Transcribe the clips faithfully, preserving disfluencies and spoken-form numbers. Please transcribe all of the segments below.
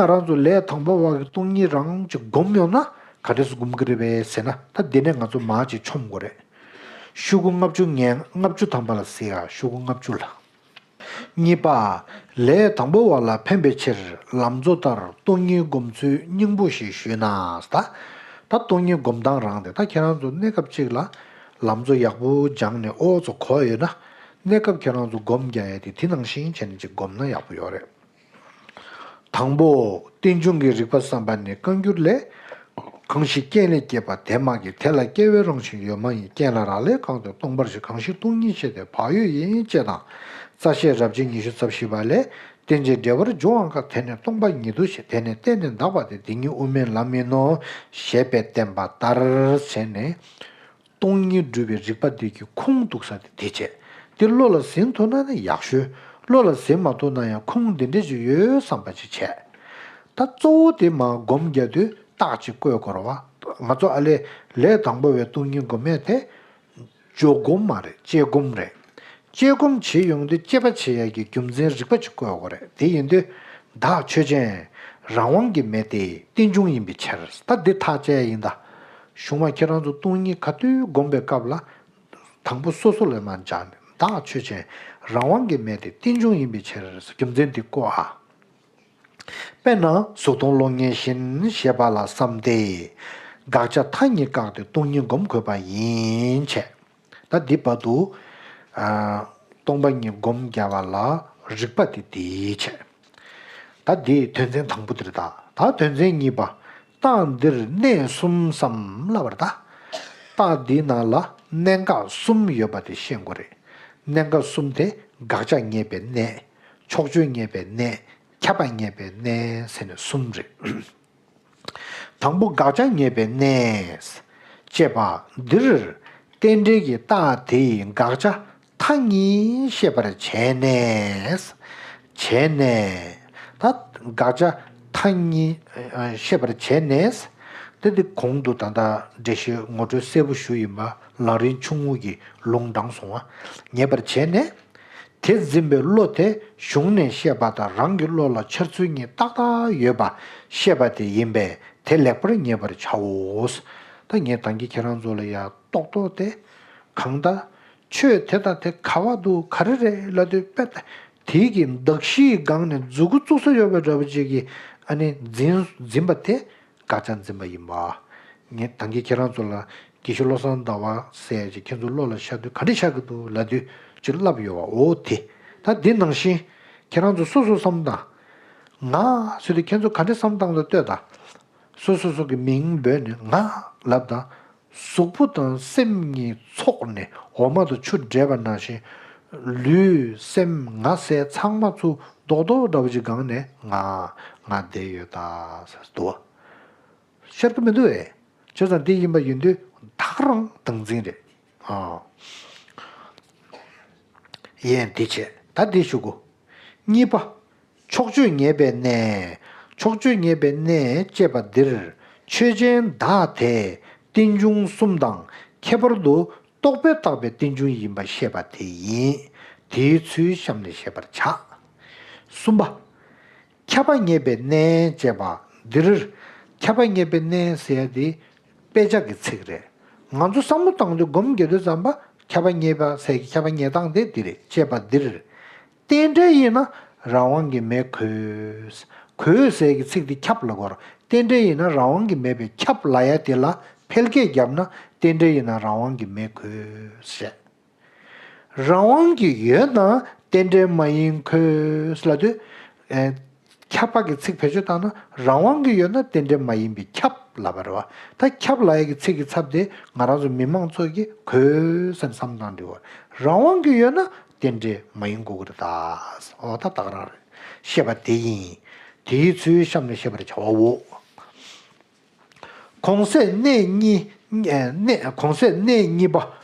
ང་རང་ཚོ་ལས་དང་པོ་བ་གི་སྟོང་ཉིད་རང་ཅིག་སྒོམ་ཡོང་ན་ག་འདྲས་སེ་སྒོམ་གི་རེད་པས་ཟེར་ན། ད་འདི་ནས་ང་ཚོ་མར་ཅིག་མཆོང་དགོས་རེད། ཤོག་གུ་ལྔ་བཅུ་ང་ལྔ་བཅུ་ཐམ་པ་ལ་གཟིགས་ཨ། ཤོག་གུ་ལྔ་བཅུ་ལ། གཉིས་པ། ལས་དང་པོ་བ་ལ་ཕན་པའི་ཕྱིར་ལམ་གཙོ་ལྟར་སྟོང་ཉིད་སྒོམ་ཚུལ་སྙིང་པོ་ཞིག་ཞུས་ན། ད་ད་སྟོང་ཉིད་སྒོམ་སྟངས་རང་དེ། ད་ཁྱེད་རང་ཚོ་གནས་སྐབས་གཅིག་ལ་ལམ་གཙོ་ཡག་པོ་སྦྱངས་ནས་ཨོ་ཚོ་གོ་ཡོད་ན། གནས་སྐབས་ཁྱེད་རང་ཚོ་སྒོམ་རྒྱག་ཡ་དེ་དེ་ནང་བཞིན་བྱས་ནས་ཅིག་སྒོམ་ན་ཡག་པོ་ཡོད་རེད། དང་པོ། རྟེན་འབྱུང་གི་རིགས་པ་བསམ་པ་ནི་བཀའ་འགྱུར་ལས། གང་ཞིག་རྐྱེན་ལས་སྐྱེས་པ་དེ་མ་སྐྱེས། དེ་ལ་སྐྱེ་བའི་རང་བཞིན་ཡོད་མ་ཡིན། རྐྱེན་ལ་རག་ལས་གང་དུ་སྟོང་པར་ཞིག་གང་ཞིག་སྟོང་ཉིད་ཤེས་ཏེ་བག་ཡོད་ཡིན་ཅེས་དང་། རྩ་ཤེས་རབ་བྱེད་ཉི་ཤུ་རྩ་བཞི་པ་ལས། རྟེན་ཅིང་འབྲེལ་བར་འབྱུང་བའང་དཀའ། དེ་ནི་སྟོང་པ་ཉིད་དུ་ཤེས། དེ་ནི་གཏན་ནས་འདག་པ་སྟེ། དེ་ཉིད་དབུ་མའི་ལམ་ཡིན་ནོ། ཞེས་པས་བསྟན་པ་ལྟར་བྱས་ནས། སྟོང་ཉིད་སྒྲུབ་པའི་རིགས་པ་འདི་གི་ཁུངས་གཏུགས་ས་དེ་དེ་བྱས། དེ་བློ་ལ་ཟིན་ཐུབ་ན་ནི་ཡག་ཤོས། བློ་ལ་ཟིན་མ་ཐུབ་ན་ཡང་ཁུངས་འདི་འདྲས་ཅིག་ཡོད་བསམ་པ་ཅིག་བྱས། ད་གཙོ་བོ་དེ་མར་སྒོམ་རྒྱག་དུས་རྟགས་ཅིག་བཀོད་དགོས་རེད་བ། ང་ཚོ་ཨ་ལས་ལས་དང་པོ་བའི་སྟོང་ཉིད་སྒོམ་ཡས་དེ། འཇོག་སྒོམ་མ་རེད། དཔྱད་སྒོམ་རེད། དཔྱད་སྒོམ་བྱེད་ཡོང་དུས་དཔྱད་པ་བྱེད་ཡས་ཀྱི་རྒྱུ་མཚན་རིགས་པ་ཅིག་བཀོད་དགོས་རེད། དེ་ཡིན་དུས། བདག་ཆོས་ཅན། རང་དབང་གི་མེ་སྟེ་རྟེན་འབྱུང་ཡིན་པའི་ཕྱིར། ད་འདི་ཐག་བཅད་ཡ་ཡིན་ད། གཞུག་མ་ཁྱེད་རང་ཚོ་སྟོང་ཉིད་ག་དུས་སྒོམ་པའི་སྐབས་ལ། དང་པོ་སོ་སོ་ལ་མར་སྦྱངས་ནས། བདག་ཆོས་ཅན། རང་དབང་གི་མེ་སྟེ་རྟེན་འབྱུང་ཡིན་པའི་ཕྱིར། རྒྱུ་མཚན་འདི་བཀོད་ཨ། དཔེར་ན་གཟུགས་མཐོང་གློག་བརྙན་བཞིན་ཞེས་པ་ལ་བསམ་སྟེ། དགག་བྱ་མཐའ་གཉིས་བཀག་སྟེ་སྟོང་ཉིད་སྒོམ་དགོས་པ་ཡིན་བྱས། ད་འདི་བར་དུ། ཨ། སྟོང་པ་ཉིད་སྒོམ་རྒྱག་པ་ལ་རིགས་པ་དེ་འདིའི་ཆེད། ད་འདི་དོན་ཚན་དང་པོ་འདིར་ད། ད་དོན་ཚན་གཉིས་པ། རྟགས་འདིར་གནས་གསུམ་བསམ་ལབ་པར་ད། རྟགས་འདིའི་ནང་ལ་གནད་འགག་གསུམ་ཡོད་པ་དེ་ཤེས་དགོས་རེད། གནད་འགག་གསུམ་དེ་དགག་བྱ་ངེས་པའི་གནས། ཕྱོགས་ཆོས་ངེས་པའི་གནས། ཁྱབ་པ་ངེས་པའི་གནས་ཟེར་ནས་གསུམ་རེད། དང་པོ་དགག་བྱ་ངེས་པའི་གནས། ཅེས་པ་འདིར། རྟེན་འབྲེལ་གྱི་རྟགས་དེའི་དགག་བྱ་མཐའ་གཉིས་ཤེས་པར་བྱས་ནས། བྱས་ནས། ད་དགག་བྱ་མཐའ་གཉིས་ཤེས་པར་བྱས་ནས། དེ་དེ་གོང་དུ་ད་ལྟ་འགྲེལ་བཤད་ངོ་སྤྲོད་གསལ་པོ་ཞུས་ཡིན་པ་ལམ་རིམ་ཆུང་ངུ་གི་ལུང་དྲངས་སོང་བ། ངེས་པར་བྱས་ནས། དེ་འཛིན་པའི་བློ་དེ་གཞུང་ནས་བཤད་པ་དང་རང་གི་བློ་ལ་འཆར་ཚུལ་གཉིས་ཏག་ཏག་ཡོད་པ་ཤེས་པ་དེ་ཡིན་པས་དེ་ལེགས་པར་ངེས་པར་བྱའོ། ད་ངས་ད་གིན་ཁྱེད་རང་ཚོ་ལ་ཡང་རྟོག་རྟོག་དེ་གང་ལྟར་ཆོས་དེ་དང་དེ་ག་བ་འདུག་ག་རེ་རེད་ལབ་དུས་དཔེ་ད་དེའི་གི་གདགས་གཞིའི་སྒང་ནས་མཛུ་གུ་བཙུགས་ས་ཡོད་པའི་འདྲ་པོ་ཅིག་གིས་ཨ་ནི་འཛིན་འཛིན་པ་དེ། དགག་བྱ་འཛིན་པ་ཡིན་པ། ངས་ད་གིན་ཁྱེད་རང་ཚོ་ལ་དགེ་བཤེས་བློ་བཟང་ཟླ་བ་ཟེར་ཅིག་ཁྱེད་ཚོ་བློ་ལ་ཤར་དུས་ག་འདྲ་ཤར་གི་འདུག་ལབ་དུས་ཅིག་ལབ་ཡོད་པ་འོ་དེ། ད་འདི་ནང་བཞིན་ཁྱེད་རང་ཚོ་སོ་སོ་བསམ་བློ་བཏང་། ང་ཟེར་དུས་ཁྱེད་ཚོ་ག་འདྲ་བསམ་བློ་བཏང་འདུག་ལྟོས་དང་། སོ་སོ་སོ་གི་མིང་འབོད་ནས་ང་ལབ་དང་། གཟུགས་པོ་དང་སེམས་གཉིས་ཚོགས་ནས་འོ་མ་དང་ཆུ་འདྲེས་པ་ནང་བཞིན། ལུས་སེམས་ངག་ཟས་ཚང་མ་ཚུར་རྡོག་རྡོག་འདྲ་བོ་ཅིག་སྒང་ནས་ང་ང་བསྡད་ཡོད་ད་ཟེར་འདུག་བ། ཤར་གི་མི་འདུག་ཨེ། བྱས་ཙང་འདི་ཡིན་པ་ཡིན་དུས་ད་ག་རང་སྟངས་འཛིན་རེད། ཨ། ཡན་འདི་བྱས་ད་འདི་ཞུ་གོ། གཉིས་པ། ཕྱོགས་ཆོས་ངེས་པའི་གནས། ཕྱོགས་ཆོས་ངེས་པའི་གནས་ཅེས་པ་འདིར་ཆོས་ཅན་བདག་དེ་རྟེན་འབྱུང་གསུམ་དང་ཁྱད་པར་དུ་རྟོག་པས་བཏགས་པའི་རྟེན་འབྱུང་ཡིན་པ་ཤེས་པ་དེ་ཡིན། དེའི་ཚུལ་གཤམ་ནས་བཤད་པར་བྱ། གསུམ་པ། ཁྱབ་པ་ངེས་པའི་གནས་ཅེས་པ་འདིར། ཁྱབ་པ་ངེས་པའི་གནས་ཟེར་ཡ་དེ་དཔེ་ཆ་གི་ཚིག་རེད། ང་ཚོ་བསམ་བློ་བཏང་དུས་སྒོམ་རྒྱག་དུས་ཙམ་པ་ཁྱབ་པ་ངེས་པ་ཟེར་གི་ཁྱབ་པ་ངེས་སྟངས་དེ་འདི་རེད། ཅེས་པ་འདིར། རྟེན་འབྲེལ་ཡིན་ན་རང་དབང་གི་མེ་གོས། གོས་ཟེར་གི་ཚིག་འདི་ཁྱབ་ལ་གོ་ར། རྟེན་འབྲེལ་ཡིན་ན་རང་དབང་གི་མེ་བས་ཁྱབ་ལ་ཡ་དེ་ལ་འཕེལ་སྐད་བརྒྱབ་ན་རྟེན་འབྲེལ་ཡིན་ན་རང་དབང་གི་མེ་གོས་ཟེར། རང་དབང་གི་ཡོད་ན་རྟེན་འབྲེལ་མ་ཡིན་གོས་ལབ་དུས། ཨེ། ཁྱབ་པ་གི་ཚིག་བེད་སྤྱོད་བཏང་ན་རང་དབང་གི་ཡོད་ན་རྟེན་འབྲེལ་མ་ཡིན་པའི་ཁྱབ་ལབ་པ་རེད་བ། ད་ཁྱབ་ལབ་ཡ་གི་ཚིག་གི་ཚབ་དེ་ང་རང་ཚོ་མི་མང་ཚོ་གིས་གོས་ཟེར་བསམ་བཏང་འདུག་བ། རང་དབང་གི་ཡོད་ན་རྟེན་འབྲེལ་མ་ཡིན་དགོས་ཀྱི་རེད་ད། འོ་ད་ད་ག་རང་རེད། ཤེས་པ་དེ་ཡིན། དེའི་ཚུལ་གཤམ་ནས་བཤད་པར་བྱའོ། གོང་གསལ་གནས་གཉིས། གནས། གོང་གསལ་གནས་གཉིས་པ་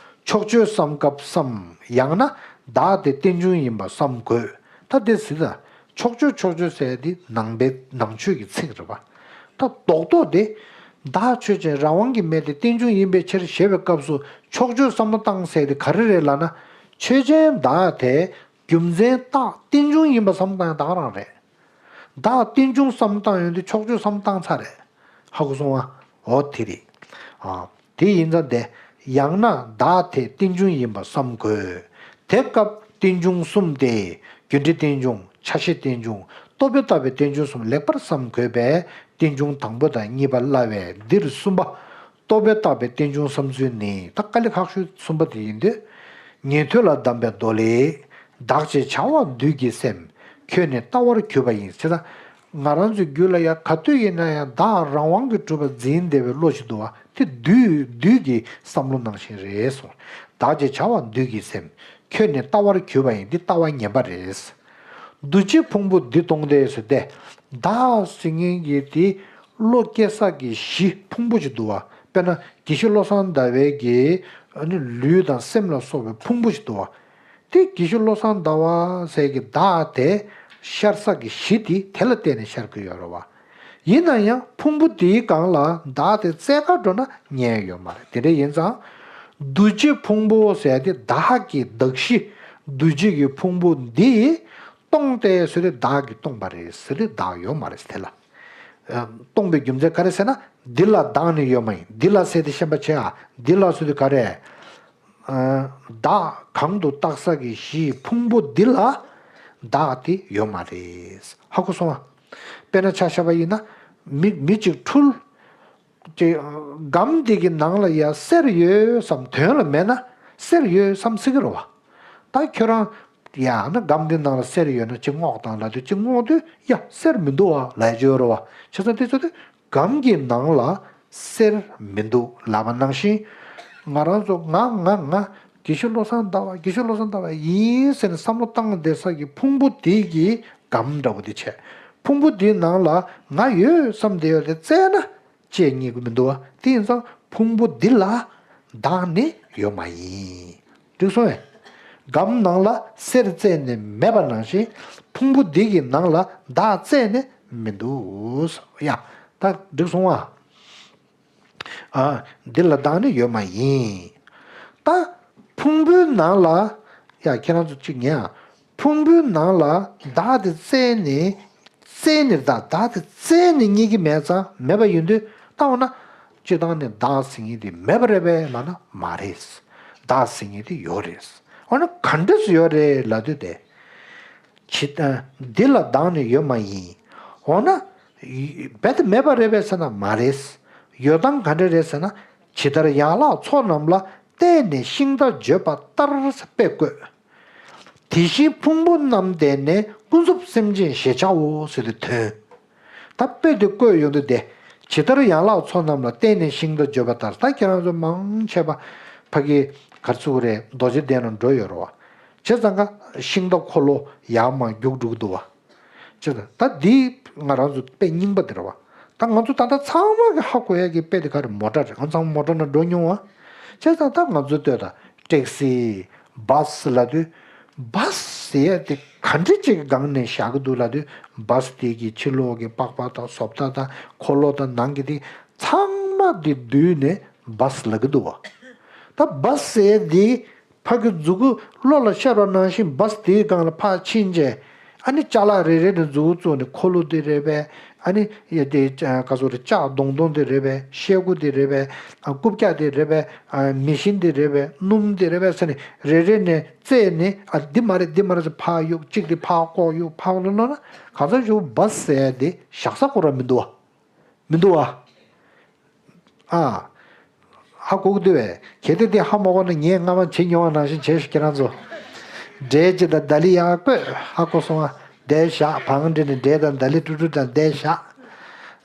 ཕྱོགས་ཆོས་བསམ་སྐབས་སམ། ཡང་ན་བདག་དེ་རྟེན་འབྱུང་ཡིན་པ་བསམ་དགོས། ད་དེ་ཟེར་ད། ཕྱོགས་ཆོས་ཕྱོགས་ཆོས་ཟེར་ཡ་དེ་ནང་པའི་ནང་ཆོས་ཀྱི་ཚིག་རེད་པ། ད་རྡོག་རྡོག་དེ། བདག་ཆོས་ཅན། རང་དབང་གི་མེ་སྟེ་རྟེན་འབྱུང་ཡིན་པའི་ཕྱིར་ཞེས་པའི་སྐབས་སུ་ཕྱོགས་ཆོས་བསམ་བློ་བཏང་ཟེར་དེ་ག་རེ་རེད་ལབ་ན། ཆོས་ཅན་བདག་དེ་རྒྱུ་མཚན་རྟགས་རྟེན་འབྱུང་ཡིན་པ་བསམ་བློ་བཏང་ཡ་ད་ག་རང་རེད། བདག་རྟེན་འབྱུང་བསམ་བཏང་ཡོང་དུས་ཕྱོགས་ཆོས་བསམ་བཏང་ཚར་རེད། ཧ་གོ་སོང་ང་། འོ་དེ་རེད། ཨ། དེ་ཡིན་ཙང་དེ། ཡང་ན་བདག་དེ་རྟེན་འབྱུང་ཡིན་པ་བསམ་དགོས། དེ་སྐབས་རྟེན་འབྱུང་གསུམ་སྟེ། རྒྱུ་འབྲས་རྟེན་འབྱུང་། ཆ་ཤས་རྟེན་འབྱུང་། རྟོག་པས་བཏགས་པའི་རྟེན་འབྱུང་གསུམ་ལེགས་པར་བསམ་དགོས་པས་རྟེན་འབྱུང་དང་པོ་དང་གཉིས་པ་སླ་བས་འདིར་གསུམ་པ། རྟོག་པས་བཏགས་པའི་རྟེན་འབྱུང་བསམ་ཚུལ་ནི། ད་དཀའ་ལས་ཁག་ཤོས་གསུམ་པ་དེ་ཡིན་དུས། ཉན་ཐོས་ལ་གདམས་པའི་མདོ་ལས། བདག་ཅེས་བྱ་བ་བདུད་ཀྱི་སེམས། ཁྱོད་ནི་ལྟ་བར་གྱུར་པ་ཡིན་ཟེར་ན། ང་རང་ཚོའི་རྒྱུད་ལ་ཡང་ག་དུས་ཡིན་ན་ཡང་བདག་རང་དབང་གིས་གྲུབ་པ་འཛིན་བདེ་བའི་བློ་ཞིག་འདུག་བ། དེ་བདུད་བདུད་ཀྱི་བསམ་བློ་ནང་བཞིན་རེད་གསུངས། བདག་ཅེས་བྱ་བ་བདུད་ཀྱི་སེམས། ཁྱོད་ནི་ལྟ་བར་གྱུར་པ་ཡིན། འདི་ལྟ་བ་ངན་པ་རེད། འདུ་བྱེད་ཕུང་པོ་འདི་སྟོང་སྟེ་ཟེར་ཏེ། བདག་ཟེར་མཁན་གྱི་དེ་བློ་སྐྱེ་ས་གི་གཞི་ཕུང་པོ་ཅིག་འདུག་བ། དཔེར་ན་དགེ་བཤེས་བློ་བཟང་ཟླ་བའི་གི་ཨ་ནི་ལུས་དང་སེམས་ལ་སོགས་པའི་ཕུང་པོ་ཅིག་འདུག་བ། དེ་དགེ་བཤེས་བློ་བཟང་ཟླ་བ་ཟེར་གི་བདག་དེ་ཤར་ས་གི་གཞི་དེ་དེ་ལ་བརྟེན་ནས་ཤར་གི་ཡོད་རེད་བ། ཡིན་ན་ཡང་ཕུང་པོ་དེའི་སྒང་ལ་བདག་དེ་བཙལ་ག་འགྲོ་ན་རྙེད་ཡོད་མ་རེད། དེ་འདྲ་ཡིན་ཙང་། འདུ་བྱེད་ཕུང་པོ་ཟེར་དེ་བདག་གི་གདགས་གཞི། འདུ་བྱེད་ཀྱི་ཕུང་པོ་འདི་སྟོང་སྟེ་ཟེར་དེ་བདག་གིས་སྟོང་པ་རེད་ཟེར་དེ་བདག་ཡོད་མ་རེད་དེ་ལ། ཨ། སྟོང་པའི་རྒྱུ་མཚན་ག་རེ་ཟེར་ན། འདི་ལ་བདག་ནི་ཡོད་མ་ཡིན། འདི་ལ་ཟེར་དེ་ཤན་པ་བྱེད་ཨ། འདི་ལ་ཟེར་དེ་ག་རེ། ཨ། བདག་གང་དུ་བཏགས་ས་གི་གཞི་ཕུང་པོ་འདི་ལ་བདག་དེ་ཡོད་མ་རེད། ཧ་གོ་སོང་ཨ། དཔེར་ན་ཆ་བཞག་པ་ཡིན་ན། མི་མི་གཅིག་འཁྲུལ། ཅིག་སྒམ་འདི་གི་ནང་ལ་ཡ་གསེར་ཡོད་བསམ། དོན་ལ་མེད་ན་གསེར་ཡོད་བསམ་སྲིད་ཀྱི་རེད་བ། ད་ཁྱོད་རང་ཡང་ན་སྒམ་འདི་ནང་ལ་གསེར་ཡོད་ན་ཅིག་སྔོག་དང་ལབ་དུས། ཅིག་སྔོག་དུས་ཡ་གསེར་མི་འདུག་བ་ལབ་ཀྱི་ཡོད་རེད་བ། བྱས་ཙང་དེ་ཚོ་དེ་སྒམ་གྱི་ནང་ལ་གསེར་མི་འདུག་ལབ་པ་ནང་བཞིན། ང་རང་ཚོ་ང་ང་ང་དགེ་བཤེས་བློ་བཟང་ཟླ་བ། དགེ་བཤེས་བློ་བཟང་ཟླ་བ་ཡིན་ཟེར་ནས་བསམ་བློ་བཏང་བསྡད་ས་གི་ཕུང་པོ་དེ་གི་སྒམ་འདྲ་བོ་དེ་བྱས། ཕུང་པོ་དེའི་ནང་ལ་ང་ཡོད་བསམ་བསྡད་ཡོད་དེ་བཙལ་ན། ཅེས་རྙེད་ཀྱི་མི་འདུག་བ། དེ་ཡིན་ཙང་ཕུང་པོ་འདི་ལ་བདག་ནི་ཡོད་མ་ཡིན། འགྲིག་སོང་ངས། སྒམ་ནང་ལ་གསེར་བཙལ་ནས་མེད་པ་ནང་བཞིན། ཕུང་པོ་འདི་གི་ནང་ལ་བདག་བཙལ་ནས་མི་འདུག་ཡ། ད་འགྲིག་སོང་ང་། ཨ། འདི་ལ་བདག་ནི་ཡོད་མ་ཡིན། ད་ཕུང་པོའི་ནང་ལ། ཡ། ཁྱེད་རང་ཚོ་གཅིག་ཉན་ཨ། ཕུང་པོའི་ནང་ལ་བདག་དེ་བཙལ་ནས། བཙལ་ནས་བདག་བདག་དེ་བཙལ་ནས་རྙེད་ཀྱི་མེད་ཙང་། མེད་པ་ཡིན་དུས་ད་འོ་ན། སྤྱིར་བཏང་ནས་བདག་ཟེར་མཁན་དེ་མེད་པ་རེད་པས་ལབ་ན་མ་རེད། བདག་ཟེར་མཁན་དེ་ཡོད་རེད། འོ་ན་ག་འདྲས་སེ་ཡོད་རེད་ལབ་དུས་དེ། ཇི་ལྟར་འདི་ལ་བདག་ནི་ཡོད་མ་ཡིན། འོ་ན། རྦད་དེ་མེད་པ་རེད་པས་ཟེར་ན་མ་རེད། ཡོད་སྟངས་ག་འདྲ་རེད་ཟེར་ན། ཇི་ལྟར་ཡན་ལག་མཚོ་རྣམས་ལ་བརྟེན་ནས་ཤིང་རྟ་བརྗོད་པ་ལྟར་དཔེ་བཀོད། དེ་བཞིན་ཕུང་པོ་རྣམས་བརྟེན་ནས་ཀུན་རྫོབ་སེམས་ཅན་ཞེས་བྱའོ་ཟེར་ཏེ་ཐོན། ད་དཔེ་དེ་བཀོད་ཡོང་དུས་དེ། ཇི་ལྟར་ཡན་ལག་མཚོ་རྣམས་ལ་བརྟེན་ནས་ཤིང་རྟ་བརྗོད་པ་ལྟར། ད་ཁྱེད་རང་ཚོ་མང་ཆེ་བ་ཕ་གི་ག་རེ་ཟེར་དགོས་རེད། རྡོ་རྗེ་གདན་ལ་འགྲོ་ཡོད་རེད་བ། བྱས་ཙང་ཀ་ཤིང་རྟ་འཁོར་ལོ་ཡར་མར་རྒྱུག་འགྲོ་གི་འདུག་བ། བྱས་ཙང་ད་འདི་ང་རང་ཚོ་དཔེ་རྙིང་པ་དེ་རེད་བ། ད་ང་ཚོ་ད་ལྟ་ཚང་མ་གི་ཧ་གོ་ཡ་གི་དཔེ་དེ་ག་རེ། མོ་ཊ་རེད། ང་ཚང་མ་མོ་ཊ་ནང་འགྲོ་མྱོང་བ། བྱས་ཙང་ད་ང་ཚོ་ལྟོས་དང་། ཊེག་སི། བཱ་སི་ལབ་དུས། བཱ་སི་ཟེར་ཡ་དེ་ག་འདྲ་ཅིག་གི་སྒང་ནས་བཞག་གི་འདུག་ལབ་དུས། བཱ་སི་དེ་གི་ཕྱི་ལོགས་ཀྱི་པགས་པ་དང་བཟོ་ལྟ་དང་འཁོར་ལོ་དང་ནང་གི་དེ་ཚང་མ་དེ་བསྡུས་ནས་བཱ་སི་ལབ་ཀྱི་འདུག་བ། ད་བཱ་སི་ཟེར་ཡ་དེ་ཕ་གི་མཛུ་གུ་གློ་ལ་ཤར་བ་ནང་བཞིན་བཱ་སི་དེའི་སྒང་ལ་ཕར་ཕྱིན་བྱས། ཨ་ནི་ཅ་ལག་རེ་རེ་ནས་མཛུ་གུ་བཙུགས་ནས། འཁོར་ལོ་དེ་རེད་པས། ཨ་ནི་ཡ་དེ་ག་ཟེར་དགོས་རེད། ལྕགས་མདོང་མདོང་དེ་རེད་པས། ཤེལ་སྒོ་དེ་རེད་པས། ཨ། རྐུབ་བཀྱག་དེ་རེད་པས། ཨ། མེ་ཤིང་དེ་རེད་པས། སྣུམ་དེ་རེད་པས་ཟེར་ནས་རེ་རེ་ནས་བཙལ་ནས། ཨ། འདི་མ་རེད། འདི་མ་རེད་ཟེར་ཕར་གཡུག་གཅིག་དེ་ཕར་བཀོག་གཡུག་ཕར་ལོག་ལོག་ན། ག་ཚོད་ཞིག་བཱ་སི་ཟེར་དེ་བཞག་ས་ཁོ་རང་མི་འདུག་བ། མི་འདུག་བ། ཨ། ཧ་གོ་གི་འདུག་བས། གལ་ཏེ་འདི་ཧ་མ་གོ་ན་ངས་སྔ་མ་བྱེད་མྱོང་བ་ནང་བཞིན་བྱས་ཤིག་ཁྱེད་རང་ཚོ། འབྲས་ཅིག་དང་ད་ལི་ཡར་བཀོད། ཧ་གོ་སོང་ང་། འབྲས་བཞག་བང་འབྲས་ནས་འབྲས་དང་ད་ལི་ཀྲུ་ཀྲུ་དང་འབྲས་བཞག་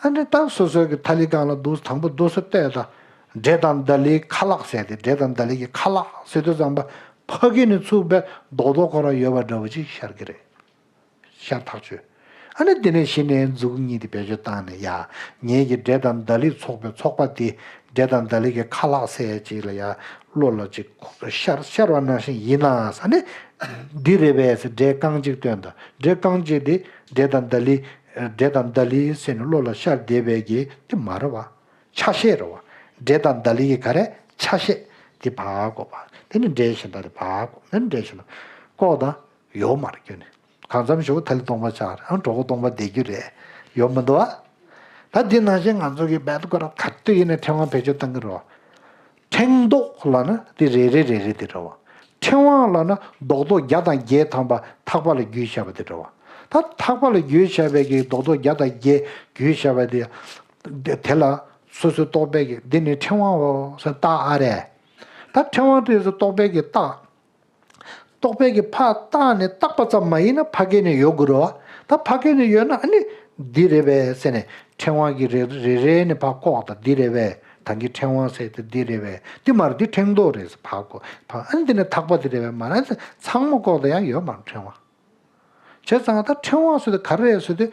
ཨ་ནི་ད་སོ་སོའི་གི་ཐ་ལི་སྒང་ལ་འདུག་དང་པོ་འདུག་སེ་ལྟོས་དང་། འབྲས་དང་ད་ལིའི་ཁ་ལག་ཟེར་ཏེ། འབྲས་དང་ད་ལི་གི་ཁ་ལག་ཟེར་དུས་ཙམ་པ་ཕ་གི་ནས་ཚུར་བས་རྡོག་རྡོག་ཁོ་རང་ཡོད་པ་འདྲ་བོ་ཅིག་ཤར་གི་རེད། ཤར་ཐག་ཆོད། ཨ་ནི་དེ་ནས་གཞི་ནས་མཛུ་གུ་གཉིས་དེ་བེད་སྤྱོད་བཏང་ནས། ཡ། ངེད་ཀྱི་འབྲས་དང་ད་ལི་ཚོགས་པའི་ཚོགས་པ་དེ་འབྲས་དང་ད་ལི་གི་ཁ་ལག་ཟེར་ཡ་ཅིག་ལ་ཡ་བློ་ལ་ཅིག་ཤར་ཤར་བ་ནང་བཞིན་ཡིན་ན། ཨ་ནི་འདི་རེད་པས་ཟེར་འབྲས་རྐང་གཅིག་སྟོན་དང་། འབྲས་རྐང་གཅིག་དེ་འབྲས་དང་ད་ལི། འབྲས་དང་ད་ལི་ཟེར་ནས་བློ་ལ་ཤར་བསྡད་པའི་གི་དེ་མ་རེད་བ། ཆ་ཤས་རེད་བ། འབྲས་དང་ད་ལི་གི་ག་རེ། ཆ་ཤས་དེ་ཕར་བཀོག་པ། དེ་ནི་འབྲས་གཞན་དག་དེ་ཕར་བཀོག་དེ་ནི་འབྲས་གཞན་དག་བཀོག་དང་ཡོད་མ་རེད། ཁྱོད་ནི། གང་འཚམ་ཞུ་ཐ་ལི་སྟོང་པ་ཆགས་རེད། ཨང་གྲོགས་པོ་སྟོང་པ་བསྡད་རྒྱུ་རེད། ཡོད་མི་འདུག་ཨ། ད་འདི་ནང་བཞིན་ང་ཚོ་གི་བེད་ཀོ་ར་ག་དུས་ཡིན་ན་ཕྲེང་བ་བེད་སྤྱོད་གཏང་གི་རོ། ཕྲེང་རྡོག་ལབ་ན་དེ་རེ་རེ་རེ་རེ་དེ་འདྲ་བ། ཕྲེང་བ་ལབ་ན་རྡོག་རྡོག་བརྒྱ་དང་བརྒྱད་ཐམ་པ་ཐག་པ་ལ་བརྒྱུས་བཞག་པ་དེ་འདྲ་བ། ད་ཐག་པ་ལ་བརྒྱུས་བཞག་པའི་གི་རྡོག་རྡོག་བརྒྱ་དང་བརྒྱད་བརྒྱུས་བཞག་པ་དེ་དེ་ལ་སོ་སོའི་རྟོག་པས་གི་འདི་ནི་ཕྲེང་བའོ་ཟེར་བཏགས་ཨ་རེད། ད་ཕྲེང་བ་དེ་ཚོ་རྟོག་པས་གི་བཏགས། རྟོག་པས་ཀྱི་ཕར་བཏགས་ནས་བཏགས་པ་ཙམ་མ་ཡིན་ན་ཕ་གི་ནས་ཡོད་དགོས་རེད་བ། ད་ཕ་གི་ནས་ཡོད་ན་ཨ་ནི་འདི་རེད་པས་ཟེར་ནས་ཕྲེང་བ་གི་རེ་རེ་རེ་ནས་ཕར་བཀོག་ད་འདི་རེད་པས། ད་གི་ཕྲེང་བ་ཟེར་ཏེ་འདི་རེད་པས། འདི་མ་རེད། འདི་ཕྲེང་རྡོག་རེད་ཟེར་ཕར་བཀོག་ཕར་ཨ་ནི་འདི་ནས་ཐག་པ་འདི་རེད་པས། མ་རེད་ཟེར་ཚང་མ་བཀོག་ད་ཡང་ཡོད་མ་རེད་ཕྲེང་བ། བྱས་ཙང་ད་ཕྲེང་བ་ཟེར་དུས་ག་རེ་རེད་ཟེར་དུས་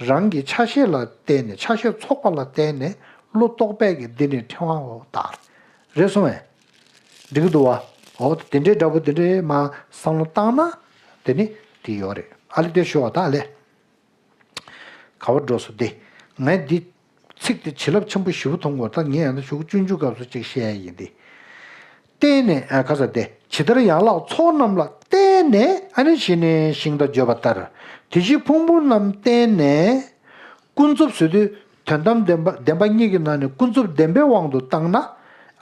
རང་གི་ཆ་ཤས་ལ་བརྟེན་ནས་ཆ་ཤས་ཚོགས་པ་ལ་བརྟེན་ནས་བློ་རྟོག་པས་ཀྱི་འདི་ནི་ཕྲེང་བའོ་ད། རེད་སོང་བས། འགྲིག་གི་འདུག་བ། འོ་དེ་འདྲའི་འདྲ་པོ་དེ་འདྲའི་མ་བསམ་བློ་བཏང་ན་དེ་ནི་དེ་ཡོད་རེད། ཨ་ལེ་དེ་ཤོད་བ་ད་ཨ་ལེ། ག་བ་འགྲོ་སོ་དེ། ངས་འདི་ཚིག་དེ་བྱིན་རླབས་ཆེན་པོ་ཞེ་པོ་མཐོང་གོ་ད་ངས་ཡང་ན་ཞུ་གུ་ཆུང་ཆུང་སྐབས་སུ་ཅིག་བཤད་ཡ་ཡིན་ཏེ། བརྟེན་ནས་ཨ་ཁ་ས་དེ་ཇི་ལྟར་ཡན་ལག་ཚོགས་རྣམས་ལ་བརྟེན་ནས་ཨ་ནི་ཞི་གནས་ཤིང་རྟ་བརྗོད་པ་ལྟར་དེ་བཞི་ཕུང་པོ་རྣམས་བརྟེན་ནས་ཀུན་རྫོབ་ཟེར་དུས་དོན་དམ་བདེན་པ་བདེན་པ་གཉིས་ཀྱི་ནང་ནས་ཀུན་རྫོབ་བདེན་པའི་དབང་དུ་བཏང་ན་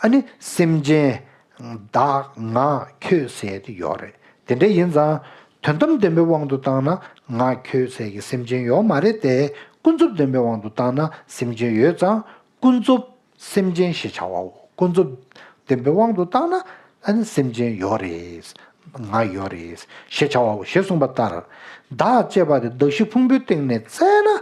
ཨ་ནི་སེམས་ཅན་བདག་ང་ཁྱོད་ཟེར་དེ་ཡོད་རེད། དེ་འདྲ་ཡིན་ཙང་དོན་དམ་བདེན་པའི་དབང་དུ་བཏང་ན་ང་ཁྱོད་ཟེར་གྱི་སེམས་ཅན་ཡོད་མ་རེད་དེ། ཀུན་རྫོབ་བདེན་པའི་དབང་དུ་བཏང་ན་སེམས་ཅན་ཡོད་ཙང་ཀུན་རྫོབ་སེམས་ཅན་ཞེས་བྱ་བའོ། ཀུན་རྫོབ་བདེན་པའི་དབང་དུ་བཏང་ན་ཨ་ནི་སེམས་ཅན་ཡོད་རེད། ང་ཡོད་རེད་ཞེས་བྱ་བའོ་ཞེས་གསུངས་པ་ལྟར། བདག་ཅེས་པ་དེ་གདགས་གཞི་ཕུང་པོའི་སྟེང་ནས་བཙལ་ན་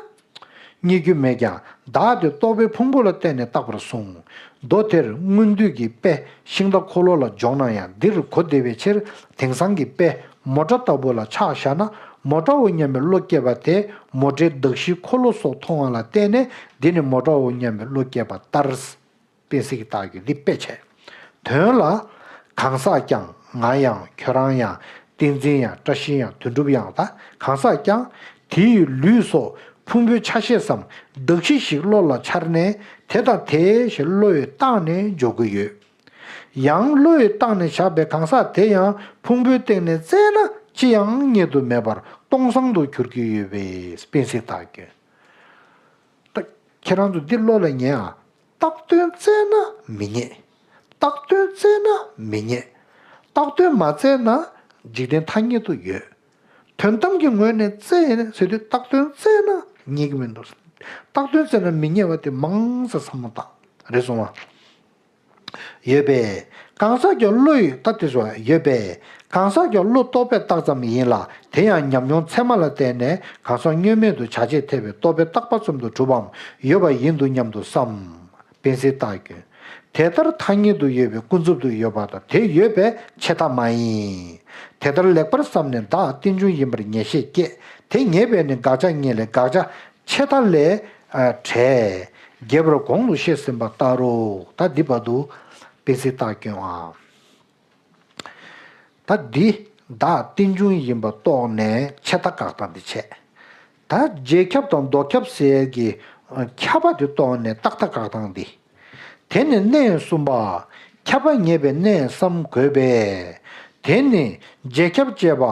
རྙེད་རྒྱུ་མེད་ཀྱང་བདག་དེ་རྟོག་པའི་ཕུང་པོ་ལ་བརྟེན་ནས་བཏགས་པར་གསུངས། མདོ་དེར་སྔོན་དུས་ཀྱི་དཔེ་ཤིང་རྟ་འཁོར་ལོ་ལ་འཇོག་ན་ཡང་འདིར་གོ་བདེ་བའི་ཕྱིར་དེང་སང་གི་དཔེ་མོ་ཊ་ལྟ་བུ་ལ་ཆ་བཞག་ན་མོ་ཊའོ་སྙམ་པའི་བློ་སྐྱེས་པ་དེ་མོ་ཊའི་གདགས་གཞི་འཁོར་ལོ་སོགས་མཐོང་བ་ལ་བརྟེན་ནས་འདི་ནི་མོ་ཊའོ་སྙམ་པའི་བློ་སྐྱེས་པ་ལྟར། དཔེ་སྲིད་ཀྱི་རྟགས་ཀྱི་འདི་དཔེ་བྱས། དོན་ལ། གང་ཟག་ཀྱང་ང་ཡང་ཁྱོད་རང་ཡང་བསྟན་འཛིན་ཡང་བཀྲ་ཤིས་ཡང་དོན་གྲུབ་ཡང་ད་གང་ཟག་ཀྱང་དེ་ཡི་ལུས་སོགས་ཕུང་པོའི་ཆ་ཤས་སམ་གདགས་གཞི་ཞིག་བློ་ལ་འཆར་ནས་དེ་དང་དེའི་ཞེས་བློ་ཡིས་བཏགས་ནས་འཇོག་གི་ཡོད། ཡང་བློ་ཡིས་བཏགས་ནས་བཞག་པའི་གང་ཟག་དེ་ཡང་ཕུང་པོའི་སྟེང་ནས་བཙལ་ན་ཅི་ཡང་རྙེད་དུ་མེད་པར་སྟོང་སང་དུ་གྱུར་གྱི་ཡོད་པས་དཔེ་སྲིད་རྟགས་ཀྱི། ད་ཁྱེད་རང་ཚོ་འདི་བློ་ལ་ངེས་ཨ། བཏགས་དོན་བཙལ་ན་མི་རྙེད། བཏགས་དོན་བཙལ་ན་མི་རྙེད། བཏགས་དོན་མ་བཙལ་ན་འཇིག་རྟེན་ཐ་སྙད་དུ་ཡོད། དོན་དམ་གྱི་ངོས་ནས་བཙལ་ཡིན་ཟེར་དུས་བཏགས་དོན་བཙལ་ན་རྙེད་ཀྱི་མི་འདུག། བཏགས་དོན་བཙལ་ན་མི་རྙེད་པ་དེ་མང་ཙམ་བསམ་བློ་བཏང་རེད་སོང་བ། ཡོད་པས། གང་ཟག་ཀྱང་བློ་ཡིས་ད་དེ་ཚོ་ཡོད་པས། གང་ཟག་ཀྱང་བློ་རྟོག་པས་བཏགས་ཙམ་ཡིན་ལ་དེ་ཡང་ཉམས་མྱོང་ཚད་མ་ལ་བརྟེན་ནས་གང་ཟག་བསྙོན་མེད་དུ་བྱ་བྱེད་ཐེ་བའི་རྟོག་པས་བཏགས་པ་ཙམ་དུ་གྲུབ་བམ་ཡོད་པ་ཡིན་འདུག་སྙམ་དུ་བསམ། དཔེ་སྲིད་རྟགས་ཀྱི། དེ་ལྟར་ཐ་སྙད་དུ་ཡོད་པའི་ཀུན་རྫོབ་ཏུ་ཡོད་པ་དང་དེ་ཡོད་པའི་ཆད་མཐའ་མ་ཡིན། དེ་ལྟར་ལེགས་པར་བསམས་ནས་བདག་རྟེན་འབྱུང་ཡིན་པར་ངེས་ཤེས་སྐྱེས། དེ་ངེས་པས་ནི་དགག་བྱ་རྙེད་ལས་དགག་བྱ། ཆད་མཐའ་ལས། ཨ། བྲལ། རྒྱས་པར་གོང་དུ་བཤད་ཟིན་པ་ལྟར་རོ། ད་འདི་བར་དུ་དཔེ་སྲིད་རྟགས་སྐྱོན་ཨ། ད་འདི་བདག་རྟེན་འབྱུང་ཡིན་པ་རྟོགས་ནས་ཆད་མཐའ་བཀག་སྟངས་འདི་བྱས། ད་རྗེས་ཁྱབ་དང་ལྡོག་ཁྱབ་ཟེར་གྱི་ཁྱབ་པ་དེ་རྟོགས་ནས་རྟག་མཐའ་བཀག་སྟངས་འདི། དེ་ནི་གནས་གསུམ་པ། ཁྱབ་པ་ངེས་པའི་གནས་སམ་དགོས་པས། དེ་ནི་རྗེས་ཁྱབ་ཅེས་པ།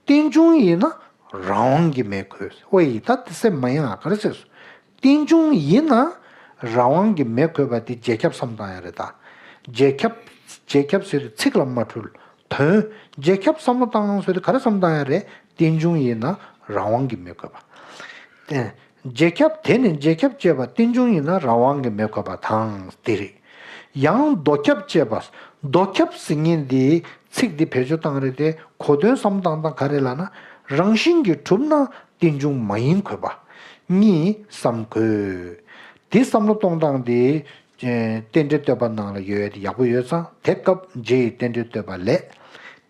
རྟེན་འབྱུང་ཡིན་ན་རང་དབང་གིས་མེད་དགོས། ཨོ་ཡིས་ད་དེ་སེམས་མ་ཡེངས་ཨ་ག་རེ་ཟེར་སོ། རྟེན་འབྱུང་ཡིན་ན་རང་དབང་གིས་མེད་དགོས་པ་དེ་རྗེས་ཁྱབ་བསམ་བཏང་ཡ་རེད་ད། རྗེས་ཁྱབ། རྗེས་ཁྱབ་ཟེར་དུས་ཚིག་ལ་མ་འཁྲུལ། དོན། རྗེས་ཁྱབ་བསམ་བློ་བཏང་ཟེར་དུས་ག་རེ་བསམ་བཏང་ཡ་རེད། རྟེན་འབྱུང་ཡིན་ན་རང་དབང་གིས་མེད་དགོས་པ། རྟེན། རྗེས་ཁྱབ་དེ་ནི་རྗེས་ཁྱབ་ཅེས་པ་རྟེན་འབྱུང་ཡིན་ན་རང་དབང་གིས་མེད་དགོས་པ་དང་དེ་རེད། ཡང་ལྡོག་ཁྱབ་ཅེས་པ། ལྡོག་ཁྱབ་ཟེར་མཁན་འདི་ཚིག་འདི་བེད་སྤྱོད་བཏང་རེད་དེ་གོ་དོན་བསམ་བཏང་སྟངས་ག་རེ་ལབ་ན་རང་བཞིན་གྱིས་གྲུབ་ན་རྟེན་འབྱུང་མ་ཡིན་དགོས་པ། གཉིས་བསམ་དགོས། འདི་བསམ་བློ་གཏོང་སྟངས་འདི། རྟེན་འབྲེལ་བསྟོད་པ་ནང་ལ་ཡོད་ཡ་དེ་ཡག་པོ་ཡོད་ཙང་དེ་སྐབས་རྗེ་ཡི་རྟེན་འབྲེལ་བསྟོད་པ་ལས།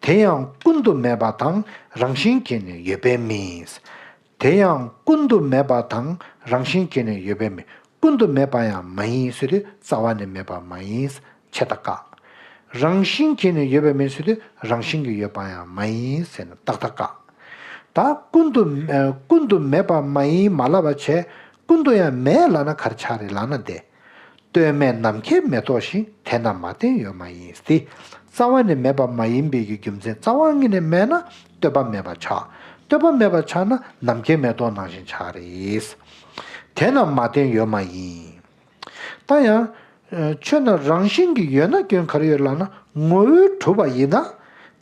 དེ་ཡང་ཀུན་ཏུ་མེད་པ་དང་རང་བཞིན་གྱིས་ནི་ཡོད་པས་མིན། དེ་ཡང་ཀུན་ཏུ་མེད་པ་དང་རང་བཞིན་གྱིས་ནི་ཡོད་པས་མིན། ཀུན་ཏུ་མེད་པ་ཡང་མ་ཡིན་ཟེར་དུས་རྩ་བ་ནས་མེད་པ་མ་ཡིན། ཆད་མཐའ་བཀག། རང་བཞིན་གྱིས་ནི་ཡོད་པས་མིན་ཟེར་དུས་རང་བཞིན་གྱིས་ཡོད་པ་ཡང་མ་ཡིན་ཟེར་ནས་རྟག་མཐའ་བཀག། ད་ཀུན་ཏུ་ཀུན་ཏུ་མེད་པ་མ་ཡིན་མ་ལབ་པ་བྱས་ཀུན་ཏུ་ཡང་མེད་ལབ་ན་ག་རེ་ཆགས་རེད་ལབ་ན་དེ། ལྟོས་མེད་ནམ་མཁའི་མེ་ཏོག་བཞིན། དེ་རྣམས་མ་བརྟེན་ཡོད་མ་ཡིན་ཏེ། རྩ་བ་ནས་མེད་པ་མ་ཡིན་པའི་གི་རྒྱུ་མཚན་རྩ་བ་ཉིད་ནས་མེད་ན་ལྟོས་པ་མེད་པ་ཆགས། ལྟོས་པ་མེད་པ་ཆགས་ན་ནམ་མཁའི་མེ་ཏོག་ནང་བཞིན་ཆགས་རེད། དེ་རྣམས་མ་བརྟེན་ཡོད་མ་ཡིན། ད་ཡང་། ཆོས་རྣམས་རང་བཞིན་གྱིས་ཡོད་ན་སྐྱོན་ག་རེ་ཡོད་ལབ་ན། ངོ་བོས་གྲུབ་པ་ཡིན་ན།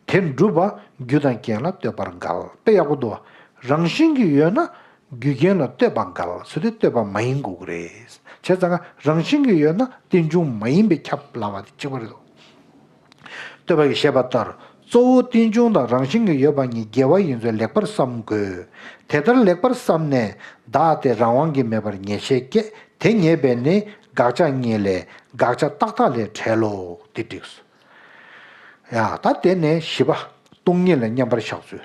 དེ་འགྲུབ་པ་རྒྱུ་དང་རྐྱེན་ལ་ལྟོས་པར་འགལ། དཔེ་ཡག་པོ་འདུག་རང་བཞིན་གྱིས་ཡོད་ན་རྒྱུ་རྐྱེན་ལ་ལྟོས་པ་འགལ། ཟེར་དུས་ལྟོས་པ་མ་ཡིན་དགོས་ཀྱི་རེད། བྱས་ཙང་རང་བཞིན་གྱིས་ཡོད་ན་རྟེན་འབྱུང་མ་ཡིན་པས་ཁྱབ་ལབ་པ་དེ་གཅིག་པ་རེད་དོ། ལྟོས་པ་ཡིས་བཤད་པ་ལྟར། གཙོ་བོ་རྟེན་འབྱུང་དང་རང་བཞིན་གྱིས་ཡོད་པ་གཉིས་དགེ་བ་ཡིན་ཚུལ་ལེགས་པར་བསམ་དགོས། དེ་ལྟར་ལེགས་པར་བསམས་ནས་བདག་དེ་རང་དབང་གིས་མེད་པར་ངེས་ཤེས་སྐྱེ། དེ་ངེས་པས་ནི་དགག་བྱ་གཉིས་ལས་དགག་བྱ་རྟག་མཐའ་ལས་བྲལ་ལོ། འདི་འགྲིགས་སོ། ཡ། ད་དེ་ནས་བཞི་པ། སྟོང་ཉིད་ལ་མཉམ་པར་བཞག་ཚུལ།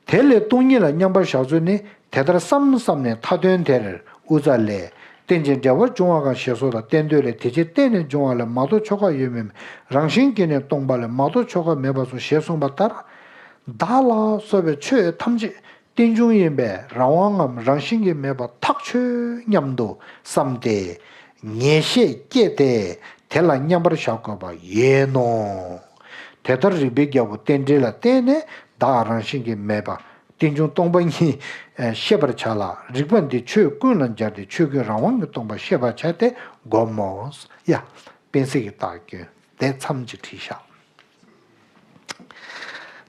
དེ་ལས་སྟོང་ཉིད་ལ་མཉམ་པར་བཞག་ཚུལ་ནི། དེ་ལྟར་བསམ་བསམས་ནས་མཐའ་དོན་དེར་དབུ་རྩ་ལས། རྟེན་ཅིང་འབྲེལ་བར་འབྱུང་བ་གང་ཞེས་སོགས་ལ་བརྟེན་འདོད་ལས། དེ་ཕྱིར་བརྟེན་ནས་འབྱུང་བ་ལས་མ་རྟོགས་ཆོས་འགའ་ཡོད་མིན། རང་བཞིན་གྱིས་ནི་སྟོང་པ་ལས་མ་རྟོགས་ཆོས་འགའ་མེད་པ་གསུངས། ཞེས་གསུངས་པ་ལྟར། བདག་ལ་སོགས་པའི་ཆོས་ཐམས་ཅད་རྟེན་འབྱུང་ཡིན་པས་རང་དབང་ངམ་རང་བཞིན་གྱིས་མེད་པ་ཐག་ཆོད་སྙམ་དུ་བསམས་ཏེ། ངེས་ཤེས་སྐྱེས་ཏེ། དེ་ལ་མཉམ་པར་བཞག་དགོས་པ་ཡིན་ནོ། དེ་ལྟར་རིགས་པའི་རྒྱལ་པོ་རྟེན་འབྲེལ་ལ་བརྟེན་ནས་བདག་རང་བཞིན་གྱིས་མེད་པ་རྟེན་འབྱུང་སྟོང་པ་ཉིད་ཤེས་པར་བྱ་ལ། རིགས་པ་འདི་ཆོས་ཀུན་ལ་སྦྱར་ཏེ་ཆོས་ཀུན་རང་དབང་གི་སྟོང་པ་ཤེས་པར་བྱ་སྟེ་བསྒོམ་མོ། ཡ། སྤེན་སྲེག་གི་རྟགས་སྐྱོན་དེ་མཚམས་ཅིག་བྲིས་ཤག་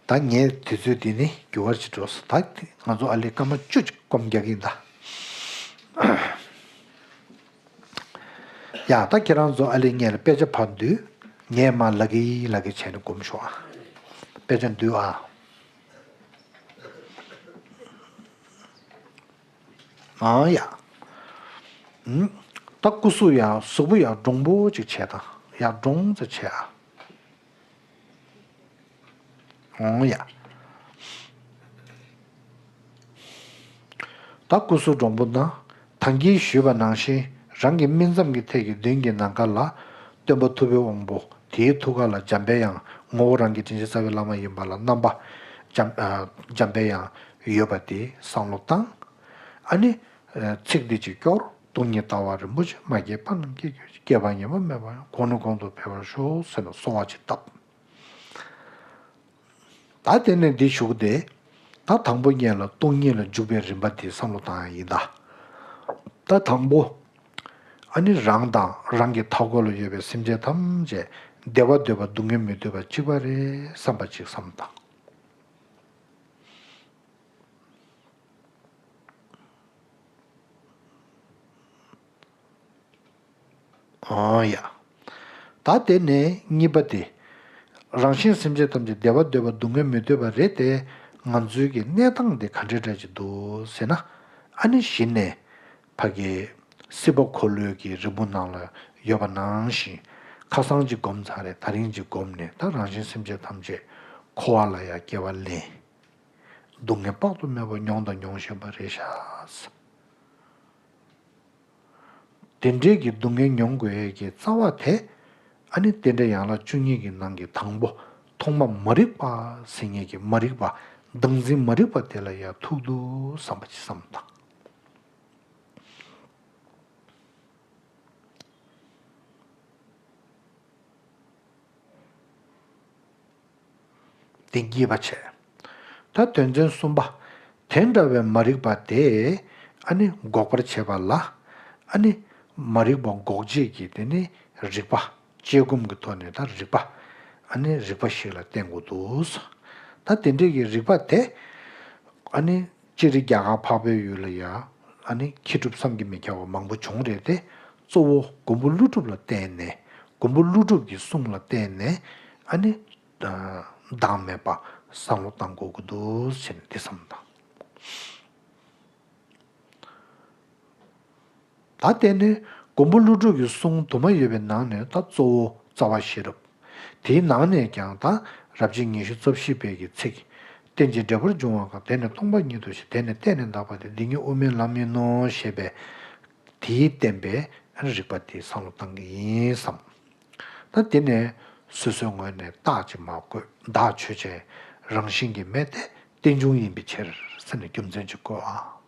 ད་ངས་དུས་ཚོད་འདི་ནི་འགྱུར་བ་ཅིག་འགྲོ་སོང་། ད་ང་ཚོ་ཨ་ལེ་སྐར་མ་བཅུ་ཅིག་སྐོམ་རྒྱག་གི་ཡིན་ད། ཡ། ད་ཁྱེད་རང་ཚོ་ཨ་ལེ་ངས་ལ་དཔེ་ཆ་ཕར་འདུས། ངས་མར་ལབ་ཀྱི་ལབ་ཀྱི་བྱས་ནས་སྒོམ་ཤོག་ཨ། དཔེ་ཆ་འདུས་ཨ། ཨང་ཡ། ཨུམ། ད་སྐུ་གཟུགས་ཡ་གཟུགས་པོ་ཡ་འདྲོང་པོ་ཅིག་བྱས་དང་། ཡ་འདྲོང་ཙེ་བྱས་ཨ། ཨང་ཡ། ད་སྐུ་གཟུགས་འདྲོང་པོ་ན། ད་གིན་ཞུས་པ་ནང་བཞིན་རང་གི་སྨིན་མཚམས་ཀྱི་ཐད་ཀྱི་མདུན་གྱི་ནམ་མཁའ་ལ། སྟོན་པ་ཐུབ་པའི་དབང་པོ་དེའི་ཐུགས་ཀ་ལ་འཇམ་པའི་དབྱངས། ངོ་བོ་རང་གི་དྲིན་ཅན་རྩ་བའི་བླ་མ་ཡིན་པ་ལ་རྣམ་པ་འཇམ་ཨ་འཇམ་པའི་དབྱངས་ཡོད་པ་དེ་བསམ་བློ་བཏང་། ཨ་ནི། ཚིག་འདི་གཅིག་སྐྱོར། སྟོང་ཉིད་ལྟ་བ་རིན་པོ་ཆེ། མ་སྐྱེས་པ་རྣམས་སྐྱེ་གྱུར་ཅིག་སྐྱེས་པ་ཉིད་མ་མེད་པ་ཡང་། གོང་ནས་གོང་དུ་འཕེལ་བར་ཤོག་ཟེར་ནས་གསོལ་བ་ཅིག་བཏབ། ད་དེ་ནས་འདི་ཞུགས་ཏེ། ད་དང་པོ་ཉིད་ལ་སྟོང་ཉིད་ལ་འཇུག་པའི་རིམ་པ་འདི་བསམ་བློ་བཏང་ཡ་ཡིན་ད། ད་དང་པོ། ཨ་ནི་རང་དང་རང་གི་མཐའ་འཁོར་ལ་ཡོད་པའི་སེམས་ཅན་ཐམས་ཅད་བདེ་བ་འདོད་པ་སྡུག་བསྔལ་མི་འདོད་པ་གཅིག་པ་རེད་བསམ་པ་ཅིག་བསམ་དང་། ཨང་ཡ། ད་དེ་ནས་གཉིས་པ་དེ། རང་གཞན་སེམས་ཅན་ཐམས་ཅད་བདེ་བ་འདོད་པ་སྡུག་བསྔལ་མི་འདོད་པ་རེད་དེ། ང་ཚོའི་གི་གནས་སྟངས་དེ་ག་འདྲ་འདྲ་ཅིག་འདུག་ཟེར་ན། ཨ་ནི་གཞི་ནས་ཕ་གི་སྲིད་པ་འཁོར་ལོའི་གི་རིལ་བུ་ནང་ལ་ཡོད་པ་ནང་བཞིན། ཁ་སང་ཅིག་སྒོམ་ཚར་རེད། ད་རིང་ཅིག་སྒོམ་ནས་ད་རང་གཞན་སེམས་ཅན་ཐམས་ཅད་འཁོར་བ་ལ་ཡང་སྐྱེ་བ་ལེན། སྡུག་བསྔལ་དཔག་ཏུ་མེད་པ་མྱོང་དང་མྱོང་བཞིན་པ་རེད་ཤག་དེ་འདྲའི་གི་སྡུག་བསྔལ་མྱོང་དགོས་ཡས་ཀྱི་རྩ་བ་དེ། ཨ་ནི་རྟེན་འབྲེལ་ཡན་ལག་བཅུ་གཉིས་ཀྱི་ནང་གི་དང་པོ། ཐོག་མ་མ་རིག་པ་ཟེར་མཁན་གྱི་མ་རིག་པ། བདག་འཛིན་མ་རིག་པ་དེ་ལ་ཡར་ཐུག་འདུག་བསམ་པ་ཅིག་བསམ་དང་། དེ་གཉིས་པ་བྱས། ད་དོན་ཚན་གསུམ་པ། དེ་འདྲ་བའི་མ་རིག་པ་དེ་ཨ་ནི་འགོག་པར་བྱེད་པ་ལ། ཨ་ནི་མ་རིག་པ་འགོག་བྱེད་ཀྱི་དེ་ནི་རིག་པ། དཔྱད་སྒོམ་གྱི་ཐོག་ནས་ད་རིག་པ། ཨ་ནི་རིག་པ་ཞིག་ལ་བརྟེན་དགོས་འདུག་ད་དེ་འདྲའི་གི་རིག་པ་དེ་ཨ་ནི་སྤྱིར་རྒྱ་གར་འཕགས་པའི་ཡུལ་ལ་ཡ། ཨ་ནི་མཁས་གྲུབ་བསམ་གྱིས་མི་ཁྱབ་པ་མང་པོ་བྱུང་རེད་དེ། གཙོ་བོ་མགོན་པོ་ཀླུ་སྒྲུབ་ལ་བརྟེན་ནས། མགོན་པོ་ཀླུ་སྒྲུབ་ཀྱི་གསུང་ལ་བརྟེན་ནས་ཨ་ནི། བདག་མེད་པ་བསམ་བློ་བཏང་དགོས་ཀྱི་འདུག་ཟེར་ནས་འདི་བསམ་དང་། ད་དེ་ནི་མགོན་པོ་ཀླུ་སྒྲུབ་ཀྱི་གསུང་དུ་མ་ཡོད་པའི་ནང་ནས་ད་གཙོ་བོ་རྩ་བ་ཤེས་རབ། དེའི་ནང་ནས་ཀྱང་ད་རབ་བྱེད་ཉི་ཤུ་རྩ་བཞི་པའི་གི་ཚིག་རྟེན་ཅིང་འབྲེལ་བར་འབྱུང་བ་གང་། དེ་ནི་སྟོང་པ་ཉིད་དུ་ཤེས། དེ་ནི་གཏན་ནས་འདག་པ་སྟེ། འདི་ཉིད་དབུ་མའི་ལམ་ཡིན་ནོ་ཞེས་པའི། དེའི་བསྟན་པའི་རིགས་པ་དེ་བསམ་བློ་བཏང་གི་ཡིན་བསམ། ད་དེ་ནས་སོ་སོའི་ངོས་ནས་རྟགས་ཅིག་མར་བཀོད། བདག་ཆོས་ཅན། རང་བཞིན་གྱིས་མེད་དེ། རྟེན་འབྱུང་ཡིན་པའི་ཕྱིར་ཟེར་ནས་རྒྱུ་མཚན་ཅིག་བཀོད་ཨ།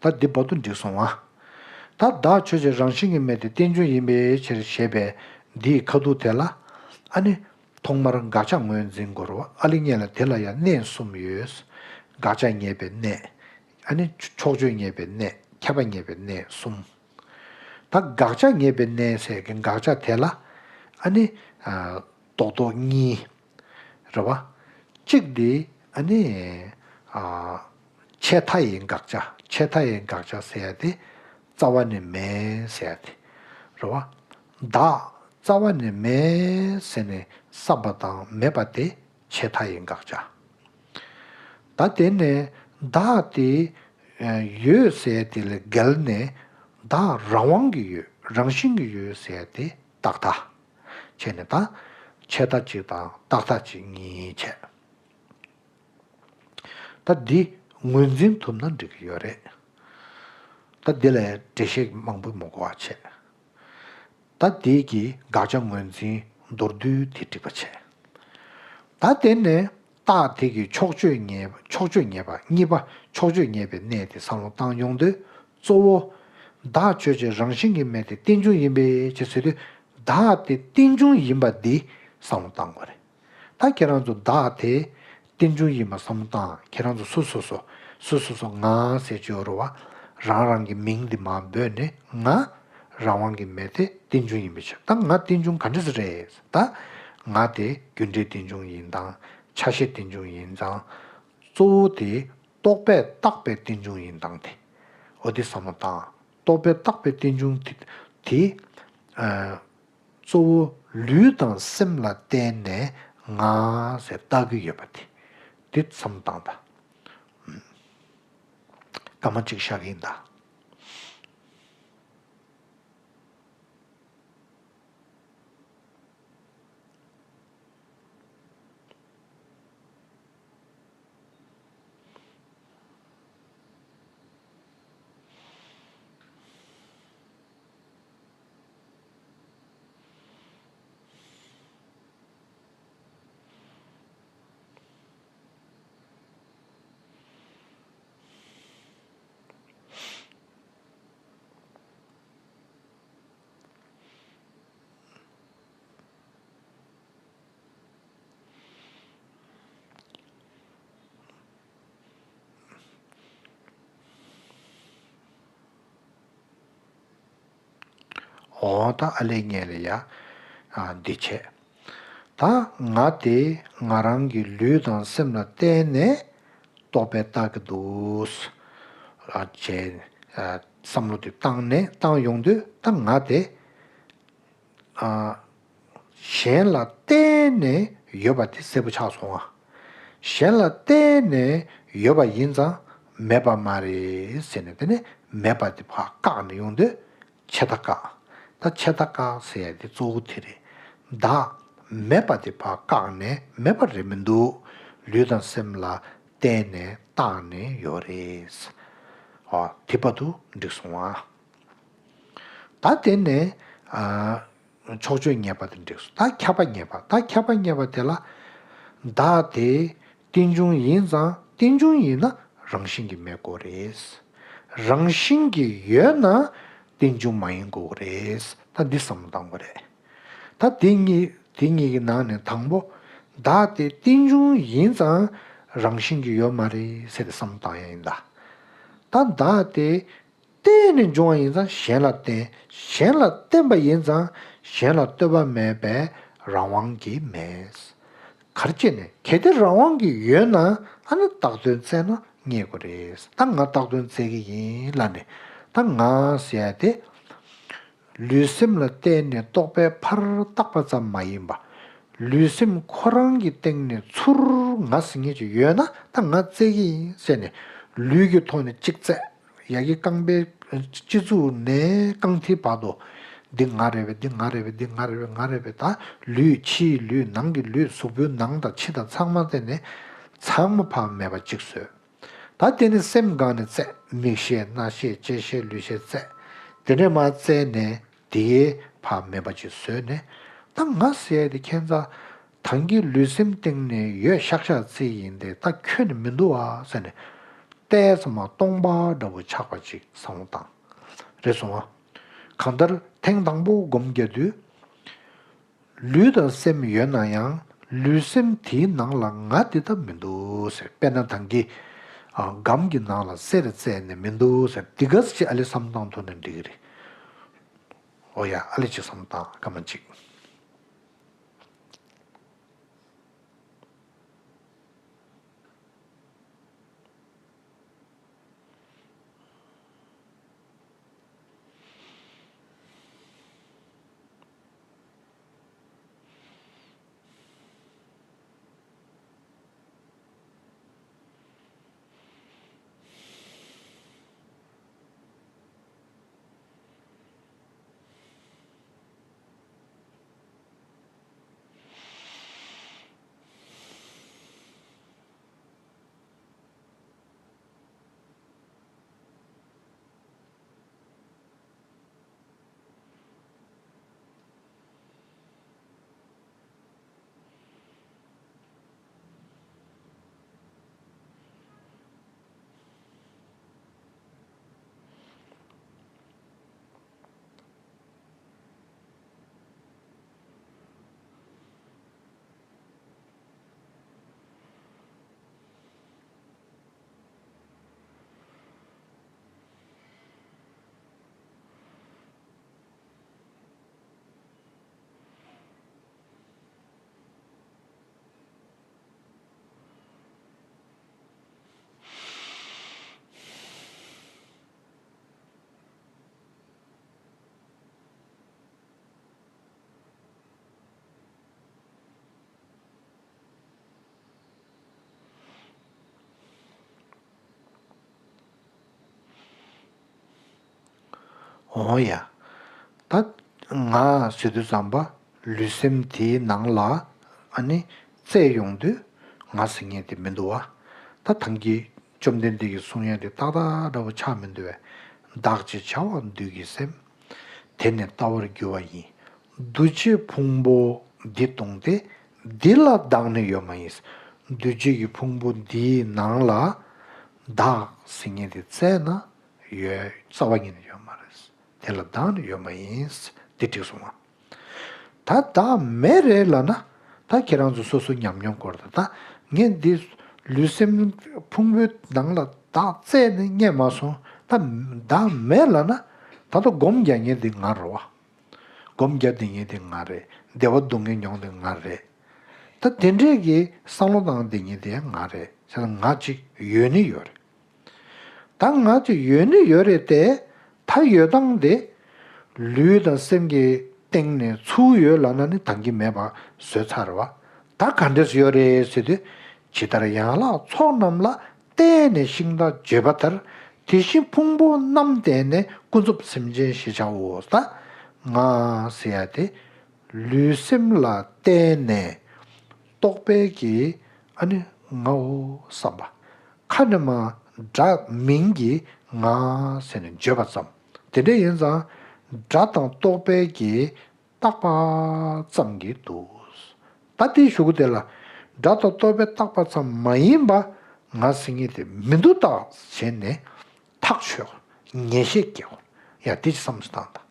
ད་འདི་བར་དུ་འགྲིག་སོང་ཨ། ད་ ད་བདག་ཆོས་ཅན་རང་བཞིན་གྱིས་མེད་དེ་རྟེན་འབྱུང་ཡིན་པའི་ཕྱིར་ཞེས་པའི་འདིའི་ཁ་ཐུག་དེ་ལ། ཨ་ནི། ཐོག་མར་དགག་བྱ་ངོས་འཛིན་དགོས་རེད་བ། ཨ་ལི་ཉན་ལ་དེ་ལ་ཡང་གནས་གསུམ་ཡོད། དགག་བྱ་ངེས་པའི་གནས། ཨ་ནི་ཕྱོགས་ཆོས་ངེས་པའི་གནས། ཁྱབ་པ་ངེས་པའི་གནས་གསུམ། ད་དགག་བྱ་ངེས་པའི་གནས་ཟེར་གྱི་དགག་བྱ་དེ་ལ། ཨ་ནི། རྡོག་རྡོག་གཉིས། རེད་བ། གཅིག་དེ། ཨ་ནི། ཆད་མཐའ་ཡི་དགག་བྱ། ཆད་མཐའ་ཡི་དགག་བྱ་ཟེར་ཡ་དེ། རྩ་བ་ནས་མེད་ཟེར་ཡ་དེ། རེད་བ། བདག་རྩ་བ་ནས་མེད་ཟེར་ནས་བསམ་པ་དང་མེད་པ་དེ་ཆད་མཐའ་ཡི་དགག་བྱ། ད་དེ་ནས་བདག་དེ་ཡོད་ཟེར་དེ་ལ་འགལ་ནས་བདག་རང་དབང་གིས་ཡོད། རང་བཞིན་གྱིས་ཡོད་ཟེར་དེ་རྟག་མཐའ་བྱས་ནས། ད་ཆད་མཐའ་གཅིག་དང་རྟག་མཐའ་གཅིག་གཉིས་བྱས། ད་འདི་ངོས་འཛིན་ཐུབ་ན་འགྲིག་གི་ཡོད་རེད། ད་འདི་ལ་འགྲེལ་བཤད་མང་པོ་མི་དགོས་པ་བྱས། ད་དེ་གི་དགག་བྱ་ངོས་འཛིན་མདོར་བསྡུས་དེ་འགྲིག་པ་བྱས། ད་དེ་ནས་རྟགས་དེ་གི་ཕྱོགས་ཆོས་ངེས། ཕྱོགས་ཆོས་ངེས་པ་གཉིས་པ། ཕྱོགས་ཆོས་ངེས་པའི་གནས་དེ་བསམ་བློ་བཏང་ཡོང་དུས། གཙོ་བོ། བདག་ཆོས་ཅན་རང་བཞིན་གྱིས་མེད་དེ་རྟེན་འབྱུང་ཡིན་པའི་ཕྱིར་ཟེར་དུས། བདག་དེ་རྟེན་འབྱུང་ཡིན་པ་འདི་བསམ་བློ་བཏང་དགོས་རེད། ད་ཁྱེད་རང་ཚོ་བདག་དེ་རྟེན་འབྱུང་ཡིན་པ་བསམ་བློ་བཏང་། ཁྱེད་རང་ཚོ་སོ་སོ་སོ། སོ་སོ་སོ་ང་ཟེར་གྱི་ཡོད་རེད་བ། རང་རང་གི་མིང་འདི་མར་འབོད་ནས། ང་རང་དབང་གིས་མེད་དེ་རྟེན་འབྱུང་ཡིན་པའི་ཕྱིར། ད་ང་རྟེན་འབྱུང་ག་འདྲ་ཟེར་རེད། ད་ང་དེ་རྒྱུ་འབྲས་རྟེན་འབྱུང་ཡིན་དང་། ཆ་ཤས་རྟེན་འབྱུང་ཡིན་ཙང་། གཙོ་བོ་དེ་རྟོག་པས་བཏགས་པའི་རྟེན་འབྱུང་ཡིན་སྟངས་དེ། འོ་དེ་བསམ་བློ་བཏང་། རྟོག་པས་བཏགས་པའི་རྟེན་འབྱུང་དེ། དེ། ཨ། གཙོ་བོ་ལུས་དང་སེམས་ལ་བརྟེན་ནས་ང་ཟེར་བཏགས་ཀྱི་ཡོད་པ་དེ། དེ་བསམ་བློ་བཏང་དང་། སྐར་མ་གཅིག་བཞག་གི་ཡིན་ད། འོ་ད་ཨ་ལས་ངན་ལས་ཡ། ཨ། འདི་བྱས། ད་ང་དེ་ང་རང་གི་ལུས་དང་སེམས་ལ་བརྟེན་ནས་རྟོག་པས་བཏགས་ཀྱི་འདུག་ཨ། བྱས། ཨ། བསམ་བློ་དེ་བཏང་ནས་བཏང་ཡོང་དུས། ད་ང་དེ། ཨ། གཞན་ལ་བརྟེན་ནས་ཡོད་པ་དེ་གསལ་པོ་ཆགས་སོང་ང་། གཞན་ལ་བརྟེན་ནས་ཡོད་པ་ཡིན་ཙང་མེད་པ་མ་རེད་ཟེར་ནས། དེ་ནས་མེད་པ་དེ་ཕར་བཀག་ནས་ཡོང་དུས། ཆད་མཐའ་བཀག་ད་ཆད་མཐའ་བཀག་ཟེར་ཡ་དེ་གཙོ་བོ་དེ་རེད། བདག་མེད་པ་དེ་ཕར་བཀག་ནས། མེད་པ་རེད་མི་འདུག་ལུས་དང་སེམས་ལ་བརྟེན་ནས་བཏགས་ནས་ཡོད་རེད། ཨོ། དེ་བར་དུ་འགྲིག་སོང་ང་། ད་དེ་ནས། ཨ། ཕྱོགས་ཆོས་ངེས་པ་དེ་འགྲིག་སོང་། ད་ཁྱབ་པ་ངེས་པ། ད་ཁྱབ་པ་ངེས་པ་དེ་ལ། བདག་དེ་རྟེན་འབྱུང་ཡིན་ཙང་། རྟེན་འབྱུང་ཡིན་ན་རང་བཞིན་གྱིས་མེད་དགོས་རེད། རང་བཞིན་གྱིས་ཡོད་ན་རྟེན་འབྱུང་མ་ཡིན་དགོས་རེད། ད་འདི་བསམ་བློ་བཏང་དགོས་རེད། ད་དེ་གཉིས། དེ་གཉིས་ཀྱི་ནང་ནས་དང་པོ། བདག་དེ་རྟེན་འབྱུང་ཡིན་ཙང་རང་བཞིན་གྱིས་ཡོད་མ་རེད་ཟེར་ཏེ་བསམ་བློ་བཏང་ཡ་ཡིན་ད། ད་བདག་དེ་བརྟེན་ནས་འབྱུང་བ་ཡིན་ཙང་གཞན་ལ་བརྟེན། གཞན་ལ་བརྟེན་པ་ཡིན་ཙང་གཞན་ལ་ལྟོས་པ་མེད་པས་རང་དབང་གིས་མེད། ག་རེ་བྱས་ནས། གལ་ཏེ་རང་དབང་གིས་ཡོད་ན། ཨ་ནི་བཏགས་དོན་བཙལ་ན་རྙེད་དགོས་རེད། ད་ང་བཏགས་དོན་བཙལ་གྱི་ཡིན་ལབ་ནས། ད་ང་ཟེར་ཡ་དེ། ལུས་སེམས་ལ་བརྟེན་ནས་རྟོག་པས་ཕར་བཏགས་པ་ཙམ་མ་ཡིན་པ། ལུས་སེམས་ཁོ་རང་གི་སྟེང་ནས་ཚུར་ང་ཟེར་མཁན་ཅིག་ཡོད་ན། ད་ང་བཙལ་གྱི་ཡིན་ཟེར་ནས་ལུས་ཀྱི་ཐོག་ནས་གཅིག་བཙལ། ཡ་གི་རྐང་པའི་སྤྱི་གཙུག་ནས་རྐང་མཐིལ་བར་དུ། འདི་ང་རེད་པས། འདི་ང་རེད་པས། འདི་ང་རེད་པས། ང་རེད་པས། ད་ལུས། ཕྱིའི་ལུས། ནང་གི་ལུས། གཟུགས་པོའི་ནང་དང་ཕྱི་དང་ཚང་མ་བཙལ་ནས་ཚང་མ་ཕར་མེད་པ་གཅིག་བཟོས། ད་དེ་ནས་སེམས་སྒང་ནས་བཙལ། མིག་ཤེས། རྣ་ཤེས། ལྕེ་ཤེས། ལུས་ཤེས་བཙལ། དེ་ནས་མར་བཙལ་ནས་དེའི་ཕར་མེད་པ་ཅིག་བཟོས་ནས། ད་ང་ཟེར་ཡ་དེ་ཁྱད་མཚར། ད་གིན་ལུས་སེམས་སྟེང་ནས་ཡོད་ཤག་ཤག་བརྩིས་ཡིན་ཏེ། ད་ཁྱོན་ནས་མི་འདུག་ཨ་ཟེར་ནས། ཏོག་ཙམ་མར་སྟོང་པ་འདྲ་བོ་ཆགས་པ་ཅིག་བསམ་བློ་བཏང་། རེད་སོང་ཨ། གང་ལྟར་ཐེངས་དང་པོ་སྒོམ་རྒྱག་དུས། ལུས་དང་སེམས་ཡོད་ན་ཡང་ལུས་སེམས་དེའི་ནང་ལ་ང་དེ་ད་མི་འདུག་ཟེར། དཔེར་ན་ད་གིན་ཨ་སྒམ་གྱི་ནང་ལ་གསེར་བཙལ་ནས་མི་འདུག་ཟེར། འདི་ག་ཅིག་ཨ་ལེ་བསམ་བཏང་ཐུབ་ན་འགྲིག་གི་རེད། ཨོ་ཡ། ཨ་ལེ་ཅིག་བསམ་བཏང་སྐར་མ་གཅིག་འོ་ཡ། ད་ང་ཟེར་དུས་ཙམ་པ་ལུས་སེམས་དེའི་ནང་ལ་ཨ་ནི་བཙལ་ཡོང་དུས་ང་ཟེར་མཁན་དེ་མི་འདུག་བ། ད་ཐང་གི་བཅོམ་ལྡན་འདས་ཀྱིས་གསུང་ཡ་དེ་ཏག་ཏག་འདྲ་བོ་ཆགས་མི་འདུག་བས། བདག་ཅེས་བྱ་བ་བདུད་ཀྱི་སེམས། དེ་ནི་ལྟ་བར་འགྱུར་བ་ཡིན། འདུ་བྱེད་ཕུང་པོ་འདི་སྟོང་སྟེ། འདི་ལ་བདག་ནི་ཡོད་མ་ཡིན། འདུ་བྱེད་ཀྱི་ཕུང་པོ་འདིའི་ནང་ལ་བདག་ཟེར་མཁན་དེ་བཙལ་ན་ཡོད། རྩ་བ་ཉིད་ནས་ཡོད་མ་རེད། དེ་ལ་བདག་ནི་ཡོད་མ་ཡིན། འདི་འགྲིག་སོང་ང་། ད་བདག་མེད་རེད་ལབ་ན། ད་ཁྱེད་རང་ཚོ་སོ་སོ་ཉམས་མྱོང་སྐོར་དང་། ད་ངས་འདི་ལུས་སེམས་ཕུང་པོའི་ནང་ལ་བདག་བཙལ་ནས་རྙེད་མ་སོང་། ད་བདག་མེད་ལབ་ན། ད་ལྟ་སྒོམ་རྒྱག་མཁན་འདི་ང་རེད་བ། སྒོམ་རྒྱག་བསྡད་མཁན་དེ་ང་རེད། བདེ་བ་སྡུག་བསྔལ་མྱོང་དེ་ང་རེད། ད་དེ་འདྲས་ཀྱི་བསམ་བློ་བཏང་བསྡད་མཁན་དེ་ང་རེད། བྱས་ཙང་ང་གཅིག་ཡོད་ནི་ཡོད་རེད། ད་ང་གཅིག་ཡོད་ནི་ཡོད་རེད་དེ། ད་ཡོད་སྟངས་དེ་ལུས་དང་སེམས་ཀྱི་སྟེང་ནས་ཚུར་ཡོད་ལབ་ན་ནི་ད་གིན་མེད་པ་བཟོས་ཚར་བ། ད་ག་འདྲས་ཡོད་རེད་ཟེར་དུས། ཇི་ལྟར་ཡན་ལག་ཚོགས་རྣམས་ལ། བརྟེན་ནས་ཤིང་རྟ་བརྗོད་པ་ལྟར། དེ་བཞིན་ཕུང་པོ་རྣམས་བརྟེན་ནས། ཀུན་རྫོབ་སེམས་ཅན་ཞེས་བྱའོ། ད་ང་ཟེར་ཡ་དེ་ལུས་སེམས་ལ་བརྟེན་ནས་རྟོག་པའི་གི་ཨ་ནི་ངའོ་བསམ་པ། ཁ་ནས་མ་སྒྲ་མིང་གི་ང་ཟེར་ནས་བརྗོད་པ་ཙམ། དེ་འདྲ་ཡིན་ཙང་སྒྲ་དང་རྟོག་པའི་གི་བཏགས་པ་ཙམ་གྱིས་འདུག་ད་དེའི་གཞུག་གུ་དེ་ལ་སྒྲ་དང་རྟོག་པའི་བཏགས་པ་ཙམ་མ་ཡིན་པ་ང་ཟེར་མཁན་དེ་མི་འདུག་ད་བྱས་ནས་ཐག་ཆོད། ངེས་ཤེས་སྐྱེའོ། ཡ། དེ་ཅི་བསམ་སུ་བཏང་དང་།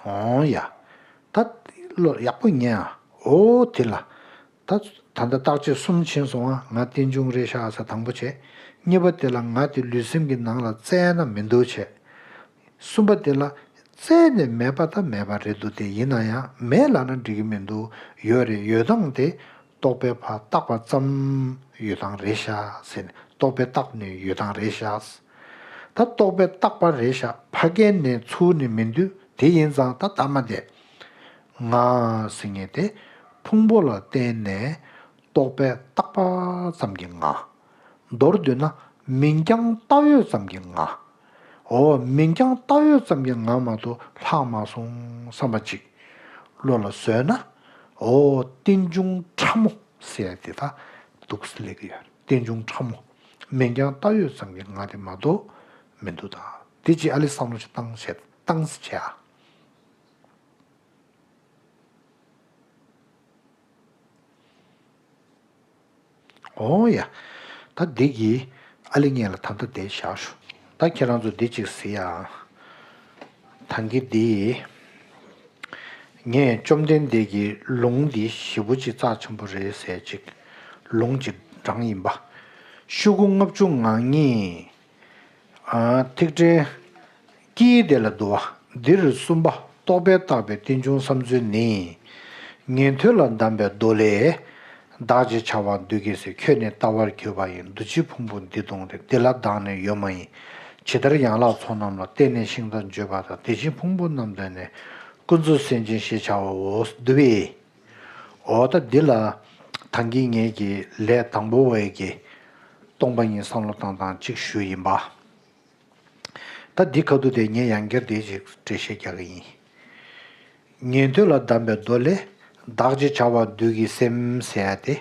འོང་ཡ། ད་བློ་ཡག་པོ་ཉན་ཨ། འོ་དེ་ལ། ད་ད་ལྟ་བརྟག་དཔྱད་གསུམ་ཕྱིན་སོང་ཨ། ང་རྟེན་འབྱུང་རེད་ཤག་ཟེར་དང་པོ་བྱས། གཉིས་པ་དེ་ལ་ང་དེ་ལུས་སེམས་ཀྱི་ནང་ལ་བཙལ་ན་མི་འདུག་བྱས། གསུམ་པ་དེ་ལ་བཙལ་ནས་མེད་པ་ད་མེད་པ་རེད་འདུག་དེ་ཡིན་ན་ཡང་མེད་ལབ་ན་འགྲིག་གི་མི་འདུག་ཡོད་རེད། ཡོད་སྟངས་དེ་རྟོག་པས་ཕར་བཏགས་པ་ཙམ་ཡོད་སྟངས་རེད་ཤག་ཟེར་ནས། རྟོག་པས་བཏགས་ནས་ཡོད་སྟངས་རེད་ཤག་ད་རྟོག་པས་བཏགས་པ་རེད་ཤག་ཕ་གི་ནས་ཚུར་ནས་མི་འདུག་དེ་ཡིན་ཙང་ད་ལྟ་མ་དེ་ང་ཟེར་མཁན་དེ་ ཕུང་པོ་ལ་བརྟེན་ནས་རྟོག་པས་བཏགས་པ་ཙམ་གྱི་ངང་། མདོར་བསྡུས་ན་མིང་རྐྱང་བཏགས་ཡོད་ཙམ་གྱི་ངང་། འོ་མིང་རྐྱང་བཏགས་ཡོད་ཙམ་གྱི་ངང་མ་གཏོགས་ལྷག་མ་སོང་བསམ་པ་ཅིག་བློ་ལ་བཟོས་ན། འོ་རྟེན་འབྱུང་ཕྲ་མོ་ཟེར་ཡ་དེ་ད་འདུག་སེ་སླེབས་ཀྱི་ཡོད། རྟེན་འབྱུང་ཕྲ་མོ། མིང་རྐྱང་བཏགས་ཡོད་ཙམ་གྱི་ངང་དེ་མ་གཏོགས་མི་འདུག་ད་དེ་ཅིག་ཨ་ལེ་བསམ་བློ་ཞིག་བཏང་བྱས་བཏང་ཟེར་བྱས་ཨ། འོ་ཡ། ད་འདི་གི་ཨ་ལེ་ངས་ལ་ད་ལྟ་དེ་བཞག་ཞུ། ད་ཁྱེད་རང་ཚོ་འདི་གཅིག་གཟིགས་ཡ། ད་གིན་འདི། ངས་བཅོམ་ལྡན་འདས་ཀྱི་ལུང་འདི་ཞེ་པོ་ཅིག་རྩ་ཆེན་པོ་རེད་ཟེར་ཅིག་ལུང་ཅིག་དྲངས་ཡིན་པ། ཤོག་གུ་ལྔ་བཅུ་ང་གཉིས། ཨ། ཐིག་ཕྲེང་དཀྱིལ་དེ་ལ་འདུ་བ། འདིར་གསུམ་པ་རྟོག་པས་བཏགས་པའི་རྟེན་འབྱུང་བསམ་ཚུལ་ནི། ཉན་ཐོས་ལ་གདམས་པའི་མདོ་ལས། བདག་ཅེས་བྱ་བ་འདུས་ཀྱི་སེམས། ཁྱོད་ནི་ལྟ་བར་གྱུར་པ་ཡིན། འདུ་བྱེད་ཕུང་པོ་འདི་སྟོང་སྟེ། འདི་ལ་བདག་ནི་ཡོད་མ་ཡིན། ཇི་ལྟར་ཡན་ལག་ཚོགས་རྣམས་ལ། བརྟེན་ནས་ཤིང་རྟ་འགྱོད་པ་དང་། དེ་བཞིན་ཕུང་པོ་རྣམས་ལ་ནི། ཀུན་རྫོབ་སེམས་ཅན་ཞེས་བྱ་བའོ། འདུ་བའི། འོ་ད་འདི་ལ་ད་གིན་ངེད་ཀྱི་ལས་དང་པོ་བའི་གི་སྟོང་པ་ཉིད་བསམ་བློ་བཏང་སྟངས་གཅིག་ཞུས་ཡིན་པ། ད་འདི་ཁ་ཐུག་དེ་ངས་ཡང་བསྐྱར་དེ་ཅིག་འགྲེལ་བཤད་རྒྱག་གི་ཡིན། ཉན་ཐོས་ལ་གདམས་པའི་མདོ་ལས། བདག་ཅེས་བྱ་བ་འདུས་ཀྱི་སེམས་ཟེར་ཡ་དེ།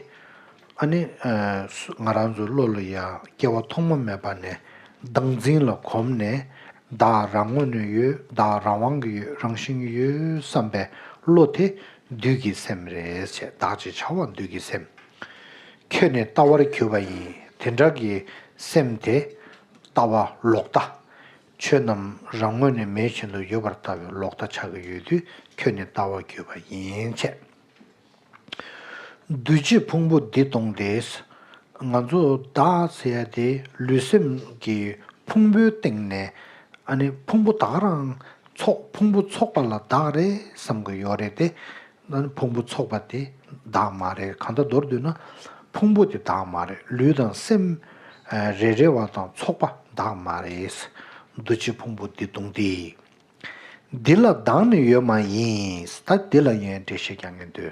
ཨ་ནི། ཨ། སུ། ང་རང་ཚོའི་བློ་ལ་ཡང་སྐྱེ་བ་ཐོག་མ་མེད་པ་ནས་བདག་འཛིན་ལ་གོམས་ནས། བདག་རང་ངོས་ནས་ཡོད། བདག་རང་དབང་གི་ཡོད། རང་བཞིན་གྱི་ཡོད་བསམ་པའི་བློ་དེ་འདུས་ཀྱི་སེམས་རེད་ཅེས། བདག་ཅེས་བྱ་བ་འདུས་ཀྱི་སེམས། ཁྱོད་ནི་ལྟ་བར་གྱུར་པ་ཡིན། དེ་འདྲ་གི་སེམས་དེ་ལྟ་བ་ལོག་ལྟ། ཆོས་རྣམས་རང་ངོས་ནས་མེད་བཞིན་དུ་ཡོད་པར་ལྟ་བའི་ལོག་ལྟ་ཆགས་ཀྱི་ཡོད་དུས། ཁྱོད་ནི་ལྟ་བར་གྱུར་པ་ཡིན་ཅེས། འདུ་བྱེད་ཕུང་པོ་འདི་སྟོང་སྟེ། ང་ཚོ་བདག་ཟེར་ཡ་དེ་ལུས་སེམས་ཀྱི་ཕུང་པོའི་སྟེང་ནས། ཨ་ནི་ཕུང་པོ་ད་ག་རང་ཚོགས། ཕུང་པོ་ཚོགས་པ་ལ་བདག་རེད་བསམ་གྱི་ཡོད་རེད་དེ། ཨ་ནི་ཕུང་པོ་ཚོགས་པ་དེ་བདག་མ་རེད། གང་ལྟར་མདོར་བསྡུས་ན་ཕུང་པོ་དེ་བདག་མ་རེད། ལུས་དང་སེམས་རེ་རེ་བ་དང་ཚོགས་པ་བདག་མ་རེད། འདུ་བྱེད་ཕུང་པོ་འདི་སྟོང་སྟེ། འདི་ལ་བདག་ནི་ཡོད་མ་ཡིན། ད་འདི་ལ་ངས་འགྲེལ་བཤད་རྒྱག་གིན་འདུག་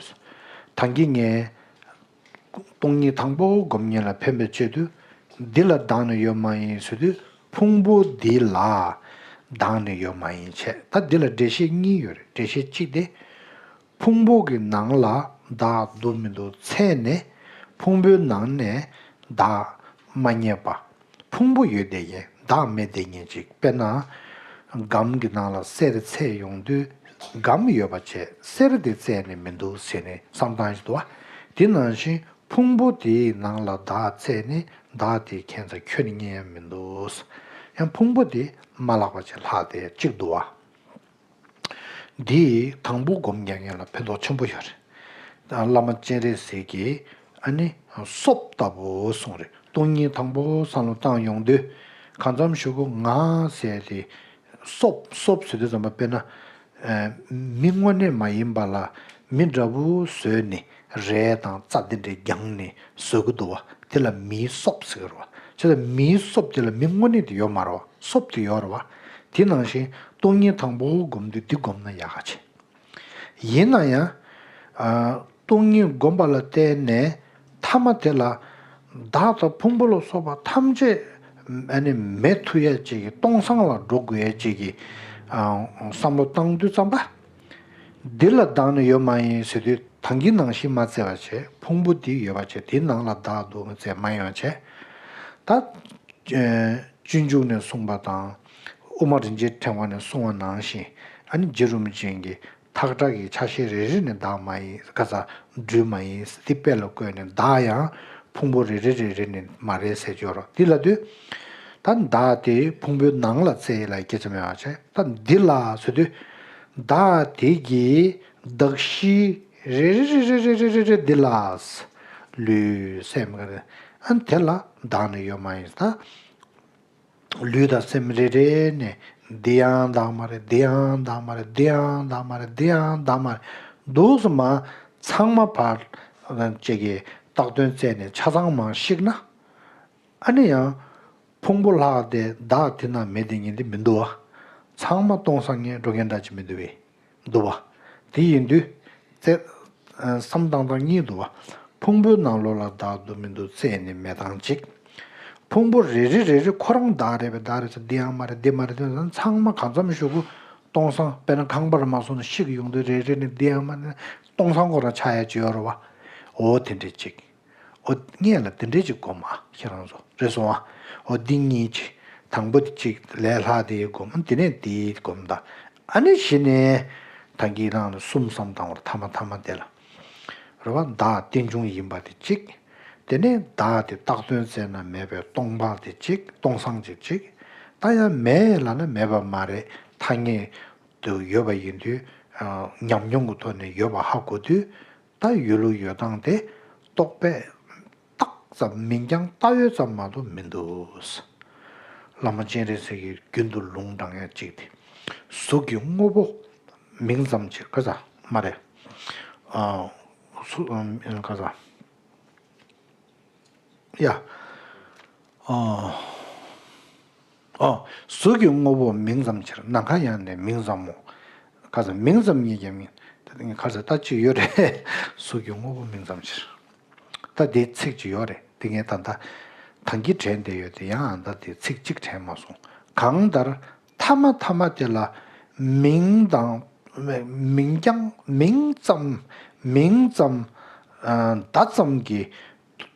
ད་གིན་ངས་སྟོང་ཉིད་དང་པོ་སྒོམ་མཁན་ལ་ཕན་པའི་ཆེད་དུ། འདི་ལ་བདག་ནི་ཡོད་མ་ཡིན་ཟེར་དུས། ཕུང་པོ་འདི་ལ་བདག་ནི་ཡོད་མ་ཡིན་བྱས། ད་འདི་ལ་འགྲེལ་བཤད་གཉིས་ཡོད་རེད། འགྲེལ་བཤད་གཅིག་དེ། ཕུང་པོ་གི་ནང་ལ་བདག་འདུག་མི་འདུག་འཚོལ་ནས། ཕུང་པོའི་ནང་ནས་བདག་མ་རྙེད་པ། ཕུང་པོ་ཡོད་བསྡད་མཁན། བདག་མེད་བསྡད་མཁན་ཅིག་དཔེར་ན། སྒམ་གྱི་ནང་ལ་གསེར་འཚོལ་ཡོང་དུས། སྒམ་ཡོད་པ་བྱས། གསེར་དེ་བཙལ་ནས་མི་འདུག་ཟེར་ནས་བསམ་སྟངས་ཤིག་འདུག་བ། དེ་ནང་བཞིན་ཕུང་པོ་དེའི་ནང་ལ་བདག་འཚོལ་ནས། བདག་དེ་ཁྱད་མཚར་ཁྱོན་ནས་རྙེད་ཡ་མི་འདུག་ཡང་ཕུང་པོ་དེ་མ་ལགས་པ་ཅིག་ལྷག་བསྡད་ཅིག་འདུག་བ། འདི་དང་པོ་སྒོམ་རྒྱག་མཁན་ལ་ཕན་ཐོགས་ཆེན་པོ་ཡོད་རེད། བླ་མ་སྤྱན་རས་གཟིགས་ཀྱིས་ཨ་ནི་སོབ་ལྟ་བུ་གསུངས་རེད། སྟོང་ཉིད་དང་པོ་བསམ་བློ་བཏང་ཡོང་དུས། གང་འཚམ་ཞུ་གོ་ང་ཟེར་ཏེ། སོབ་སོབ་ཟེར་དུས་ཙམ་པ་དཔེར་ན། ཨ། མི་དངོས་གནས་མ་ཡིན་པ་ལ་མི་འདྲ་བོ་བཟོས་ནས། རས་དང་རྩྭ་དེ་འདྲས་བརྒྱངས་ནས་བཟོ་གི་འདུག་བ། དེ་ལ་མིའི་སོབ་ཟེར་གི་རེད་བ། བྱས་ཙང་མིའི་སོབ་དེ་ལ་མི་དངོས་གནས་དེ་ཡོད་མ་རེད་བ། སོབ་དེ་ཡོད་རེད་བ། དེ་ནང་བཞིན་སྟོང་ཉིད་དང་པོ་སྒོམ་དུས་འདི་སྒོམ་ན་ཡག་ག་བྱེད། ཡིན་ན་ཡང་། ཨ། སྟོང་ཉིད་སྒོམ་པ་ལ་བརྟེན་ནས་ཐ་མ་དེ་ལ་བདག་དང་ཕུང་པོ་ལ་སོགས་པ་ཐམས་ཅད་ཨ་ནི་མེད་ཐུབ་ཡ་ཅིག་གི་སྟོང་སང་ལ་འགྲོ་དགོས་ཡ་ཅིག་གི། ཨ། བསམ་བློ་བཏང་དུས་ཙམ་པ། འདི་ལ་བདག་ནི་ཡོད་མ་ཡིན་ཟེར་དུས། ད་གིན་ནང་བཞིན་མ་བཙལ་བ་བྱས། ཕུང་པོ་འདི་ཡོད་པ་བྱས། དེའི་ནང་ལ་བདག་འདུག་བཙལ་མ་ཡོང་བ་བྱས། ད། ཨ། སྤྱོད་འཇུག་ནས་གསུངས་པ་དང་། དབུ་མ་རིན་ཆེན་ཕྲེང་བ་ནས་གསུངས་པ་ནང་བཞིན། ཨ་ནི་རྗེ་རིན་པོ་ཆེ་གིས་ཐག་ཁྲ་གི་ཆ་ཤས་རེ་རེ་ནས་བདག་མ་ཡིན། ག་ས་སྦྲུལ་མ་ཡིན་ཟེར་དེ་དཔེ་ལ་བཀོད་ནས། བདག་ཡང་ཕུང་པོ་རེ་རེ་རེ་རེ་ནས་མ་རེད་ཟེར་གྱི་ཡོད་རེད། དེ་ལབ་དུས། ད་བདག་དེ་ཕུང་པོའི་ནང་ལ་བཙལ་ཡས་ལ་སྐད་ཆ་མེད་པ་བྱས། ད་འདི་ལ་ཟེར་དུས། བདག་དེ་གི་གདགས་གཞི་རེ་རེ་འདི་ལ། ལུས་སེམས་ག་རེ། ཨ། དེ་ལ་བདག་ནི་ཡོད་མ་ཡིན། ད་ལུས་དང་སེམས་རེ་རེ་ནས་འདི་ཡང་བདག་མ་རེད། འདི་ཡང་བདག་མ་རེད། འདི་ཡང་བདག་མ་རེད། འདི་ཡང་བདག་མ་རེད། འདུག་སེ་མར་ཚང་མ་ཕར་ཅིག་གི་བཏགས་དོན་བཙལ་ནས་ཆ་ཚང་མར་བཤིག་ན། ཨ་ནི་ཡང་ཕུང་པོ་ལྷག་སྟེ་བདག་དེ་ན་མེད་དེ་ཉིད་དེ་མི་འདུག་བ། ཚང་མ་སྟོང་སང་ངེ་འགྲོ་མཁན་འདྲ་ཅིག་མི་འདུག་བས། འདུག་བ། དེ་ཡིན་དུས། བཙལ། བསམ་བཏང་སྟངས་གཉིས་འདུག་བ། ཕུང་པོའི་ནང་ལོགས་ལ་བདག་འདུག་མི་འདུག་བཙལ་ནས་མེད་སྟངས་གཅིག། ཕུང་པོ་རེ་རེ་རེ་རེ་ཁོ་རང་བདག་རེད་པས། བདག་རེད་ཟེར། འདི་ཡང་མ་རེད། འདི་མ་རེད། འདི་ཚང་མ་གང་འཚམ་ཞུ་གུ་སྟོང་སང་། དཔེར་ན་ཁང་པར་མ་སོང་ན་ཤི་གི་ཡོང་དུས་རེ་རེ་ནས་འདི་ཡང་མ་རེད། སྟོང་སང་ཁོ་རང་ཆགས་ཡ་ཅིག་ཡོད་རེད་བ། འོ་དེ་འདྲས་གཅིག། འོ་ངས་ལ་དེ་འདྲས་ཅིག་སྒོམ་ཨ། ཁྱེད་རང་ཚོ་རེད་སོང་ཨ། འོ་འདི་གཉིས་ཅིག། དང་པོ་དེ་གཅིག་ལས་ལྷག་དེ་སྒོམ། དེ་ནས་དེ་སྒོམ་ད། ཨ་ནི་གཞི་ནས་ད་གིན་རང་ལ་གསུམ་བསམ་བཏང་བར་ཐ་མ་ཐ་མ་དེ་ལ། རེད་བ། བདག་རྟེན་འབྱུང་ཡིན་པ་དེ་གཅིག། དེ་ནས་བདག་དེ་བཏགས་དོན་བཙལ་ན་མེད་པའི་སྟོང་པ་དེ་གཅིག། སྟོང་སང་གཅིག་གཅིག། ད་ཡང་མེད་ལབ་ན་མེད་པ་མ་རེད། ཐ་སྙད་དུ་ཡོད་པ་ཡིན་དུས། ཨ། ཉམས་མྱོང་གི་ཐོག་ནས་ཡོད་པ་ཧ་གོ་དུས། ད་ཡོད་ལུགས་ཡོད་སྟངས་དེ་རྟོག་པས་བཏགས་ཙམ་མིང་རྐྱང་བཏགས་ཡོད་ཙམ་མ་གཏོགས་མི་འདུག། བླ་མ་སྤྱན་རས་གཟིགས་ཀྱིས་རྒྱུན་དུ་ལུང་དྲངས་ཡ་གཅིག་དེ། གཟུགས་ཀྱི་དངོས་པོ་མིང་ཙམ་ཕྱིར། ག་ས་མ་རེད། ཨ། གཟུགས། ཨ། ག་ས། ཡ། ཨ། ཨོ། གཟུགས་ཀྱི་དངོས་པོ་མིང་ཙམ་ཕྱིར། ནམ་མཁའ་ཡང་ནི་མིང་ཙམ་མོ། ག་ས། མིང་ཙམ་ཉིད་ཀྱང་མིན། ད་ངས་ག་ས་ལྟ་ཅི་ཡོད་རེད། གཟུགས་ཀྱི་དངོས་པོ་མིང་ཙམ་ཕྱིར། ད་དེའི་ཚིག་ཅིག་ཡོད་རེད། དེ་ངས་ད་ལྟ་ཐང་གི་དྲན་བསྡད་ཡོད་དེ། ཡང་ཨ་ད་དེ་ཚིག་གཅིག་དྲན་མ་སོང་། གང་ལྟར་ཐ་མ་ཐ་མ་དེ་ལ་མིང་དང་། མིང་རྐྱང་། མིང་ཙམ། མིང་ཙམ། ཨ། བརྡ་ཙམ་གྱི་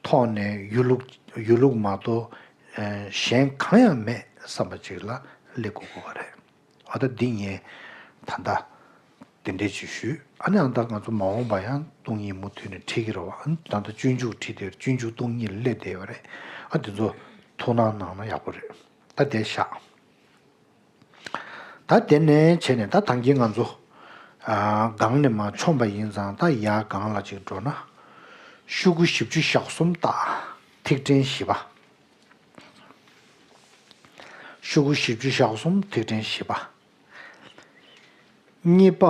ཐོག་ནས་ཡོད་ལུགས། ཡོད་ལུགས་མ་གཏོགས། ཨ། གཞན་གང་ཡང་མེད་བསམ་པ་ཅིག་ལ་སླེབས་དགོས་དགོས་པ་རེད། ཨ། ད་འདི་ངས་ད་ལྟ་དེ་འདྲས་ཅིག་ཞུས། ཨ་ནི་ཨ་ད་ང་ཚོ་མ་འོངས་པ་ཡང་སྟོང་ཉིད་མུ་མཐུད་ནས་འཁྲིད་ཀྱི་རེད་བ། ཨ་ནི་ད་ལྟ་སྤྱོད་འཇུག་ཁྲིད་དེ། སྤྱོད་འཇུག་སྟོང་ཉིད་ལ་སླེབས་བསྡད་ཡོད་རེད། ཨ། དེ་ཚོ་ཐུགས་སྣང་གནང་ན་ཡག་པོ་རེད། ད་དེ་བཞག། ད་དེ་ནས་བྱས་ནས་ད་ཐང་གིན་ང་ཚོ། ཨ། སྒང་ནས་མར་མཆོངས་པ་ཡིན་ཙང་། ད་ཡར་སྒང་ལ་ཅིག་འགྲོ་ན། ཤོག་གུ་བཞི་བཅུ་ཞེ་གསུམ་དང་ཐིག་ཕྲེང་བཞི་པ། ཤོག་གུ་བཞི་བཅུ་ཞེ་གསུམ་ཐིག་ཕྲེང་བཞི་པ། གཉིས་པ།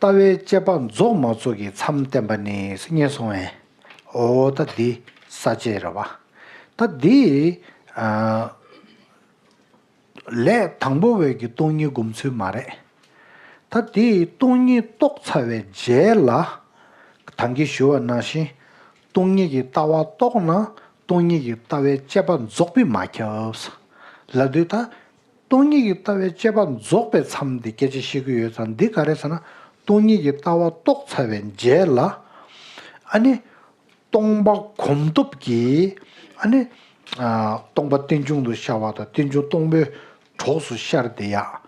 ལྟ་བའི་དཔྱད་པ་རྫོགས་མ་རྫོགས་ཀྱི་མཚམས་བསྟན་པ་ནི། ཟེར་སོང་བས། འོ་ད་འདི་ས་བཅད་རེད་བ། ད་འདི། ཨ། ལས་དང་པོ་བས་ཀྱི་སྟོང་ཉིད་སྒོམ་ཚུལ་མ་རེད། ད་དེ་སྟོང་ཉིད་རྟོགས་ཚར་བའི་རྗེས་ལ། ད་གིན་ཞུ་བ་ནང་བཞིན། སྟོང་ཉིད་ཀྱི་ལྟ་བ་རྟོགས་ན་སྟོང་ཉིད་ཀྱི་ལྟ་བའི་དཔྱད་པ་རྫོགས་པས་མ་ཁྱབ། ལབ་དུས་ད། སྟོང་ཉིད་ཀྱི་ལྟ་བའི་དཔྱད་པ་རྫོགས་པའི་མཚམས་དེ་སྐད་ཆ་བཤད་ཀྱི་ཡོད་ཙང་། འདི་ག་རེ་ཟེར་ན། སྟོང་ཉིད་ཀྱི་ལྟ་བ་རྟོགས་ཚར་བའི་རྗེས་ལ། ཨ་ནི། སྟོང་པ་གོམས་སྟོབས་ཀྱིས། ཨ་ནི། ཨ། སྟོང་པ་རྟེན་འབྱུང་དུ་ཤར་བ་དང་། རྟེན་འབྱུང་སྟོང་པའི་གྲོགས་སུ་ཤར་བསྡད་ཡ།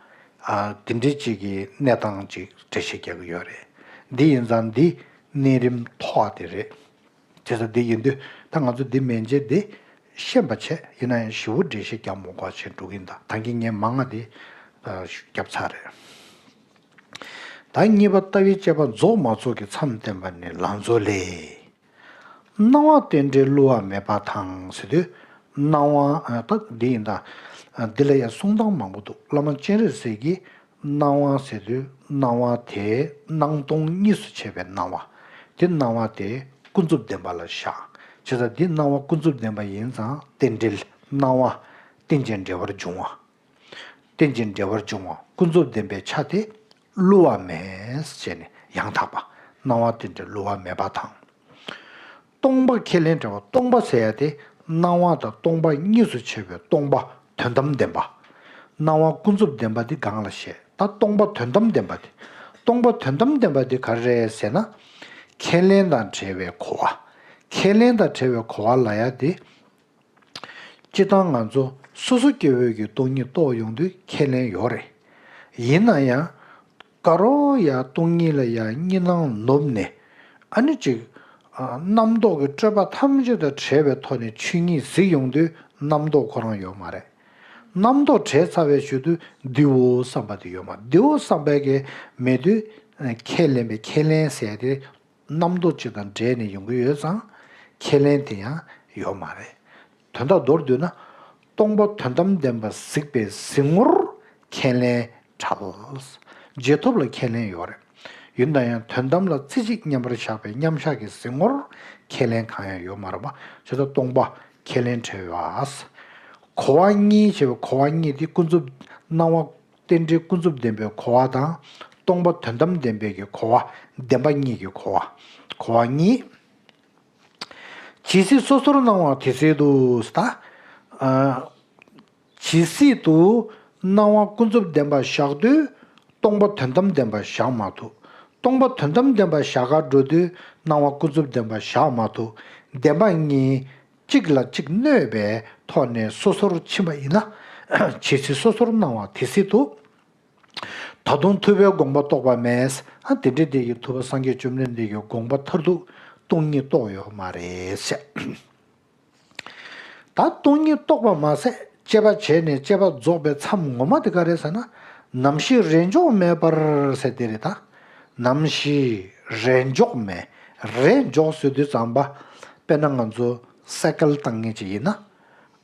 ཨ། དེ་འདྲའི་ཅིག་གི་གནས་སྟངས་ཅིག་འགྲེལ་བཤད་རྒྱག་གི་ཡོད་རེད། འདི་ཡིན་ཙང་འདི་གནས་རིམ་མཐོ་བ་དེ་རེད། དེ་ཚོ་འདི་ཡིན་དུས་ད་ང་ཚོ་འདི་མན་ཆད་འདི་ཤེས་པ་བྱས། ཡིན་ན་ཡང་ཞེ་པོ་འགྲེལ་བཤད་རྒྱག་མ་དགོས་པ་བྱས་འགྲོ་གི་ཡིན། ད་ད་གིན་ངས་མང་ང་འདི། ཨ། བརྒྱབ་ཚར་རེད། ད་གཉིས་པ། ལྟ་བའི་དཔྱད་པ་རྫོགས་མ་རྫོགས་ཀྱི་མཚམས་བསྟན་པ་ནི། ལང་ཚོ་ལས། སྣང་བ་རྟེན་འབྲེལ་བསླུ་བ་མེད་པ་དང་། ཟེར་དུས་སྣང་བ། ཨ། ད་འདི་ཡིན་ད། ཨ། འདི་ལ་ཡང་གསུང་སྟངས་མང་པོ་འདུག། བླ་མ་སྤྱན་རས་གཟིགས་ཀྱིས་སྣང་བ་ཟེར་དུས། སྣང་བ་དེ་སྣང་སྟོང་གཉིས་སུ་ཕྱེ་བའི་སྣང་བ། དེ་སྣང་བ་དེ་ཀུན་རྫོབ་བདེན་པ་ལ་བཞག། བྱས་ཙང་འདི་སྣང་བ་ཀུན་རྫོབ་བདེན་པ་ཡིན་ཙང་། རྟེན་འབྲེལ། སྣང་བ་རྟེན་ཅིང་འབྲེལ་བར་འབྱུང་བ། རྟེན་ཅིང་འབྲེལ་བར་འབྱུང་བ་ཀུན་རྫོབ་བདེན་པའི་ཆ་དེ་བསླུ་བ་མེད་ཅེས་ནས་ཡང་དག་པ། སྣང་བ་རྟེན་འབྲེལ་བསླུ་བ་མེད་པ་དང་། སྟོང་པ་ཁས་ལེན་བྲལ་བ། སྟོང་པ་ཟེར་ཡ་དེ་སྣང་བ་དང་སྟོང་པ་གཉིས་སུ་ཕྱེ་བའི་སྟོང་པ་དོན་དམ་བདེན་པ། སྣང་བ་ཀུན་རྫོབ་བདེན་པ་དེ་སྒང་ལ་བཤད། ད་སྟོང་པ་དོན་དམ་བདེན་པ་དེ། སྟོང་པ་དོན་དམ་བདེན་པ་དེ་ག་རེ་རེད་ཟེར་ན། ཁས་ལེན་དང་བྲལ་བའི་གོ་བ། ཁས་ལེན་དང་བྲལ་བའི་གོ་བ་ལབ་ཡ་དེ། སྤྱིར་བཏང་ང་ཚོ་སོ་སོ་སྐྱེ་བོའི་གི་སྟོང་ཉིད་རྟོགས་ཡོང་དུས་ཁས་ལེན་ཡོད་རེད། ཡིན་ན་ཡང་། དགའ་རོགས་ཡ་སྟོང་ཉིད་ལ་ཡ་གཉིད་སྣང་ནུབ་ནས། ཨ་ནི་ཅིག། ཨ། རྣམ་རྟོག་གི་སྤྲོས་པ་ཐམས་ཅད་དང་བྲལ་བའི་ཐོག་ནས་ཆོས་ཉིད་གཟིགས་ཡོང་དུས་རྣམ་རྟོག་ཁོ་རང་ཡོད་མ་རེད། རྣམ་རྟོག་བྲལ་ཚར་བའི་ཞོར་དུ་འདིའོ་བསམ་པ་དེ་ཡོད་མ། འདིའོ་བསམ་པའི་གི་མེད་དུས། ཨ། ཁས་ལེན་པའི་ཁས་ལེན་ཟེར་དེ། རྣམ་རྟོག་ཅིག་དང་འབྲེལ་ནས་ཡོང་གི་ཡོད་ཙང་། ཁས་ལེན་དེ་ཡང་ཡོད་མ་རེད། དོན་དག་མདོར་བསྡུས་ན། སྟོང་པ་དོན་དམ་བདེན་པ་གཟིགས་པའི་གཟིགས་ངོར་ཁས་ལེན་བྲལ། རྗེས་ཐོབ་ལ་ཁས་ལེན་ཡོད་རེད། ཡིན་ན་ཡང་དོན་དམ་ལ་རྩེ་གཅིག་མཉམ་པར་བཞག་པའི་མཉམ་བཞག་གི་གཟིགས་ངོར་ཁས་ལེན་གང་ཡང་ཡོད་མ་རེད་པ། བྱས་ཙང་སྟོང་པ་ཁས་ལེན་བྲལ་བ། གོ་བ་གཉིས་བྱས་པའི་གོ་བ་གཉིས་དེ་ཀུན་རྫོབ་སྣང་བ། རྟེན་འབྲེལ་ཀུན་རྫོབ་བདེན་པའི་གོ་བ་དང་། སྟོང་པ་དོན་དམ་བདེན་པའི་གི་གོ་བ། བདེན་པ་གཉིས་ཀྱི་གོ་བ། གོ་བ་གཉིས། ཇི་སྲིད་སོ་སོར་སྣང་བ་དེ་སྲིད་དུ། ད། ཨ། ཇི་སྲིད་དུ་སྣང་བ་ཀུན་རྫོབ་བདེན་པ་བཞག་དུས་སྟོང་པ་དོན་དམ་བདེན་པ་བཞག་མ་ཐུབ། སྟོང་པ་དོན་དམ་བདེན་པ་བཞག་གར་འགྲོ་དུས་སྣང་བ་ཀུན་རྫོབ་བདེན་པ་བཞག་མ་ཐུབ། བདེན་པ་གཉིས་གཅིག་ལ་གཅིག་གནོད་པའི་ཐོག་ནས་སོ་སོར་ཕྱིན་པ་ཡིན་ན། ཇི་སྲིད་སོ་སོར་སྣང་བ་དེ་སྲིད་དུ། ད་དུང་ཐུབ་པའི་དགོངས་པ་རྟོགས་པ་མེད། ཨ། དེ་འདྲ་དེ་གི་ཐུབ་པ་སངས་རྒྱས་བཅོམ་ལྡན་འདས་ཀྱི་དགོངས་པ་མཐར་ཐུག་སྟོང་ཉིད་རྟོགས་ཡོད་མ་རེད་ཟེར། ད་སྟོང་ཉིད་རྟོགས་པ་མ་ཟད་དཔྱད་པ་བྱས་ནས་དཔྱད་པ་རྫོགས་པའི་མཚམས་ངོ་མ་དེ་ག་རེ་ཟེར་ན། ནམ་ཞིག་རེས་འཇོག་མེད་པར་ཟེར་དེ་རེད་ད། ནམ་ཞིག་རེས་འཇོག་མེད། རེས་འཇོག་ཟེར་དུས་ཙམ་པ། དཔེར་ན་ང་ཚོ་སའི་ཀལ་བཏང་མཁན་ཅིག་ཡིན་ན།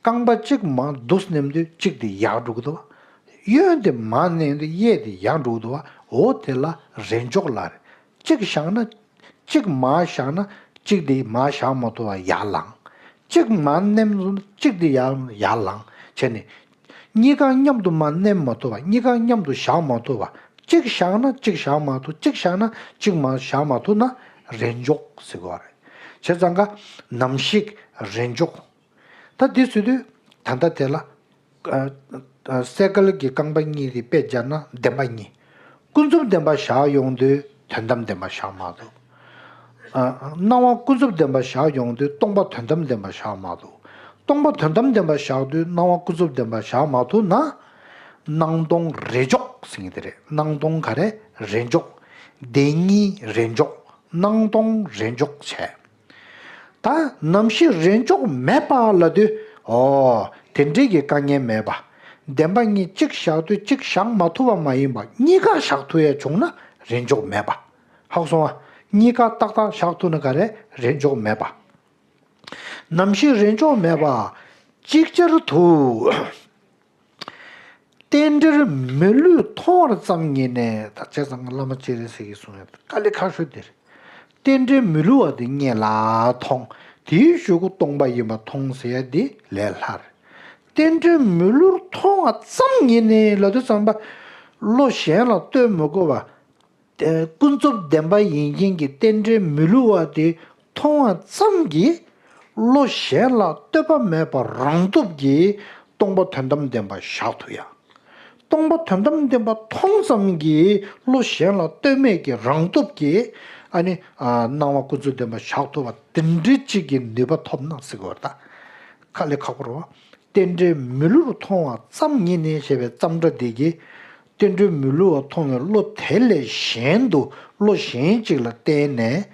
རྐང་པ་གཅིག་མར་འདུག་ནས་དུས་གཅིག་དེ་ཡར་འགྲོ་གི་འདུག་བ། གཡོན་དེ་མར་མནན་དུས་གཡས་དེ་ཡར་འགྲོ་གི་འདུག་བ། འོ་དེ་ལ་རེས་འཇོག་ལབ་རེད། གཅིག་བཞག་ན། གཅིག་མར་བཞག་ན་གཅིག་དེ་མར་བཞག་མ་ཐུབ་པ་ཡར་ལངས། གཅིག་མར་མནན་སོང་ན་གཅིག་དེ་ཡར་ཡར་ལངས་བྱས་ནས། གཉིས་ཀ་མཉམ་དུ་མར་མནན་མ་ཐུབ་པ། གཉིས་ཀ་མཉམ་དུ་བཞག་མ་ཐུབ་པ། གཅིག་བཞག་ན་གཅིག་བཞག་མ་ཐུབ། གཅིག་བཞག་ན་གཅིག་མར་བཞག་མ་ཐུབ་ན་རེས་འཇོག་ཟེར་གྱི་ཡོད་རེད། བྱས་ཙང་ཀ་ནམ་ཞིག་རེས་འཇོག་ད་འདི་ཟེར་དུས་ད་ལྟ་དེ་ལ། ཨ། ཨ། སའི་ཀལ་གྱི་རྐང་པ་གཉིས་དེ་དཔེ་སྦྱར་ན་བདེན་པ་གཉིས། ཀུན་རྫོབ་བདེན་པ་བཞག་ཡོང་དུས་དོན་དམ་བདེན་པ་བཞག་མ་ཐུབ། ཨ། སྣང་བ་ཀུན་རྫོབ་བདེན་པ་བཞག་ཡོང་དུས་སྟོང་པ་དོན་དམ་བདེན་པ་བཞག་མ་ཐུབ། སྟོང་པ་དོན་དམ་བདེན་པ་བཞག་དུས་སྣང་བ་ཀུན་རྫོབ་བདེན་པ་བཞག་མ་ཐུབ་ན། སྣང་སྟོང་རེས་འཇོག་ཟེར་གྱི་དེ་རེད། སྣང་སྟོང་ག་རེ་རེས་འཇོག་བདེན་གཉིས་རེས་འཇོག་སྣང་སྟོང་རེས་འཇོག་བྱས། ད་ནམ་ཞིག་རེས་འཇོག་མེད་པ་ལབ་དུས། ཨོ། དེ་འདྲའི་གི་དཀའ་ངལ་མེད་པ། བདེན་པ་གཉིས་གཅིག་བཞག་དུས་གཅིག་བཞག་མ་ཐུབ་པ་མ་ཡིན་པ་གཉིས་ཀ་བཞག་ཐུབ་ཡ་བྱུང་ན་རེས་འཇོག་མེད་པ། ཧ་གོ་སོང་ཨ། གཉིས་ཀ་ཏག་ཏག་བཞག་ཐུབ་ན་ག་རེ་རེས་འཇོག་མེད་པ། ནམ་ཞིག་རེས་འཇོག་མེད་པ། ཅིག་ཅར་དུ། རྟེན་འབྲེལ་མི་བསླུས་མཐོང་བ་ཙམ་ཉིད་ནས། ད་བྱས་ཙང་བླ་མ་སྤྱན་རས་གཟིགས་ཀྱིས་གསུངས་ཡོད། དཀའ་ལས་ཁག་ཤོས་དེ་རེད། རྟེན་འབྲེལ་མི་བསླུ་བ་དེ་སྔོན་ལ་མཐོང་། དེའི་གཞུག་གུ་སྟོང་པ་ཡིན་པ་མཐོང་ཟེར་ཡ་དེ་ལས་སླ་རེད། རྟེན་འབྲེལ་མི་བསླུར་མཐོང་བ་ཙམ་ཉིད་ནས་ལབ་དུས་ཙམ་པ། བློ་གཞན་ལ་ལྟོས་མི་དགོས་པ། ཀུན་རྫོབ་བདེན་པ་ཡིན་མཁན་གྱི་རྟེན་འབྲེལ་མི་བསླུ་བ་དེ་མཐོང་བ་ཙམ་གྱིས། བློ་གཞན་ལ་ལྟོས་པ་མེད་པར་རང་སྟོབས་ཀྱིས་སྟོང་པ་དོན་དམ་བདེན་པ་བཞག་ཐུབ་ཡ། སྟོང་པ་དོན་དམ་བདེན་པ་མཐོང་ཙམ་གྱིས་བློ་གཞན་ལ་ལྟོས་མེད་ཀྱི་རང་སྟོབས་ཀྱིས། ཨ་ནི། ཨ། སྣང་བ་ཀུན་རྫོབ་བདེན་པ་བཞག་ཐུབ་པ་དེ་འདྲའི་གཅིག་གི་ནུས་པ་ཐོབ་ན་ཟེར་གྱི་ཡོད་རེད་ད། དཀའ་ལས་ཁག་པོ་རེད་བ། རྟེན་འབྲེལ་མི་བསླུར་མཐོང་བ་ཙམ་ཉིད་ནས་ཞེས་པའི་ཙམ་སྒྲ་འདི་གིས། རྟེན་འབྲེལ་མི་བསླུ་བ་མཐོང་བའི་བློ་དེ་ལས་གཞན་དུ་བློ་གཞན་གཅིག་ལ་བརྟེན་ནས།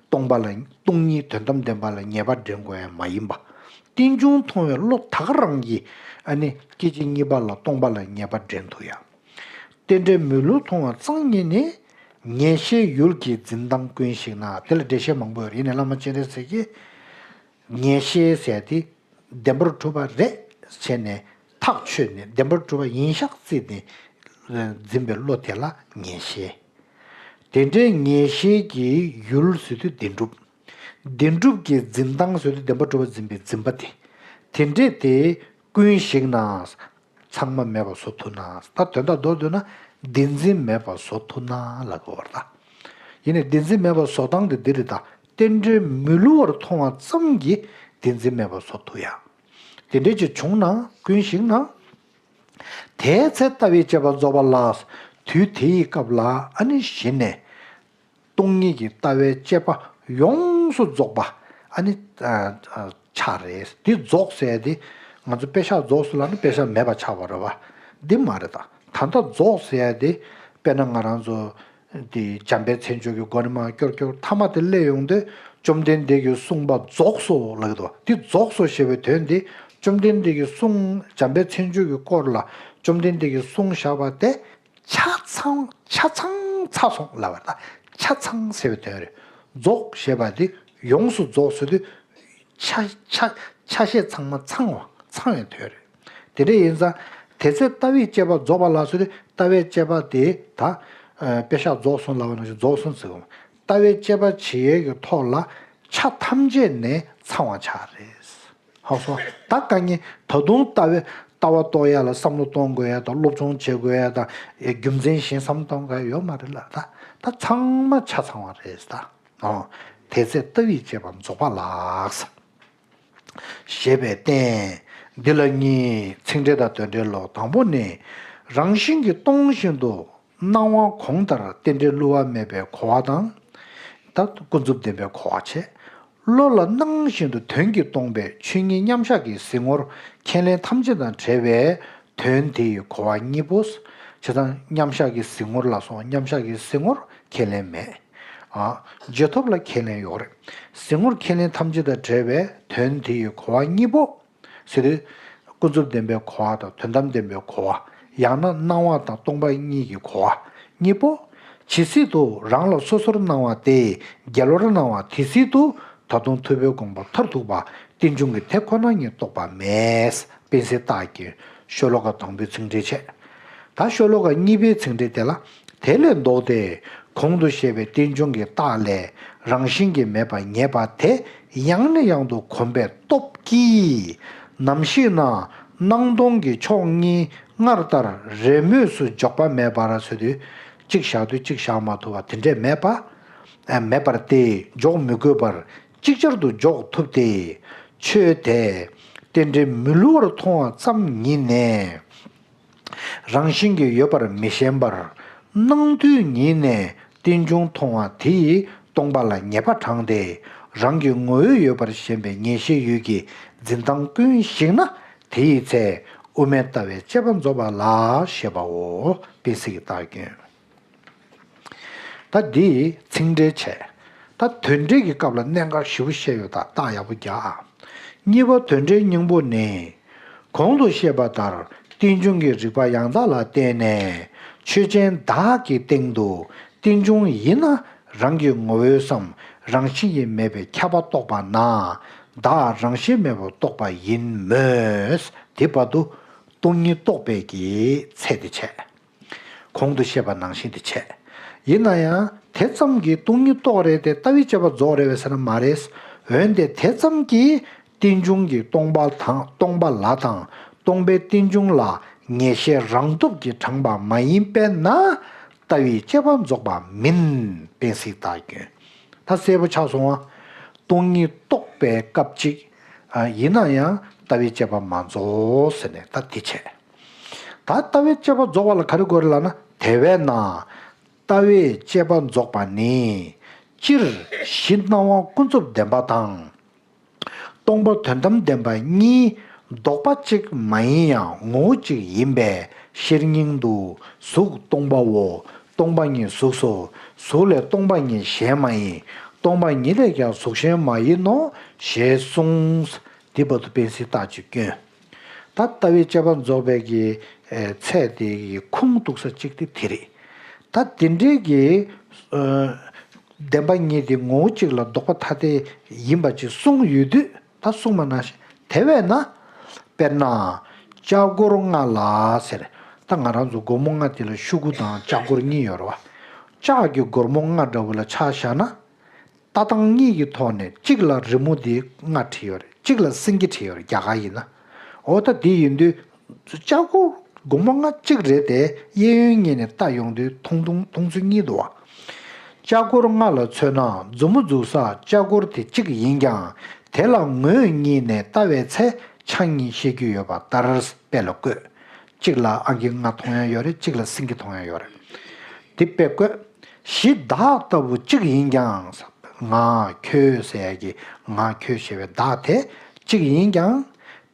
སྟོང་པ་ལ། སྟོང་ཉིད་དོན་དམ་བདེན་པ་ལ་ངེས་པ་འདྲེན་དགོས་ཡ་མ་ཡིན་པ། རྟེན་འབྱུང་མཐོང་བའི་བློ་ད་ག་རང་གིས། ཨ་ནི་སྐད་ཅིག་གཉིས་པ་ལ་སྟོང་པ་ལ་ངེས་པ་འདྲེན་ཐུབ་ཡ། རྟེན་འབྲེལ་མི་བསླུར་མཐོང་བ་ཙམ་ཉིད་ནས། ངེས་ཤེས་ཡུལ་གྱི་འཛིན་སྟངས་ཀུན་ཞིག་ན། དེ་ལ་འགྲེལ་བཤད་མང་པོ་ཡོད་རེད། ཡིན་ནའི་བླ་མ་སྤྱན་རས་གཟིགས་ཀྱིས། ངེས་ཤེས་ཟེར་དེ་བདེན་པར་གྲུབ་པ་རེད་ཟེར་ནས་ཐག་ཆོད་ནས། བདེན་པར་གྲུབ་པ་ཡིན་ཤག་བརྩིས་ནས་འཛིན་པའི་བློ་དེ་ལ་ངེས་ཤེས། དེ་འདྲའི་ངེས་ཤེས་ཀྱི་ཡུལ་ཟེར་དུས་བདེན་གྲུབ། བདེན་གྲུབ་ཀྱི་འཛིན་སྟངས་ཟེར་དུས་བདེན་པར་གྲུབ་པ་འཛིན་པའི་འཛིན་པ་དེ། དེ་འདྲས་དེ་ཀུན་ཞིག་ན། ཚང་མ་མེད་པར་བཟོ་ཐུབ་ན། ད་དོན་དག་མདོར་བསྡུས་ན་བདེན་འཛིན་མེད་པར་བཟོ་ཐུབ་ན་ལབ་དགོས་པ་རེད་ད། ཡིན་ནའི་བདེན་འཛིན་མེད་པར་བཟོ་སྟངས་དེ་འདི་རེད་ད། རྟེན་འབྲེལ་མི་བསླུ་བར་མཐོང་བ་ཙམ་གྱིས་བདེན་འཛིན་མེད་པར་བཟོ་ཐུབ་ཡ། དེ་འདྲས་ཅིག་བྱུང་ན་ཀུན་ཞིག་ན། དེའི་ཚེ་ལྟ་བའི་དཔྱད་པ་རྫོགས་པ་ལ། དུས་དེ་ཡི་སྐབས་ལ་ཨ་ནི་གཞི་ནས། སྟོང་ཉིད་ཀྱི་ལྟ་བའི་དཔྱད་པ་ཡོངས་སུ་རྫོགས་པ། ཨ་ནི། ཨ། ཨ། ཆགས་རེད། འདི་རྫོགས་ཟེར་ཡ་དེ། ང་ཚོ་པེ་ཤག་རྫོགས་སོང་ལབ་ན་པེ་ཤག་མེད་པ་ཆགས་པ་རེད་བ། འདི་མ་རེད་ད། ད་ལྟ་རྫོགས་ཟེར་ཡ་དེ། དཔེར་ན་ང་རང་ཚོ། འདི་འཇམ་དཔལ་མཚན་བརྗོད་ཀྱི་སྒོ་ནས་མར་སྐྱོར་སྐྱོར་མཐའ་མ་དེ་སླེབས་ཡོང་དུས་བཅོམ་ལྡན་འདས་ཀྱིས་གསུངས་པ་རྫོགས་སོ་ལབ་ཀྱི་འདུག། འདི་རྫོགས་སོ་ཞེས་པའི་དོན་འདི། བཅོམ་ལྡན་འདས་ཀྱིས་གསུངས། འཇམ་དཔལ་མཚན་བརྗོད་ཀྱི་སྐོར་ལ་བཅོམ་ལྡན་འདས་ཀྱིས་གསུངས་བཞག་པ་དེ། ཆ་ཚང་། ཆ་ཚང་ཚར་སོང་ལབ་པ་རེད་ད། ཆ་ཚང་ཟེར་བའི་དོན་རེད། རྫོགས་ཞེས་པ་དེ་ཡོངས་སུ་རྫོགས་ཟེར་དུས། ཆ་ཆ་ཆ་ཤས་ཚང་མ་ཚང་བ། ཚང་བའི་དོན་རེད། དེ་འདྲ་ཡིན་ཙང་། དེ་ཚེ་ལྟ་བའི་དཔྱད་པ་རྫོགས་པ་ལ་ཟེར་དུས་ལྟ་བའི་དཔྱད་པ་དེ་ད། ཨ། པེ་ཤག་རྫོགས་སོང་ལབ་པ་ནང་བཞིན་རྫོགས་སོང་ཟེར་གོ། ལྟ་བའི་དཔྱད་པ་བྱེད་ཡས་ཀྱི་ཐོག་ལ་ཆ་ཐམས་ཅད་ནས་ཚང་བ་ཆགས་རེད། ཧ་གོ་སོང་། ད་དཀའ་ངལ་ད་དུང་ལྟ་བའི་ལྟ་བ་རྟོགས་ཡ་ལ་བསམ་བློ་གཏོང་དགོས་ཡ་དང་སློབ་སྦྱོང་བྱེད་དགོས་ཡ་དང་རྒྱུ་མཚན་གཞན་བསམ་གཏོང་དགོས་ཡ་ཡོད་མ་རེད་ལ། ད་ད་ཚང་མ་ཆ་ཚང་བ་རེད་ད། ཨོ། དེ་ཚེ་ལྟ་བས་དཔྱད་པ་རྫོགས་པ་ལགས། ཞེས་པས་བསྟན། འདི་ལ་གཉིས། ཚིག་འགྲེལ་དང་དོན་འགྲེལ་ལོ། དང་པོ་ནི། རང་བཞིན་གྱིས་སྟོང་བཞིན་དུ་སྣང་བ་གོང་ལྟར་རྟེན་འབྲེལ་བསླུ་བ་མེད་པའི་གོ་བ་དང་། ད་ཀུན་རྫོབ་བདེན་པའི་གོ་བ་བྱས། བློ་ལ་སྣང་བཞིན་དུ་དོན་གྱིས་སྟོང་པའི་ཆོས་ཉིད་མཉམ་གཞག་གི་གཟིགས་ངོར་ཁས་ལེན་ཐམས་ཅད་དང་བྲལ་བའི་དོན་དེ་ཡི་གོ་བ་གཉིས་པོ། བྱས་ཙང་མཉམ་གཞག་གི་གཟིགས་ངོར་ལ་སོགས་མཉམ་གཞག་གི་གཟིགས་ངོར་ཁས་ལེན་མེད། ཨ། རྗེས་ཐོབ་ལ་ཁས་ལེན་ཡོད་རེད། གཟིགས་ངོར་ཁས་ལེན་ཐམས་ཅད་དང་བྲལ་བའི་དོན་དེ་ཡི་གོ་བ་གཉིས་པོ། ཟེར་དུས། ཀུན་རྫོབ་བདེན་པའི་གོ་བ་དང་དོན་དམ་བདེན་པའི་གོ་བ། ཡང་ན་སྣང་བ་དང་སྟོང་པ་གཉིས་ཀྱི་གོ་བ། གཉིས་པོ། ཇི་སྲིད་དུ་རང་ལ་སོ་སོར་སྣང་བ་སྟེ་རྒྱལ་བར་སྣང་བ་དེ་སྲིད་དུ་ད་དུང་ཐུབ་པའི་དགོངས་པ་མཐར་ཐུག་པ་རྟེན་འབྱུང་གི་དེ་ཁོ་ན་ཉིད་རྟོགས་པ་མེད། པཎ་ཞྭའི་རྟགས་ཀྱི་ཤོ་ལོ་ཀ་དང་པོའི་ཚིག་འགྲེལ་བྱས། ད་ཤོ་ལོ་ཀ་གཉིས་པའི་ཚིག་འགྲེལ་དེ་ལ། དེ་ལས་ལྡོག་སྟེ། གོང་དུ་བཤད་པའི་རྟེན་འབྱུང་གི་རྟགས་ལས་རང་བཞིན་གྱིས་མེད་པ་ངེས་པ་དེ་ཡང་ནས་ཡང་དུ་གོམས་པའི་སྟོབས་ཀྱིས། ནམ་ཞིག་ན་སྣང་སྟོང་གི་ཕྱོགས་གཉིས་སྔར་ལྟར་རེས་མོས་སུ་འཇོག་པ་མེད་པར་ཟེར་དུས། གཅིག་བཞག་དུས་གཅིག་བཞག་མ་ཐུབ་པ་དེ་འདྲས་མེད་པ། ཨ། མེད་པར་ཏེ་འཇོག་མི་དགོས་པར་ཅིག་ཅར་དུ་འཇོག་ཐུབ་སྟེ། ཆོས་དེ་རྟེན་འབྲེལ་མི་བསླུ་བར་མཐོང་བ་ཙམ་ཉིད་ནས། རང་བཞིན་གྱིས་ཡོད་པར་མི་ཞེན་པར། སྣང་དུས་ཉིད་ནས་རྟེན་འབྱུང་མཐོང་བ་དེ་ཡིས་སྟོང་པ་ལ་ངེས་པ་དྲངས་ཏེ། རང་གི་ངོ་བོས་ཡོད་པར་ཞེན་པའི་ངེས་ཤེས་ཡུལ་གྱི་འཛིན་སྟངས་ཀུན་ཞིག་ན། དེ་ཡི་ཚེ་དབུ་མའི་ལྟ་བའི་དཔྱད་པ་རྫོགས་པ་ལགས་ཞེས་པའོ། པཎ་ཞྭའི་རྟགས་ཀྱི། ད་འདི་ཚིག་འགྲེལ་བྱས། ད་དོན་འགྲེལ་གྱི་སྐབས་ལ་གནད་འགག་ཞེ་པོ་བཤད་ཡོད། ད་རྟགས་ཡག་པོ་རྒྱག་ཨ། གཉིས་པ་དོན་འགྲེལ་སྙིང་པོ་ནི། གོང་དུ་བཤད་པ་ལྟར་རྟེན་འབྱུང་གི་རིགས་པ་ཡང་དག་ལ་བརྟེན་ནས་ཆོས་ཅན་བདག་གི་སྟེང་དུ་རྟེན་འབྱུང་ཡིན་ན་རང་གི་ངོ་བོས་སམ་རང་བཞིན་གྱིས་མེད་པའི་ཁྱབ་པ་རྟོགས་པ་ན་བདག་རང་བཞིན་མེད་པར་རྟོགས་པ་ཡིན་མོད། དེ་བར་དུ་སྟོང་ཉིད་རྟོགས་པའི་གི་ཚད་དེ་བྱས། གོང་དུ་བཤད་པ་ནང་བཞིན་དེ་བྱས། ཡིན་ན་ཡང་དེ་ཙམ་གྱིས་སྟོང་ཉིད་རྟོགས་རེད་དེ་ལྟ་བའི་དཔྱད་པ་རྫོགས་རེད་པས་ཟེར་ན་མ་རེད། འོན་ཏེ་དེ་ཙམ་གྱིས་རྟེན་འབྱུང་གི་སྟོང་པ་དང་སྟོང་པ་ལ་དང་སྟོང་པའི་རྟེན་འབྱུང་ལ་ངེས་ཤེས་རང་སྟོབས་ཀྱིས་དྲངས་པ་མ་ཡིན་པས་ན་ལྟ་བའི་དཔྱད་པ་རྫོགས་པ་མིན། པཎ་ཞྭའི་རྟགས་ཀྱི། ད་གསལ་པོ་ཆགས་སོང་ང་། སྟོང་ཉིད་རྟོགས་པའི་སྐབས་གཅིག་ཨ། ཡིན་ན་ཡང་ལྟ་བའི་དཔྱད་པ་མ་རྫོགས་ཟེར་ནས་ད་དེ་བྱས། ད་ལྟ་བའི་དཔྱད་པ་རྫོགས་པ་ལ་ག་རེ་དགོས་རེད་ལབ་ན། དེ་བས་ན་ལྟ་བའི་དཔྱད་པ་རྫོགས་པ་ནི། སྤྱིར་གཞི་སྣང་བ་ཀུན་རྫོབ་བདེན་པ་དང་། སྟོང་པ་དོན་དམ་བདེན་པ་གཉིས་ལྡོག་པ་གཅིག་མ་ཡིན་ཡང་ངོ་བོ་གཅིག་ཡིན་པའི་ཕྱིར་སྙིང་དུ་གཟུགས་སྟོང་པའོ། སྟོང་པ་ཉིད་གཟུགས་སོ། གཟུགས་ལས་སྟོང་པ་ཉིད་གཞན་མ་ཡིན། སྟོང་པ་ཉིད་ལས་ཀྱང་གཟུགས་གཞན་མ་ཡིན་ནོ། ཞེས་གསུངས། དེ་བར་དུ་པཎ་ཞྭའི་རྟགས་ཀྱིས་བསྐྱོན། ད་ལྟ་བའི་དཔྱད་པ་རྫོགས་པའི་གི་ཨེ་ཚད་དེ་གི་ཁུངས་གཏུགས་ས་གཅིག་དེ་དེ་རེད། ད་དེ་འདྲའི་གི་ཨ་བདེན་པ་གཉིས་དེ་ངོ་བོ་གཅིག་ལ་ལྡོག་པ་ཐ་དད་ཡིན་པ་ཅིག་གསུངས་ཡོད་དུས། ད་གསུངས་པ་ནང་བཞིན་དེ་བས་ན། དཔེར་ན། ལྕགས་སྒོར་ལྔ་ལ་ཟེར། ད་ང་རང་ཚོ་སྒོར་མོ་ལྔ་དེ་ལ་ཤོག་གུ་དང་ལྕགས་སྒོར་གཉིས་ཡོད་རེད་བ། ལྕགས་ཀྱི་སྒོར་མོ་ལྔ་འདྲ་བོ་ལ་ཆ་བཞག་ན། ལྟ་སྟངས་གཉིས་ཀྱི་ཐོག་ནས་གཅིག་ལ་རི་མོ་དེ་ལྔ་བྲིས་ཡོད་རེད། གཅིག་ལ་སེང་གེ་བྲིས་ཡོད་རེད། རྒྱ་གར་ཡིན་ན། འོ་ད་དེ་ཡིན་དུས། ལྕགས་སྒོར་སྒོར་མོ་ལྔ་གཅིག་རེད་དེ། གཡས་གཡོན་གཉིས་ནས་ལྟ་ཡོང་དུས་མཐོང་མཐོང་མཐོང་ཚུལ་གཉིས་འདུག་བ། ལྕགས་སྒོར་ལྔ་ལ་མཚོན་ན་མཛུབ་མོ་འཛུགས་ས་ལྕགས་སྒོར་དེ་གཅིག་ཡིན་ཀྱང་། དེ་ལ་ངོས་གཉིས་ནས་ལྟ་བའི་ཚེ་ཆ་གཉིས་ཤེས་རྒྱུ་ཡོད་པ་ལྟར་དཔེ་ལ་བཀོད། གཅིག་ལ་ཨང་ཀི་ལྔ་མཐོང་ཡ་ཡོད་རེད། གཅིག་ལ་སེང་གེ་མཐོང་ཡ་ཡོད་རེད། དེ་དཔེ་བཀོད། གཞི་བདག་ལྟ་བུ་གཅིག་ཡིན་ཀྱང་། ང་ཁྱོད་ཟེར་ཡ་གི་ང་ཁྱོད་ཞེས་པའི་བདག་དེ་གཅིག་ཡིན་ཀྱང་།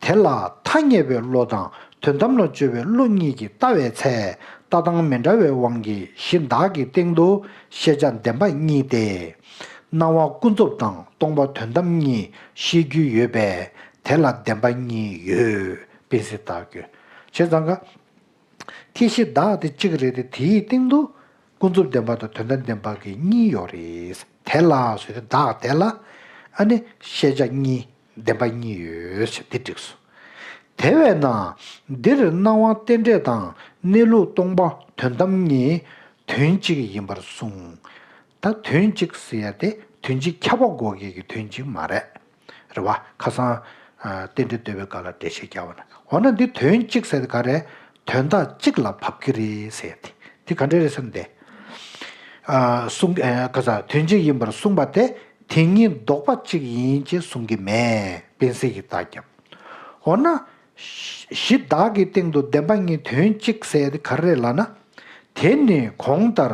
དེ་ལ་ཐ་སྙད་པའི་བློ་དང་དོན་དམ་ལ་དཔྱོད་པའི་བློ་གཉིས་ཀྱིས་ལྟ་བའི་ཚེ། ལྟ་སྟངས་མི་འདྲ་བའི་དབང་གིས་གཞི་བདག་གི་སྟེང་དུ་ཤེས་བྱ་བདེན་པ་གཉིས་ཏེ། སྣང་བ་ཀུན་རྫོབ་དང་སྟོང་པ་དོན་དམ་གཉིས་ཤེས་རྒྱུ་ཡོད་པས། དེ་ལ་བདེན་པ་གཉིས་ཡོད། པཎ་ཞྭའི་རྟགས་ཀྱིས། བྱས་ཙང་ཀ། ཁྱེད་གཞི་བདག་དེ་གཅིག་རེད་དེ། དེའི་སྟེང་དུ་ཀུན་རྫོབ་བདེན་པ་དང་དོན་དམ་བདེན་པ་གི་གཉིས་ཡོད་རེད། དེ་ལ་ཟེར་དུས་བདག་དེ་ལ་ཨ་ནི་ཤེས་བྱ་གཉིས་བདེན་པ་གཉིས་ཡོད་ཟེར་དེ་འགྲིགས་སོ། དེ་བས་ན་འདིར་སྣང་བ་རྟེན་འབྲེལ་དང་གནས་ལུགས་སྟོང་པ་དོན་དམ་གཉིས་དོན་གཅིག་ཡིན་པར་གསུངས། ད་དོན་གཅིག་ཟེར་ཡ་དེ་དོན་གཅིག་ཁྱབ་པ་དགོས་ཀྱི་གི་དོན་གཅིག་མ་རེད། རེད་བ། ཁ་སང་ཨ་རྟེན་འབྲེལ་བསྟོད་པའི་སྐབས་ལ་འགྲེལ་བཤད་བརྒྱབ་པ་ན། འོ་ན་འདི་དོན་གཅིག་ཟེར་དེ་ག་རེ། དོན་དག་གཅིག་ལ་བབ་ཀྱི་རེད་ཟེར་ཏེ། འདི་ག་འདྲ་རེད་ཟེར་ན་དེ། ཨ་གསུང་ཨ་ག་ས་དོན་གཅིག་ཡིན་པར་གསུངས་པ་དེ་ དེ་གཉིས་ལྡོག་པ་གཅིག་ཡིན་ཅེས་གསུང་གི་མེད། དཔེ་གསལ་གྱི་རྟགས་བརྒྱབ། འོ་ན། གཞི་བདག་གི་སྟེང་དུ་བདེན་པ་གཉིས་དོན་གཅིག་ཟེར་དེ་ག་རེ་རེད་ལབ་ན། དེ་ནི་གོང་ལྟར་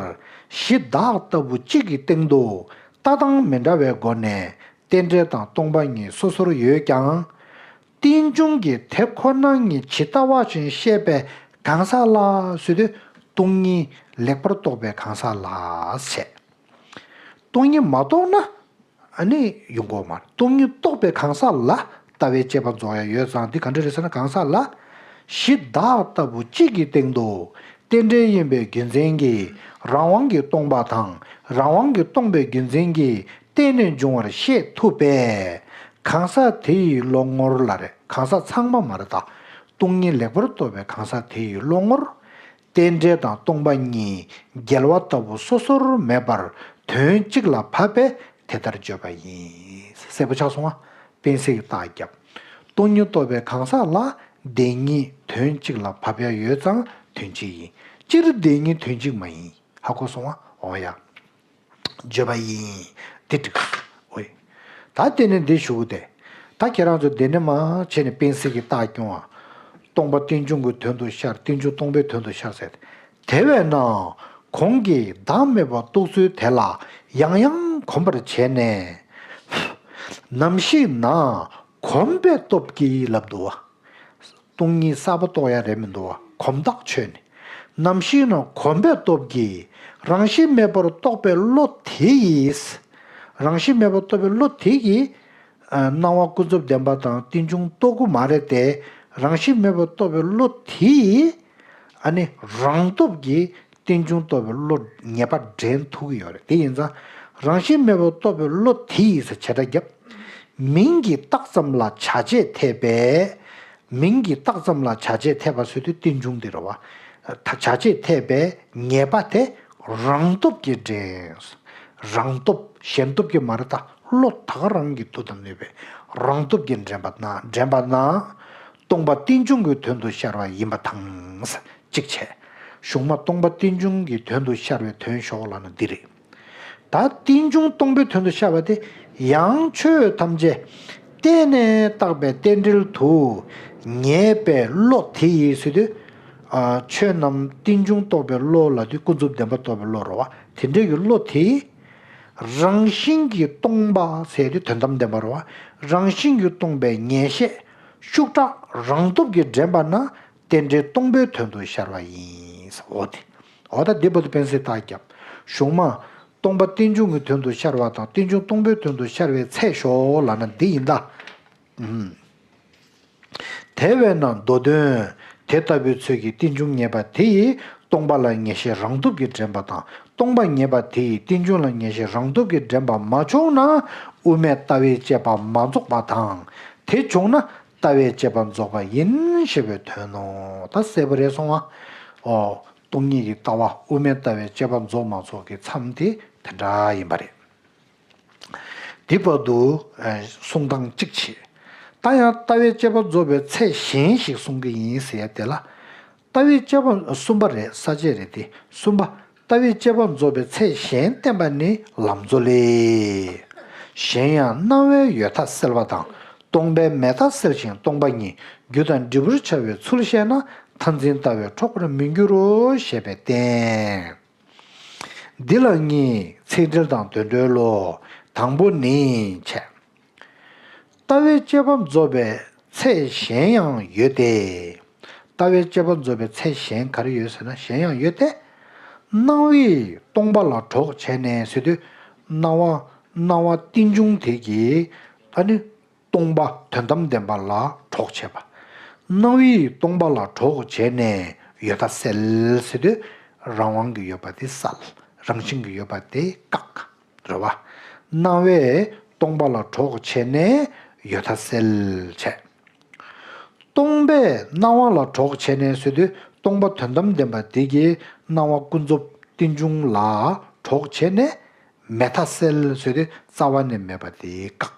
གཞི་བདག་ལྟ་བུ་གཅིག་གི་སྟེང་དུ་ལྟ་སྟངས་མི་འདྲ་བའི་སྒོ་ནས་རྟེན་འབྲེལ་དང་སྟོང་པ་ཉིད་སོ་སོར་ཡོད་ཀྱང་། རྟེན་འབྱུང་གི་དེ་ཁོ་ན་ཉིད་ཇི་ལྟ་བ་བཞིན་བཤད་པའི་གང་ཟག་ལ་ཟེར་དུས་སྟོང་ཉིད་ལེགས་པར་རྟོགས་པའི་གང་ཟག་ལ་བཤད། སྟོང་ཉིད་མ་རྟོགས་ན། ཨ་ནི་ཡོང་གི་མ་རེད། སྟོང་ཉིད་རྟོགས་པའི་གང་ཟག་ལ་ལྟ་བའི་དཔྱད་པ་རྫོགས་ཡ་ཡོད་ཙང་འདི་ག་འདྲ་རེད་ཟེར་ན། གང་ཟག་ལ་གཞི་བདག་ལྟ་བུ་གཅིག་གི་སྟེང་དུ་རྟེན་འབྲེལ་ཡིན་པའི་རྒྱུ་མཚན་གྱིས་རང་དབང་གིས་སྟོང་པ་དང་རང་དབང་གིས་སྟོང་པའི་རྒྱུ་མཚན་གྱིས་གཏན་ནས་འབྱུང་བར་བཤད་ཐུབ་པས། གང་ཟག་དེ་ཡི་བློ་ངོར་ལ་རེད། གང་ཟག་ཚང་མ་མ་རེད་ད། སྟོང་ཉིད་ལེགས་པར་རྟོགས་པའི་གང་ཟག་དེ་ཡི་བློ་ངོར། རྟེན་འབྲེལ་དང་སྟོང་པ་ཉིད་འགལ་བ་ལྟ་བུ་སོ་སོར་མེད་པར་དོན་གཅིག་ལ་བབ་པས་དེ་ལྟར་བརྗོད་པ་ཡིན། གསལ་པོ་ཆགས་སོང་ང་། དཔེ་གསལ་གྱི་རྟགས་བརྒྱབ། སྟོང་ཉིད་རྟོགས་པའི་གང་ཟག་ལ་བདེན་གཉིས་དོན་གཅིག་ལ་བབ་ཡ་ཡོད་ཙང་དོན་གཅིག་ཡིན། སྤྱིར་བདེན་གཉིས་དོན་གཅིག་མ་ཡིན། ཧ་གོ་སོང་ང་། འོ་ཡ། བརྗོད་པ་ཡིན། དེ་འགྲིག་གི་འོ་ཡ། ད་དེ་ནས་འདི་ཞུ་གི་དེ། ད་ཁྱེད་རང་ཚོ་དེ་ནས་མ་བྱས་ནས་དཔེ་གསལ་གྱི་རྟགས་སྐྱོང་བ། སྟོང་པ་རྟེན་འབྱུང་གི་དོན་དུ་ཤར། རྟེན་འབྱུང་སྟོང་པའི་དོན་དུ་ཤར་ཟེར། དེ་བས་ན་གོང་གི་བདག་མེད་པ་རྟོགས་ཚུལ་དེ་ལ་ཡང་ཡང་གོམས་པར་བྱས་ནས། ནམ་ཞིག་ན་གོམས་པའི་སྟོབས་ཀྱིས་ལབ་འདུག་བ། སྟོང་ཉིད་གསལ་པོ་རྟོགས་ཡ་རེད་མི་འདུག་བ། གོམས་བརྟགས་ཆོད་ནས། ནམ་ཞིག་ན་གོམས་པའི་སྟོབས་ཀྱིས་རང་བཞིན་མེད་པར་རྟོགས་པའི་བློ་དེ་ཡིས། རང་བཞིན་མེད་པར་རྟོགས་པའི་བློ་དེ་ཡིས། ཨ། སྣང་བ་ཀུན་རྫོབ་བདེན་པ་དང་རྟེན་འབྱུང་རྟོགས་ཀྱི་མ་རེད་དེ། རང་བཞིན་མེད་པར་རྟོགས་པའི་བློ་དེ་ཡིས། ཨ་ནི་རང་སྟོབས་ཀྱིས་རྟེན་འབྱུང་རྟོགས་པའི་བློ་ངེས་པ་འདྲེན་ཐུབ་ཀྱི་ཡོད་རེད། དེ་ཡིན་ཙང་རང་བཞིན་མེད་པར་རྟོགས་པའི་བློ་དེ་ཡིས་བྱེ་བྲག་བརྒྱབ། མིང་གིས་བཏགས་ཙམ་ལ་བྱ་བྱེད་འཐད་པས། མིང་གིས་བཏགས་ཙམ་ལ་བྱ་བྱེད་འཐད་པ་ཟེར་དུས་རྟེན་འབྱུང་དེ་རེད་བ། ད་བྱ་བྱེད་འཐད་པས་ངེས་པ་དེ་རང་སྟོབས་ཀྱིས་འདྲེན། རང་སྟོབས་གཞན་སྟོབས་ཀྱིས་མ་རེད་ད། བློ་ད་ག་རང་གི་མཐུ་དང་ནུས་པས་རང་སྟོབས་ཀྱིས་འདྲེན་པ་ན། འདྲེན་པ་ན། སྟོང་པ་རྟེན་འབྱུང་གི་དོན་དུ་ཤར་བ་ཡིན་པ་དང་། གཅིག་བྱས། གཞུང་མ་སྟོང་པ་རྟེན་འབྱུང་གི་དོན་དུ་ཤར་བའི་དོན་ཞོག་ལབ་ན་འདི་རེད། ད་རྟེན་འབྱུང་སྟོང་པའི་དོན་དུ་ཤར་བ་དེ་ཡང་ཆོས་ཐམས་ཅད་བརྟེན་ནས་བཏགས་པའི་རྟེན་འབྲེལ་དུ་ངེས་པའི་བློ་དེ་ཡིས་ཟེར་དུས། ཨ། ཆོས་རྣམས་རྟེན་འབྱུང་རྟོགས་པའི་བློ་ལ་དེ་ཀུན་རྫོབ་བདེན་པ་རྟོགས་པའི་བློ་རེད་བ། དེ་འདྲའི་གི་བློ་དེ་རང་བཞིན་གྱིས་སྟོང་པ་ཟེར་དུས་དོན་དམ་བདེན་པ་རེད་བ། རང་བཞིན་གྱིས་སྟོང་པའི་ངེས་ཤེས་ཤུགས་དྲག་རང་སྟོབས་ཀྱིས་འདྲེན་པ་ན། རྟེན་འབྲེལ་སྟོང་པའི་དོན་དུ་ཤར་བ་ཡིན། འོ་དེ། འོ་ད་འདི་བར་དུ་དཔེ་གསལ་རྟགས་བརྒྱབ། གཞུང་མ། སྟོང་པ་རྟེན་འབྱུང་གི་དོན་དུ་ཤར་བ་དང་རྟེན་འབྱུང་སྟོང་པའི་དོན་དུ་ཤར་བའི་ཚད་ཞོག་ལབ་ན་འདི་ཡིན་ད། ཨུམ། དེ་བས་ན་མདོ་དོན། དེ་ལྟ་བུའི་ཚུལ་གྱིས་རྟེན་འབྱུང་ངེས་པ་དེ་ཡིས་སྟོང་པ་ལ་ངེས་ཤེས་རང་སྟོབས་ཀྱིས་འདྲེན་པ་དང་སྟོང་པ་ངེས་པ་དེ་ཡིས་རྟེན་འབྱུང་ལ་ངེས་ཤེས་རང་སྟོབས་ཀྱིས་འདྲེན་པ་མ་བྱུང་ན་དབུ་མའི་ལྟ་བའི་དཔྱད་པ་མ་རྫོགས་པ་དང་། དེ་བྱུང་ན་ལྟ་བའི་དཔྱད་པ་རྫོགས་པ་ཡིན་ཞེས་པའི་དོན་ནོ། ད་གསལ་པོ་རེད་སོང་ང་། ཨོ། སྟོང་ཉིད་ཀྱི་ལྟ་བ་དབུ་མའི་ལྟ་བའི་དཔྱད་པ་རྫོགས་མ་རྫོགས་ཀྱི་མཚམས་དེ་དེ་འདྲ་ཡིན་པ་རེད། དེ་བར་དུ་གསུང་སྟངས་གཅིག་བྱས། ད་ཡང་ལྟ་བའི་དཔྱད་པ་རྫོགས་པའི་ཚད་གཞན་ཞིག་གསུང་གི་ཡིན་ཟེར་ཡ་དེ་ལ། ལྟ་བའི་དཔྱད་པ་གསུམ་པ་རེད། ས་བཅད་རེད་དེ། གསུམ་པ། ལྟ་བའི་དཔྱད་པ་རྫོགས་པའི་ཚད་གཞན་བསྟན་པ་ནི་ལམ་མཛོད་ལས། གཞན་ཡང་སྣང་བས་ཡོད་མཐའ་གསལ་བ་དང་སྟོང་པས་མེད་མཐའ་གསལ་ཞིང་སྟོང་པ་ཉིད་རྒྱུ་དང་འབྲས་བུར་འཆར་བའི་ཚུལ་བཤད་ན་མཐར་འཛིན་ལྟ་བས་འཕྲོག་པར་མི་འགྱུར་རོ་ཞེས་པས་བསྟན། འདི་ལ་གཉིས། ཚིག་འགྲེལ་དང་དོན་འགྲེལ་ལོ། དང་པོ་ནི་བྱས། ལྟ་བའི་དཔྱད་པ་རྫོགས་པའི་ཚད་གཞན་ཡང་ཡོད་དེ། ལྟ་བའི་དཔྱད་པ་རྫོགས་པའི་ཚད་གཞན་ག་རེ་ཡོད་ཟེར་ན། གཞན་ཡང་ཡོད་དེ། སྣང་བས་སྟོང་པ་ལ་གྲོགས་བྱས་ནས་ཟེར་དུས། སྣང་བ། སྣང་བ་རྟེན་འབྱུང་དེ་གིས་ཨ་ནི་སྟོང་པ་དོན་དམ་བདེན་པ་ལ་གྲོགས་བྱེད་པ། སྣང་བས་སྟོང་པ་ལ་གྲོགས་བྱས་ནས་ཡོད་མཐའ་གསལ་ཟེར་དུས། རང་དབང་གི་ཡོད་པ་དེ་གསལ། རང་བཞིན་གྱི་ཡོད་པ་དེ་བཀག་རེད་བ། སྣང་བས་སྟོང་པ་ལ་གྲོགས་བྱས་ནས་ཡོད་མཐའ་གསལ་བྱས། སྟོང་པས་སྣང་བ་ལ་གྲོགས་བྱས་ནས་ཟེར་དུས། སྟོང་པ་དོན་དམ་བདེན་པ་དེ་གིས་སྣང་བ་ཀུན་རྫོབ་རྟེན་འབྱུང་ལ་གྲོགས་བྱས་ནས་མེད་མཐའ་གསལ་ཟེར་དུས། རྩ་བ་ནས་མེད་པ་དེ་བཀག་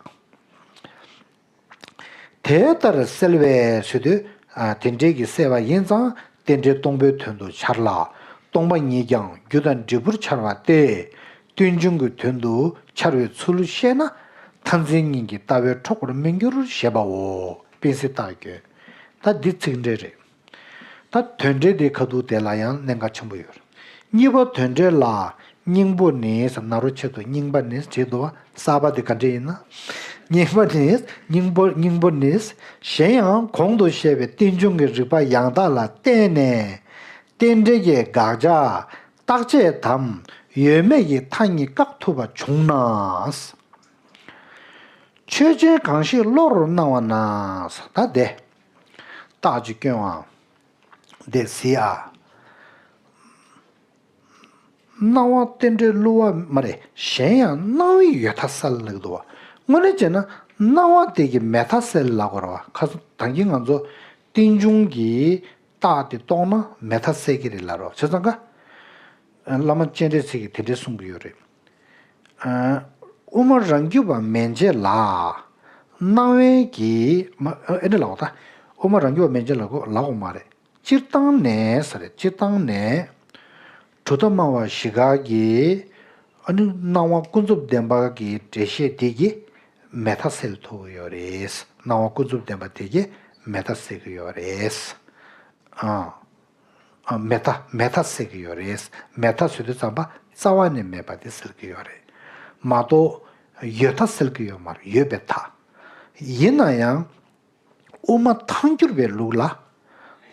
དེ་ལྟར་གསལ་བས་ཟེར་དུས། ཨ། དེ་འདྲའི་གི་གསལ་བ་ཡིན་ཙང་རྟེན་འབྲེལ་སྟོང་པའི་དོན་དུ་འཆར་ལ། སྟོང་པ་ཉིད་ཀྱང་རྒྱུ་དང་འབྲས་བུར་འཆར་བ་སྟེ། རྟེན་འབྱུང་གི་དོན་དུ་འཆར་བའི་ཚུལ་བཤད་ན། མཐར་འཛིན་གཉིས་ཀྱི་ལྟ་བས་འཕྲོག་པར་མི་འགྱུར་ཞེས་པའོ། དཔེ་སྲིད་རྟགས་བཀོད། ད་འདི་ཚིག་འགྲེལ་རེད། ད་དོན་འགྲེལ་དེ་ཁ་ཐུག་དེ་ལ་ཡང་གནད་འགག་ཆེན་པོ་ཡོད་རེད། གཉིས་པ་དོན་འགྲེལ་ལ། སྙིང་པོ་ནི་ཟེར་ན་རོ་ཆེད་དུ་རྙིང་པ་ནི་བྲིས་འདུག་བ། གསར་པ་དེ་ག་འདྲ་ཡིན་ན། སྙིང་པོ་ནི། སྙིང་པོ་སྙིང་པོ་ནི། གཞན་ཡང་གོང་དུ་བཤད་པའི་རྟེན་འབྱུང་གི་རིགས་པ་ཡང་དག་ལ་བརྟེན་ནས། རྟེན་འབྲེལ་གྱི་དགག་བྱ། རྟག་ཆད་དམ་ཡོད་མེད་ཀྱི་མཐའ་གཉིས་བཀག་ཐུབ་པ་བྱུང་ན། ཆོས་ཅན་གང་ཞིག་བློ་རུ་སྣང་བ་ན། ད་དེ། རྟགས་ཀྱི་སྐྱོན་འ། དེ་གཟིགས་ཨ། སྣང་བ་རྟེན་འབྲེལ་བསླུ་བ་མ་རེད། གཞན་ཡང་སྣང་བའི་ཡོད་མཐའ་སེལ་ལབ་འདུག་བ། དངོས་གནས་བྱས་ན་སྣང་བ་དེ་གི་མེད་མཐའ་སེལ་ལབ་དགོས་རེད་བ། ཁ་སང་ད་གིན་ང་ཚོ་རྟེན་འབྱུང་གི་རྟགས་དེ་རྟོགས་ན་མེད་མཐའ་སེལ་གྱི་རེད་ལབ་རེད་བ། བྱས་ཙང་ཀ། བླ་མ་སྤྱན་རས་གཟིགས་ཀྱིས་དེ་འདྲས་གསུང་གི་ཡོད་རེད། དབུ་མ་རང་རྒྱུད་པ་མན་ཆད་ལ། སྣང་བའི་གི་མ་ཨེ་འདྲ་ལབ་དགོས་ད། དབུ་མ་རང་རྒྱུད་པ་མན་ཆད་ལབ་དགོས་ལབ་དགོས་མ་རེད། སྤྱིར་བཏང་ནས་ཟེར་རེད། སྤྱིར་བཏང་ནས། གྲུབ་མཐའ་སྨྲ་བ་བཞི་ཀ་གི། ཨ་ནི་སྣང་བ་ཀུན་རྫོབ་བདེན་པ་གི་འགྲེལ་བཤད་དེ་གི་མེད་མཐའ་སེལ་ཐུབ་ཀྱི་ཡོད་རེད། སྣང་བ་ཀུན་རྫོབ་བདེན་པ་དེ་གི་མེད་མཐའ་སེལ་གྱི་ཡོད་རེད། ཨ། ཨ། མེད་མཐའ་མེད་མཐའ་སེལ་གྱི་ཡོད་རེད། མེད་མཐའ་ཟེར་དུས་ཙམ་པ་རྩ་བ་ནས་མེད་པ་དེ་སེལ་གྱི་ཡོད་རེད། མ་གཏོགས་ཡོད་མཐའ་སེལ་གྱི་ཡོད་མ་རེད། ཡོད་པའི་མཐའ། ཡིན་ན་ཡང་། དབུ་མ་ཐལ་འགྱུར་བའི་ལུགས་ལ།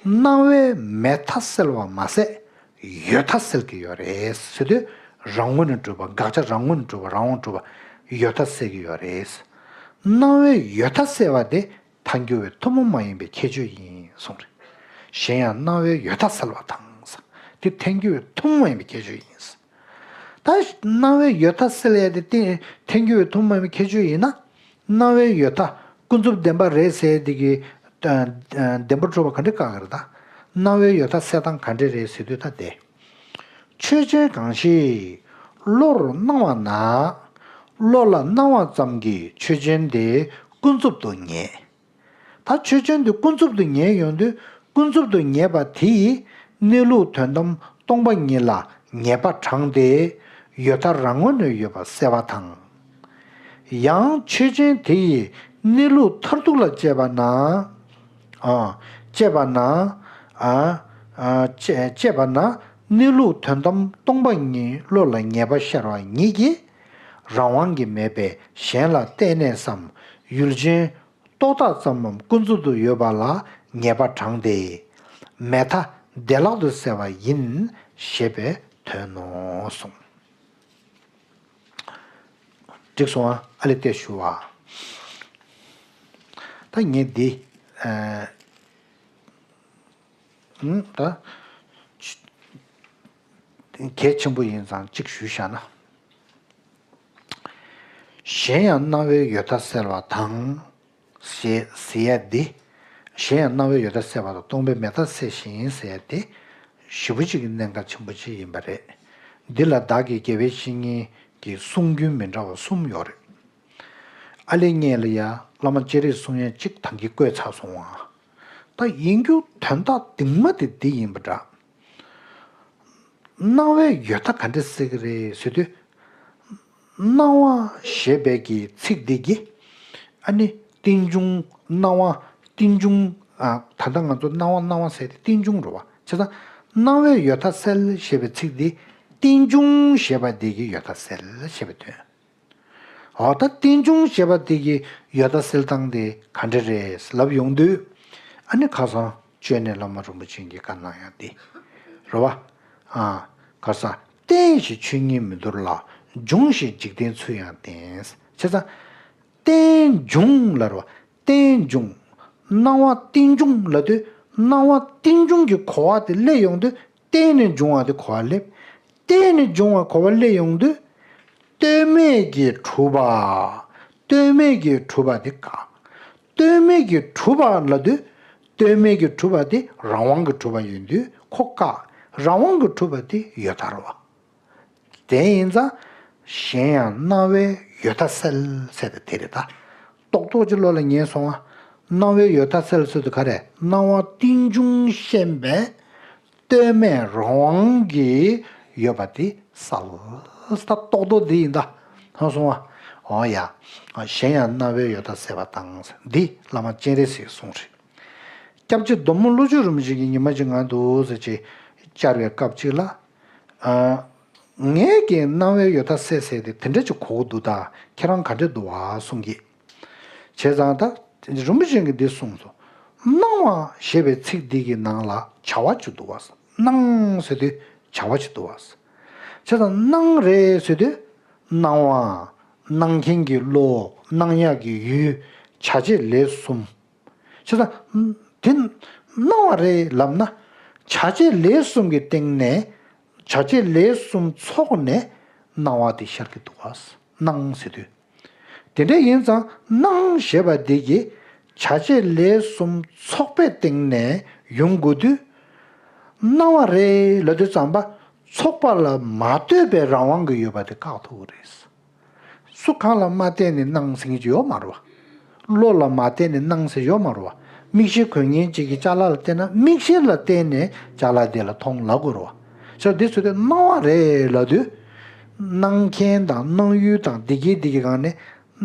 སྣང་བའི་མེད་མཐའ་སེལ་བ་མ་ཟད། ཡོད་མཐའ་སེལ་གྱི་ཡོད་རེད་ཟེར་དུས། རང་ངོས་ནས་གྲུབ་པ། དགག་བྱ་རང་ངོས་ནས་གྲུབ་པ། རང་དབང་གྲུབ་པ། ཡོད་མཐའ་སེལ་གྱི་ཡོད་རེད། སྣང་བའི་ཡོད་མཐའ་སེལ་བ་དེ། ཐལ་འགྱུར་བའི་ཐུན་མོང་མ་ཡིན་པའི་ཁྱད་ཆོས་ཡིན་གསུངས་རེད། གཞན་ཡང་སྣང་བའི་ཡོད་མཐའ་སེལ་བ་དང་། དེ་ཐལ་འགྱུར་བའི་ཐུན་མོང་མ་ཡིན་པའི་ཁྱད་ཆོས་ཡིན། ད་སྣང་བའི་ཡོད་མཐའ་སེལ་ཡས་དེ་ཐལ་འགྱུར་བའི་ཐུན་མོང་མ་ཡིན་པའི་ཁྱད་ཆོས་ཡིན་ན། སྣང་བའི་ཡོད་མཐའ་ཀུན་རྫོབ་བདེན་པ་རེད་ཟེར་ཡས་དེ་གི་བདེན་པར་གྲུབ་པ་ག་འདྲ་བཀག་གི་རེད་ད། སྣང་བའི་ཡོད་མཐའ་སེལ་སྟངས་ག་འདྲ་རེད་ཟེར་དུས་ད་དེ། ཆོས་ཅན་གང་ཞིག་བློ་རུ་སྣང་བ་ན། བློ་ལ་སྣང་བ་ཙམ་གྱིས་ཆོས་ཅན་དེ་ཀུན་རྫོབ་ཏུ་ངེས། ད་ཆོས་ཅན་དེ་ཀུན་རྫོབ་ཏུ་ངེས་ཡོང་དུས། ཀུན་རྫོབ་ཏུ་ངེས་པ་དེ་ཡིས་གནས་ལུགས་དོན་དམ་སྟོང་པ་ཉིད་ལ་ངེས་པ་དྲངས་ཏེ། ཡོད་མཐའ་རང་ངོས་ནས་ཡོད་པ་སེལ་བ་དང་། ཡང་ཆོས་ཅན་དེ་ཡིས་གནས་ལུགས་མཐར་ཐུག་ལ་དཔྱད་པ་ན། ཨ། དཔྱད་པ་ན། ཨ། ཨ། དཔྱད་དཔྱད་པ་ན་གནས་ལུགས་དོན་དམ་སྟོང་པ་ཉིད་བློ་ལ་ངེས་པ་ཤར་བ་ཉིད་ཀྱིས། རང་དབང་གིས་མེད་པའི་གཞན་ལ་བརྟེན་ནས་སམ། ཡུལ་ཅན་རྟོག་བཏགས་ཙམ་མམ་ཀུན་རྫོབ་ཏུ་ཡོད་པ་ལ་ངེས་པ་དྲངས་ཏེ། མེད་མཐའ་བདེ་བླག་ཏུ་སེལ་བ་ཡིན་ཞེས་པའི་དོན་ནོ་གསུངས། འགྲིག་སོང་ཨ། ཨ་ལས་བལྟས་ཞུ་བ། ད་ངས་འདི། ཨ། ད། གལ་ཆེན་པོ་ཡིན་ཙང་གཅིག་ཞུས་བཞག་ན། གཞན་ཡང་སྣང་བའི་ཡོད་མཐའ་སེལ་བ་དང་། ཞེས་ཟེར་ཡ་འདི། གཞན་ཡང་སྣང་བའི་ཡོད་མཐའ་སེལ་བ་དང་སྟོང་པའི་མེད་མཐའ་སེལ་ཞིང་ཟེར་ཡ་འདི། ཞེ་པོ་ཅིག་གི་གནད་འགག་ཆེན་པོ་ཅིག་ཡིན་པ་རེད། འདི་ལ་བདག་གིས་དགེ་བའི་བཤེས་གཉེན་གྱི་གསུང་རྒྱུན་མི་འདྲ་བ་གསུམ་ཡོད་རེད། ཨ་ལེ་ངས་ལ་ཡ་བླ་མ་སྤྱན་རས་གསུང་ཡན་གཅིག་ཐང་གིས་བཀོད་ཚར་སོང་ཨ། ད་ཡིན་རྒྱུ་དོན་དག་གདིང་མ་དེ་འདི་ཡིན་པ་འདྲ། སྣང་བའི་ཡོད་མཐའ་ག་འདྲ་སེལ་གི་རེད་ཟེར་དུས། སྣང་བ་ཞེས་པའི་གི་ཚིག་འདི་གི། ཨ་ནི་རྟེན་འབྱུང་སྣང་བ་རྟེན་འབྱུང་། ཨ། ད་ལྟ་ང་ཚོ་སྣང་བ་སྣང་བ་ཟེར་དེ་རྟེན་འབྱུང་རེད་བ། བྱས་ཙང་སྣང་བའི་ཡོད་མཐའ་སེལ་ཞེས་པའི་ཚིག་འདི་རྟེན་འབྱུང་ཞེས་པ་འདི་གི་ཡོད་མཐའ་སེལ་ཞེས་པའི་དོན། འོ་ད་རྟེན་འབྱུང་ཞེས་པ་དེ་གི་ཡོད་མཐའ་སེལ་སྟངས་དེ་ག་འདྲ་རེད་ལབ་ཡོང་དུས། ཨ་ནི་ཁ་སང་བཅོས་ནས་བླ་མ་རིན་པོ་ཆེ་གིས་བཀའ་གནང་ཡག་དེ་རེད་བ། ཨ། ཁ་སང་བརྟེན་ཞེས་ཆོས་ཉིད་མི་འདོར་ལ། འབྱུང་ཞེས་འཇིག་རྟེན་ཚུལ་ཡང་བརྟེན། བྱས་ཙང་། རྟེན་འབྱུང་ལབ་རེད་བ། རྟེན་འབྱུང་། སྣང་བ་རྟེན་འབྱུང་ལབ་དུས། སྣང་བ་རྟེན་འབྱུང་གི་གོ་བ་དེ་སླེབས་ཡོང་དུས། བརྟེན་ནས་འབྱུང་བ་དེ་གོ་བ་སླེབས། བརྟེན་ནས་འབྱུང་བ་གོ་བ་སླེབས་ཡོང་དུས། ལྟོས་མེད་ཀྱིས་གྲུབ་པ། ལྟོས་མེད་ཀྱིས་གྲུབ་པ་དེ་དགག། ལྟོས་མེད་ཀྱིས་གྲུབ་པ་ལབ་དུས། ལྟོས་མེད་ཀྱིས་གྲུབ་པ་དེ་རང་དབང་གིས་གྲུབ་པ་ཡིན་དུས་ཁོ་བཀག། རང་དབང་གིས་གྲུབ་པ་དེ་ཡོད་མཐའ་རེད་བ། དེ་ཡིན་ཙང་། གཞན་ཡང་སྣང་བའི་ཡོད་མཐའ་སེལ་ཟེར་དེ་དེ་རེད་ད། རྡོག་རྡོག་ཅིག་བློ་ལ་ངེས་སོང་ང་། སྣང་བའི་ཡོད་མཐའ་སེལ་ཟེར་དུས་ག་རེ། སྣང་བ་རྟེན་འབྱུང་ཤེས་པས། ལྟོས་མེད་རང་དབང་གིས་ ཡོད་པ་དེ་གསལ་ས་རྟོགས་རྟོགས་འདི་ཡིན་ད། ཧང་སོང་བ། འོ་ཡ། གཞན་ཡང་རྣ་བའི་ཡོད་མཐའ་གསལ་བ་དང་། འདི་བླ་མ་སྤྱན་རས་གཟིགས་གསུངས་རེད། སྐྱབས་རྗེ་མདོ་སྨོན་བློ་བརྗོད་རིན་པོ་ཆེ་གིས་ཉི་མ་གཅིག་ང་འདུག་ཟེར་ཅིག་བཅར་བའི་སྐབས་གཅིག་ལ། ཨ། ངས་ཀྱིས་རྣ་བའི་ཡོད་མཐའ་གསལ་གསལ་དེ་དེ་འདྲ་ཅིག་གོ་གི་འདུག་ད་ཁྱེད་རང་ག་འདྲ་འདུག་བ་གསུང་གི། བྱས་ཙང་ད་རིན་པོ་ཆེ་གིས་འདི་གསུངས་སོ། སྣང་བ་ཞེས་པའི་ཚིག་འདི་གི་ནང་ལ་བྱ་བ་ཅིག་འདུག་བ། སྣང་ཟེར་དུས་བྱ་བ་ཅིག་འདུག་བ། བྱས་ཙང་སྣང་རེད་ཟེར་དུས་སྣང་བ། སྣང་མཁན་གྱི་བློ། སྣང་ཡག་གི་ཡུལ། བྱ་བྱེད་ལས་གསུམ། བྱས་ཙང་དེ་སྣང་བ་རེད་ལབ་ན། བྱ་བྱེད་ལས་གསུམ་གྱི་སྟེང་ནས། བྱ་བྱེད་ལས་གསུམ་ཚོགས་ནས་སྣང་བ་དེ་ཤར་གྱི་འདུག་བ། སྣང་ཟེར་དུས། དེ་འདྲ་ཡིན་ཙང་སྣང་ཞེས་པ་འདི་གི་བྱ་བྱེད་ལས་གསུམ་ཚོགས་པའི་སྟེང་ནས་ཡོང་དགོས་དུས། སྣང་བ་རེད་ལབ་དུས་ཙམ་པ་ཚོགས་པ་ལ་མ་ལྟོས་པའི་རང་དབང་གི་ཡོད་པ་དེ་བཀག་ཐུབ་ཀྱི་རེད། སུ་གང་ལ་མ་བལྟས་ནས་སྣང་ཟེར་མཁན་ཅིག་ཡོད་མ་རེད་བ། བློ་ལ་མ་བལྟས་ནས་སྣང་ཟེར་ཡོད་མ་རེད་བ། མིག་ཤེས་འཁོར་མཁན་ཅིག་གིས་ཅ་ལག་ལ་བལྟས་ན་མིག་ཤེས་ལ་བལྟས་ནས་ཅ་ལག་དེ་ལ་མཐོང་ལབ་དགོས་རེད་བ། བྱས་ཙང་འདི་ཚོ་དེ་སྣང་བ་རེད་ལབ་དུས། སྣང་མཁན་དང་སྣང་ཡུལ་དང་འདི་གའི་འདི་གའི་སྒང་ནས།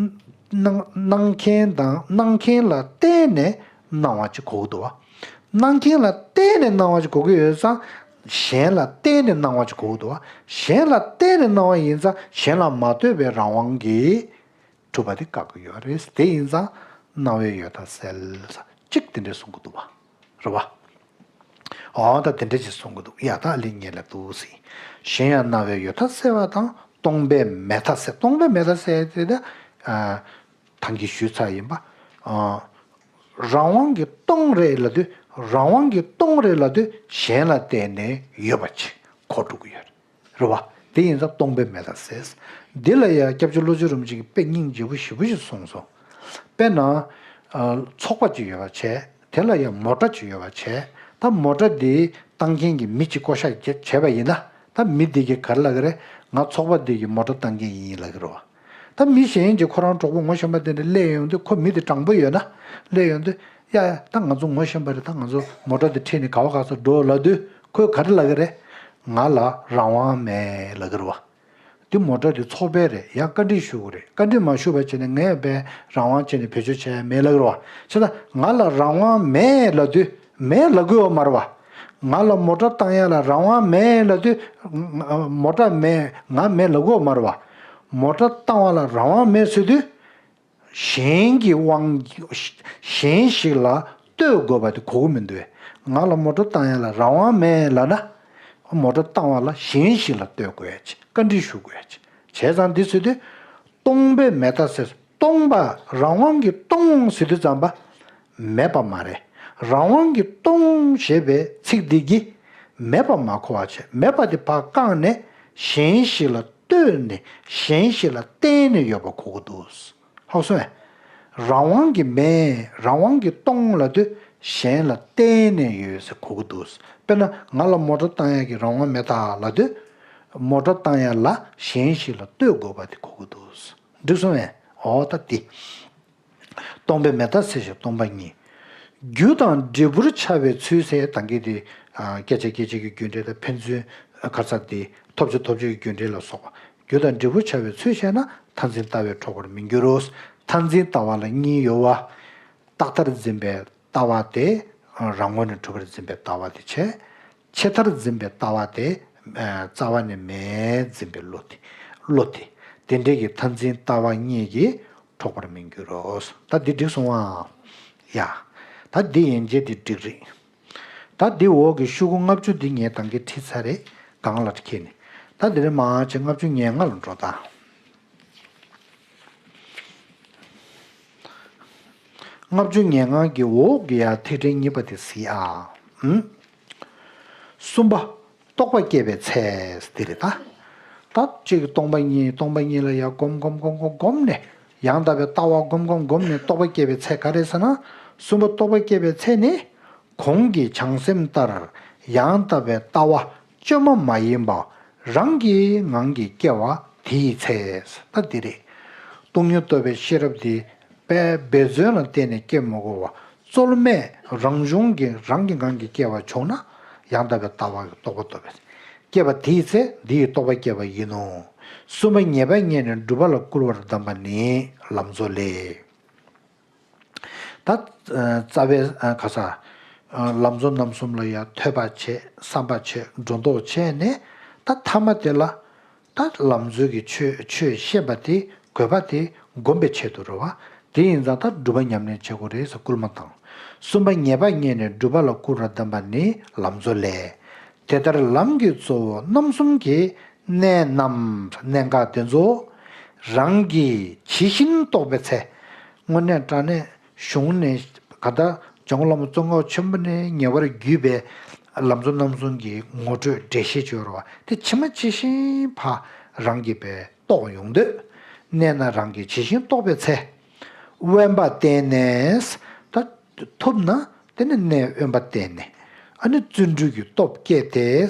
སྣང་སྣང་མཁན་དང་སྣང་མཁན་ལ་བརྟེན་ནས་སྣང་བ་ཅིག་གོ་གི་འདུག་བ། སྣང་མཁན་ལ་བརྟེན་ནས་སྣང་བ་ཅིག་གོ་གི་ཡོད་ཙང་། གཞན་ལ་བརྟེན་ནས་སྣང་བ་ཅིག་གོ་གི་འདུག་བ། གཞན་ལ་བརྟེན་ནས་སྣང་བ་ཡིན་ཙང་གཞན་ལ་མ་ལྟོས་པའི་རང་དབང་གིས་གྲུབ་པ་དེ་བཀག་གི་ཡོད་རེད། དེ་ཡིན་ཙང་རྣ་བའི་ཡོད་མཐའ་གསལ་ས་གཅིག་དེ་འདྲས་གསུང་གི་འདུག་བ། རེད་བ། འོ་ད་དེ་འདྲ་ཅིག་གསུང་གི་འདུག་ཡ་ད་ལན་ཉེ་ལ་འདུག་ཟེར། གཞན་ཡང་རྣ་བའི་ཡོད་མཐའ་གསལ་བ་དང་སྟོང་པའི་མེད་མཐའ་གསལ། སྟོང་པའི་མེད་མཐའ་གསལ་དེ་ད། ཨ། ཐང་གིས་ཞུས་ཚར་ཡིན་པ། ཨ། རང་དབང་གིས་སྟོང་རེད་ལབ་དུས། རང་དབང་གིས་སྟོང་རེད་ལབ་དུས་གཞན་ལ་བརྟེན་ནས་ཡོད་པ་ཅིག་གོ་འགྲོ་གི་ཡོད་རེད། རེད་བ། དེ་ཡིན་ཙང་སྟོང་པའི་མེད་མཐའ་གསལ། འདི་ལ་ཡང་སྐྱབས་རྗེ་བློ་བརྗོད་རིན་པོ་ཆེ་གིས་དཔེ་སྙིང་རྗེ་པོ་ཞེ་པོ་ཞིག་གསུངས་སོང་། དཔེར་ན། ཨ། ཚོགས་པ་ཅིག་ཡོད་པ་བྱས། དེ་ལ་ཡང་མོ་ཊ་ཅིག་ཡོད་པ་བྱས། ད་མོ་ཊ་འདི་བཏང་མཁན་གྱི་མི་གཅིག་བསྐོ་བཞག་བྱས་པ་ཡིན་ན། ད་མི་འདི་གིས་ག་རེ་ལབ་ཀྱི་རེད། ང་ཚོགས་པ་འདི་གི་མོ་ཊ་བཏང་མཁན་ཡིན་ལབ་ཀྱི་རེད་བ། ད་མི་གཞན་གྱིས་ཁོ་རང་གྲོགས་པོ་ངོ་ཤེས་པ་དེ་འདྲ་སླེབས་ཡོང་དུས། ཁོ་མི་དེ་དྲང་པོ་ཡོད་ན་སླེབས་ཡོང་དུས། ཡ་ཡ། ད་ང་ཚོ་ངོ་ཤེས་པ་རེད། ད་ང་ཚོ་མོ་ཊ་དེ་ཁྲིད་ནས་ག་བ་ག་ས་འགྲོ་ལབ་དུས། ཁོས་ག་རེ་ལབ་ཀྱི་རེད། ང་ལ་རང་དབང་མེད་ལབ་ཀྱི་རེད་བ། དེ་མོ་ཊ་དེ་ཚོགས་པའི་རེད། ཡང་བཀའ་འདྲི་ཞུ་དགོས་རེད། བཀའ་འདྲི་མ་ཞུས་པ་བྱས་ནས་ངས་བས་རང་དབང་བྱས་ནས་བེད་སྤྱོད་བྱས་ཡ་མེད་ལབ་ཀྱི་རེད་བ། བྱས་ཙང་ང་ལ་རང་དབང་མེད་ལབ་དུས་མེད་ལབ་དགོས་ཡོད་མ་རེད་བ། ང་ལ་མོ་ཊ་བཏང་ཡ་ལ་རང་དབང་མེད་ལབ་དུས། མོ་ཊ་མེད། ང་མེད་ལབ་དགོས་ཡོད་མ་རེད་བ། མོ་ཊ་བཏང་བ་ལ་རང་དབང་མེད་ཟེར་དུས། གཞན་གྱི་དབང་། གཞན་ཞིག་ལ་ལྟོས་དགོས་པ་དེ་གོ་གི་མི་འདུག་བས། ང་ལ་མོ་ཊ་བཏང་ཡ་ལ་རང་དབང་མེད་ལབ་ན། མོ་ཊ་བཏང་བ་ལ་གཞན་ཞིག་ལ་ལྟོས་དགོས་ཡ་ཅིག་བཀའ་འདྲི་ཞུ་དགོས་ཡ་ཅིག་བྱས་ཙང་འདི་ཟེར་དུས། སྟོང་པའི་མེད་མཐའ་གསལ། སྟོང་པ་རང་དབང་གིས་སྟོང་ཟེར་དུས་ཙམ་པ། མེད་པ་མ་རེད། རང་དབང་གིས་སྟོང་ཞེས་པའི་ཚིག་འདི་གིས་མེད་པ་མ་གོ་བ་བྱས། མེད་པ་དེ་ཕར་བཀག་ནས་གཞན་ཞིག་ལ་ལྟོས་ནས་གཞན་ཞིག་ལ་བརྟེན་ནས་ཡོད་པ་གོ་གི་འདུག་ཧ་གོ་སོང་ངས། རང་དབང་གིས་མེད། རང་དབང་གིས་སྟོང་ལབ་དུས་གཞན་ལ་བརྟེན་ནས་ཡོད་ཟེར་གོ་གི་འདུག་དཔེར་ན་ང་ལ་མོ་ཊ་བཏང་ཡག་གི་རང་དབང་མེད་ད་ལབ་དུས། མོ་ཊ་བཏང་ཡག་ལ་གཞན་ཞིག་ལ་ལྟོས་དགོས་པ་དེ་གོ་གི་འདུག་འགྲིག་སོང་ངས། འོ་ད་དེ། སྟོང་པའི་མེད་མཐའ་གསལ་ཞིང་སྟོང་པ་ཉིད། རྒྱུ་དང་འབྲས་བུར་འཆར་བའི་ཚུལ་ཟེར། ད་གིན་དེ། ཨ། བསྐྱེད་བྱ་སྐྱེད་བྱེད་ཀྱི་རྒྱུ་འབྲས་དང་ཕན་ཚུན་ག་རེ་ཟེར་དེ་ཐོབ་བྱ་ཐོབ་བྱེད་ཀྱི་རྒྱུ་འབྲས་ལ་སོགས་པ། རྒྱུ་དང་འབྲས་བུར་འཆར་བའི་ཚུལ་ཤེས་ན། མཐར་འཛིན་ལྟ་བས་འཕྲོག་པར་མི་འགྱུར་རོ། མཐར་འཛིན་ལྟ་བ་ལ་གཉིས་ཡོད་པ། རྟག་མཐར་འཛིན་པའི་ལྟ་བ་དེ། རང་ངོས་ནས་གྲུབ་པར་འཛིན་པའི་ལྟ་བ་དེ་བྱས། ཆད་མཐར་འཛིན་པའི་ལྟ་བ་དེ། རྩ་བ་ནས་མེད་འཛིན་པའི་བློ་དེ། བློ་དེ། དེ་འདྲའི་གི་མཐར་འཛིན་ལྟ་བ་གཉིས་ཀྱིས་འཕྲོག་པར་མི་འགྱུར་རོ། ད་འདི་འགྲིག་སོང་ཨ། ཡ། ད་འདི་ཡན་ཆད་འདི་འགྲིག་རེད། ད་འདི་འོག་གི་ཤོག་གུ་ལྔ་བཅུ་འདི་ངས་ད་གིན་ཁྲིད་ཚར་རེད། སྒང་ལ་འཁྱེར་ནས། ད་འདི་རེད་མ་བྱེད། ལྔ་བཅུ་ང་ལྔ་ལ་འགྲོ་ད། ལྔ་བཅུ་ང་ལྔ་གི་འོག་གི་ཡ་ཐིག་ཕྲེང་གཉིས་པ་དེ་གཟིགས་ཨ། ཨུམ། གསུམ་པ། རྟོག་པ་སྐྱེས་པའི་ཚེ་འདི་རེད་ད། ད་གཅིག་གི་སྟོང་པ་ཉིད། སྟོང་པ་ཉིད་ལ་ཡ་སྒོམ་སྒོམ་སྒོམ་སྒོམ་སྒོམ་ནས། ཡང་དག་པའི་ལྟ་བ་སྒོམ་སྒོམ་སྒོམ་ནས་རྟོག་པ་སྐྱེས་པའི་ཚེ་ག་རེ་ཟེར་ན། གསུམ་པ་རྟོག་པ་སྐྱེས་པའི་ཚེ་ནི། གོང་གི་བྱང་སེམས་ལྟར་ཡང་དག་པའི་ལྟ་བ་བཅོས་མ་མ་ཡིན་པ་རང་གི་ངང་གིས་སྐྱེ་བ་དེའི་ཚེ། ད་འདི་རེད། སྟོང་ཉིད་རྟོགས་པའི་ཤེས་རབ་འདི་དཔེ་འབད་བརྩོན་ལ་བརྟེན་ནས་སྐྱེ་མི་དགོས་པ། རྩོལ་མེད་རང་བྱུང་གི་རང་གི་ངང་གིས་སྐྱེ་བ་བྱུང་ན་ཡང་དག་པའི་ལྟ་བ་གི་རྟོགས་པ་ཐོབ་པས། སྐྱེས་པ་དེའི་ཚེ་འདི་ཡི་རྟོགས་པ་སྐྱེས་པ་ཡིན་ནོ། གསུམ་པ་ངེས་པ་རྙེད་ནས་སྒྲུབ་པ་ལ་བསྐུལ་བར་གདམས་པ་ནི་ལམ་གཙོ་ལས། ད་རྩ་བའི་ག་ས་ལམ་གཙོ་རྣམ་གསུམ་ལ་ཡང་ཐོས་པ་བྱས། བསམ་པ་བྱས། སྒྲོ་འདོགས་བྱས་ནས། ད་ཐ་མ་དེ་ལ་ད་ལམ་གཙོའི་གི་ཆོས་ཆོས་བཤད་པ་དེ། དགོས་པ་དེ་སྒོམ་པའི་ཆེད་དུ་རེད་བ། དེ་ཡིན་ཙང་ད་སྒྲུབ་པ་ཉམས་ལེན་བྱེད་དགོས་རེད་ཟེར་སྐུལ་མ་བཏང་། གསུམ་པ་ངེས་པ་རྙེད་ནས་སྒྲུབ་པ་ལ་བསྐུལ་བར་གདམས་པ་ནི་ལམ་གཙོ་ལས། དེ་ལྟར་ལམ་གྱི་གཙོ་བོ་རྣམ་གསུམ་གྱི་གནད་རྣམས། གནད་འགག་དེ་ཚོ་རང་གིས་ཇི་བཞིན་རྟོགས་པའི་ཚེ། དངོས་གནས་དྲང་གནས་གཞུང་ནས་ག་ད་འཇམ་མགོན་བླ་མ་ཙོང་ཁ་པ་ཆེན་པོ་ནས་ཉེ་བར་བརྒྱུད་པའི་ལམ་གཙོ་རྣམ་གསུམ་གྱི་ངོ་སྤྲོད་འགྲེལ་བཤད་བྱས་ཡོད་རེད་བ། དེ་ཇི་མ་ཇི་བཞིན་ཕར་རང་གིས་པས་རྟོགས་ཡོང་དུས། གནད་རྣམས་རང་གིས་ཇི་བཞིན་རྟོགས་པའི་ཚེ། དབེན་པ་བསྟེན་ནས། ད་ཐུབ་ན་དེ་ནི་གནས་དབེན་པ་བསྟེན་ནས། ཨ་ནི་བརྩོན་འགྲུས་ཀྱི་སྟོབས་བསྐྱེད་དེ།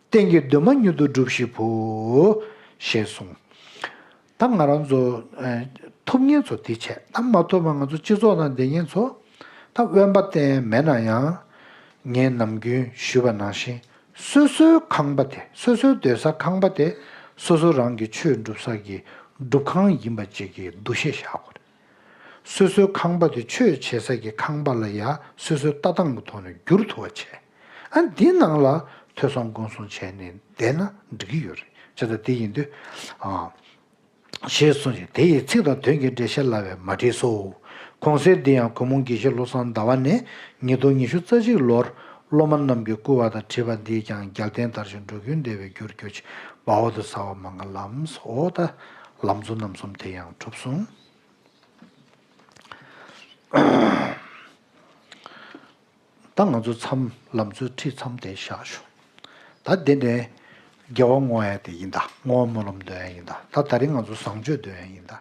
རྟེན་གྱི་འདུན་མ་མྱུར་དུ་འགྲུབ་ཤིག་བུ། ཞེས་གསུངས། ད་ང་རང་ཚོ་ཨ་ཐུབ་མཁན་ཚོ་དེ་བྱས། ད་མ་ཐུབ་པ་ང་ཚོ་སྤྱི་ཚོགས་ནང་བསྡད་མཁན་ཚོ། ད་དབེན་པ་བསྟེན་མེད་ན་ཡང་། ངས་ནམ་རྒྱུན་ཞུས་པ་ནང་བཞིན། སོ་སོའི་ཁང་པ་དེ། སོ་སོའི་སྡོད་ས་ཁང་པ་དེ། སོ་སོ་རང་གི་ཆོས་སྒྲུབ་ས་གི་སྒྲུབ་ཁང་ཡིན་པ་ཅིག་གི་འདུ་ཤེས་བཞག་དགོས་རེད། སོ་སོའི་ཁང་པ་དེ་ཆོས་བྱེད་ས་གི་ཁང་པ་ལ་ཡ་སོ་སོའི་ལྟ་སྟངས་ཀྱི་ཐོག་ནས་འགྱུར་ཐུབ་པ་བྱས། ཨ་འདི་ནང་ལ་ཐོས་བསམ་སྒོམ་གསུམ་བྱས་ནས་བསྡད་ན་འགྲིག་གི་ཡོད་རེད། བྱས་ཙང་དེ་ཡིན་དུས། ཨ། ཞེས་གསུངས་ཤིང་། དེ་ཡི་ཚིག་དང་དོན་གྱི་འགྲེལ་བཤད་ལ་བས་མ་བྲིས་སོ། གོང་གསལ་འདི་ཡང་གུས་མོ་དགེ་བཤེས་བློ་བཟང་ཟླ་བ་ནས་ཉིས་སྟོང་ཉི་ཤུ་རྩ་གཅིག་ལོར་སློབ་མ་རྣམས་ཀྱིས་བསྐུལ་བ་དང་བྲིས་པ་འདིས་ཀྱང་རྒྱལ་བསྟན་དར་ཞིང་འགྲོ་ཀུན་བདེ་བའི་རྒྱུར་གྱུར་ཅིག། བའོ་དུ་ས་བ་མ་ག་ལམ་སོ། ད་ལམ་གཙོ་རྣམ་གསུམ་དེ་ཡང་གྲུབ་སོང་། ད་ང་ཚོ་མཚམས་ལམ་གཙོའི་ཁྲིད་མཚམས་དེ་བཞག་ཞུ། ད་འདི་ནས་དགེ་བ་བསྔོ་ཡ་དེ་ཡིན་ད། བསྔོ་བ་སྨོན་ལམ་འདོན་ཡ་ཡིན་ད། ད་ད་རིང་ང་ཚོ་བཟང་སྤྱོད་འདོན་ཡ་ཡིན་ད།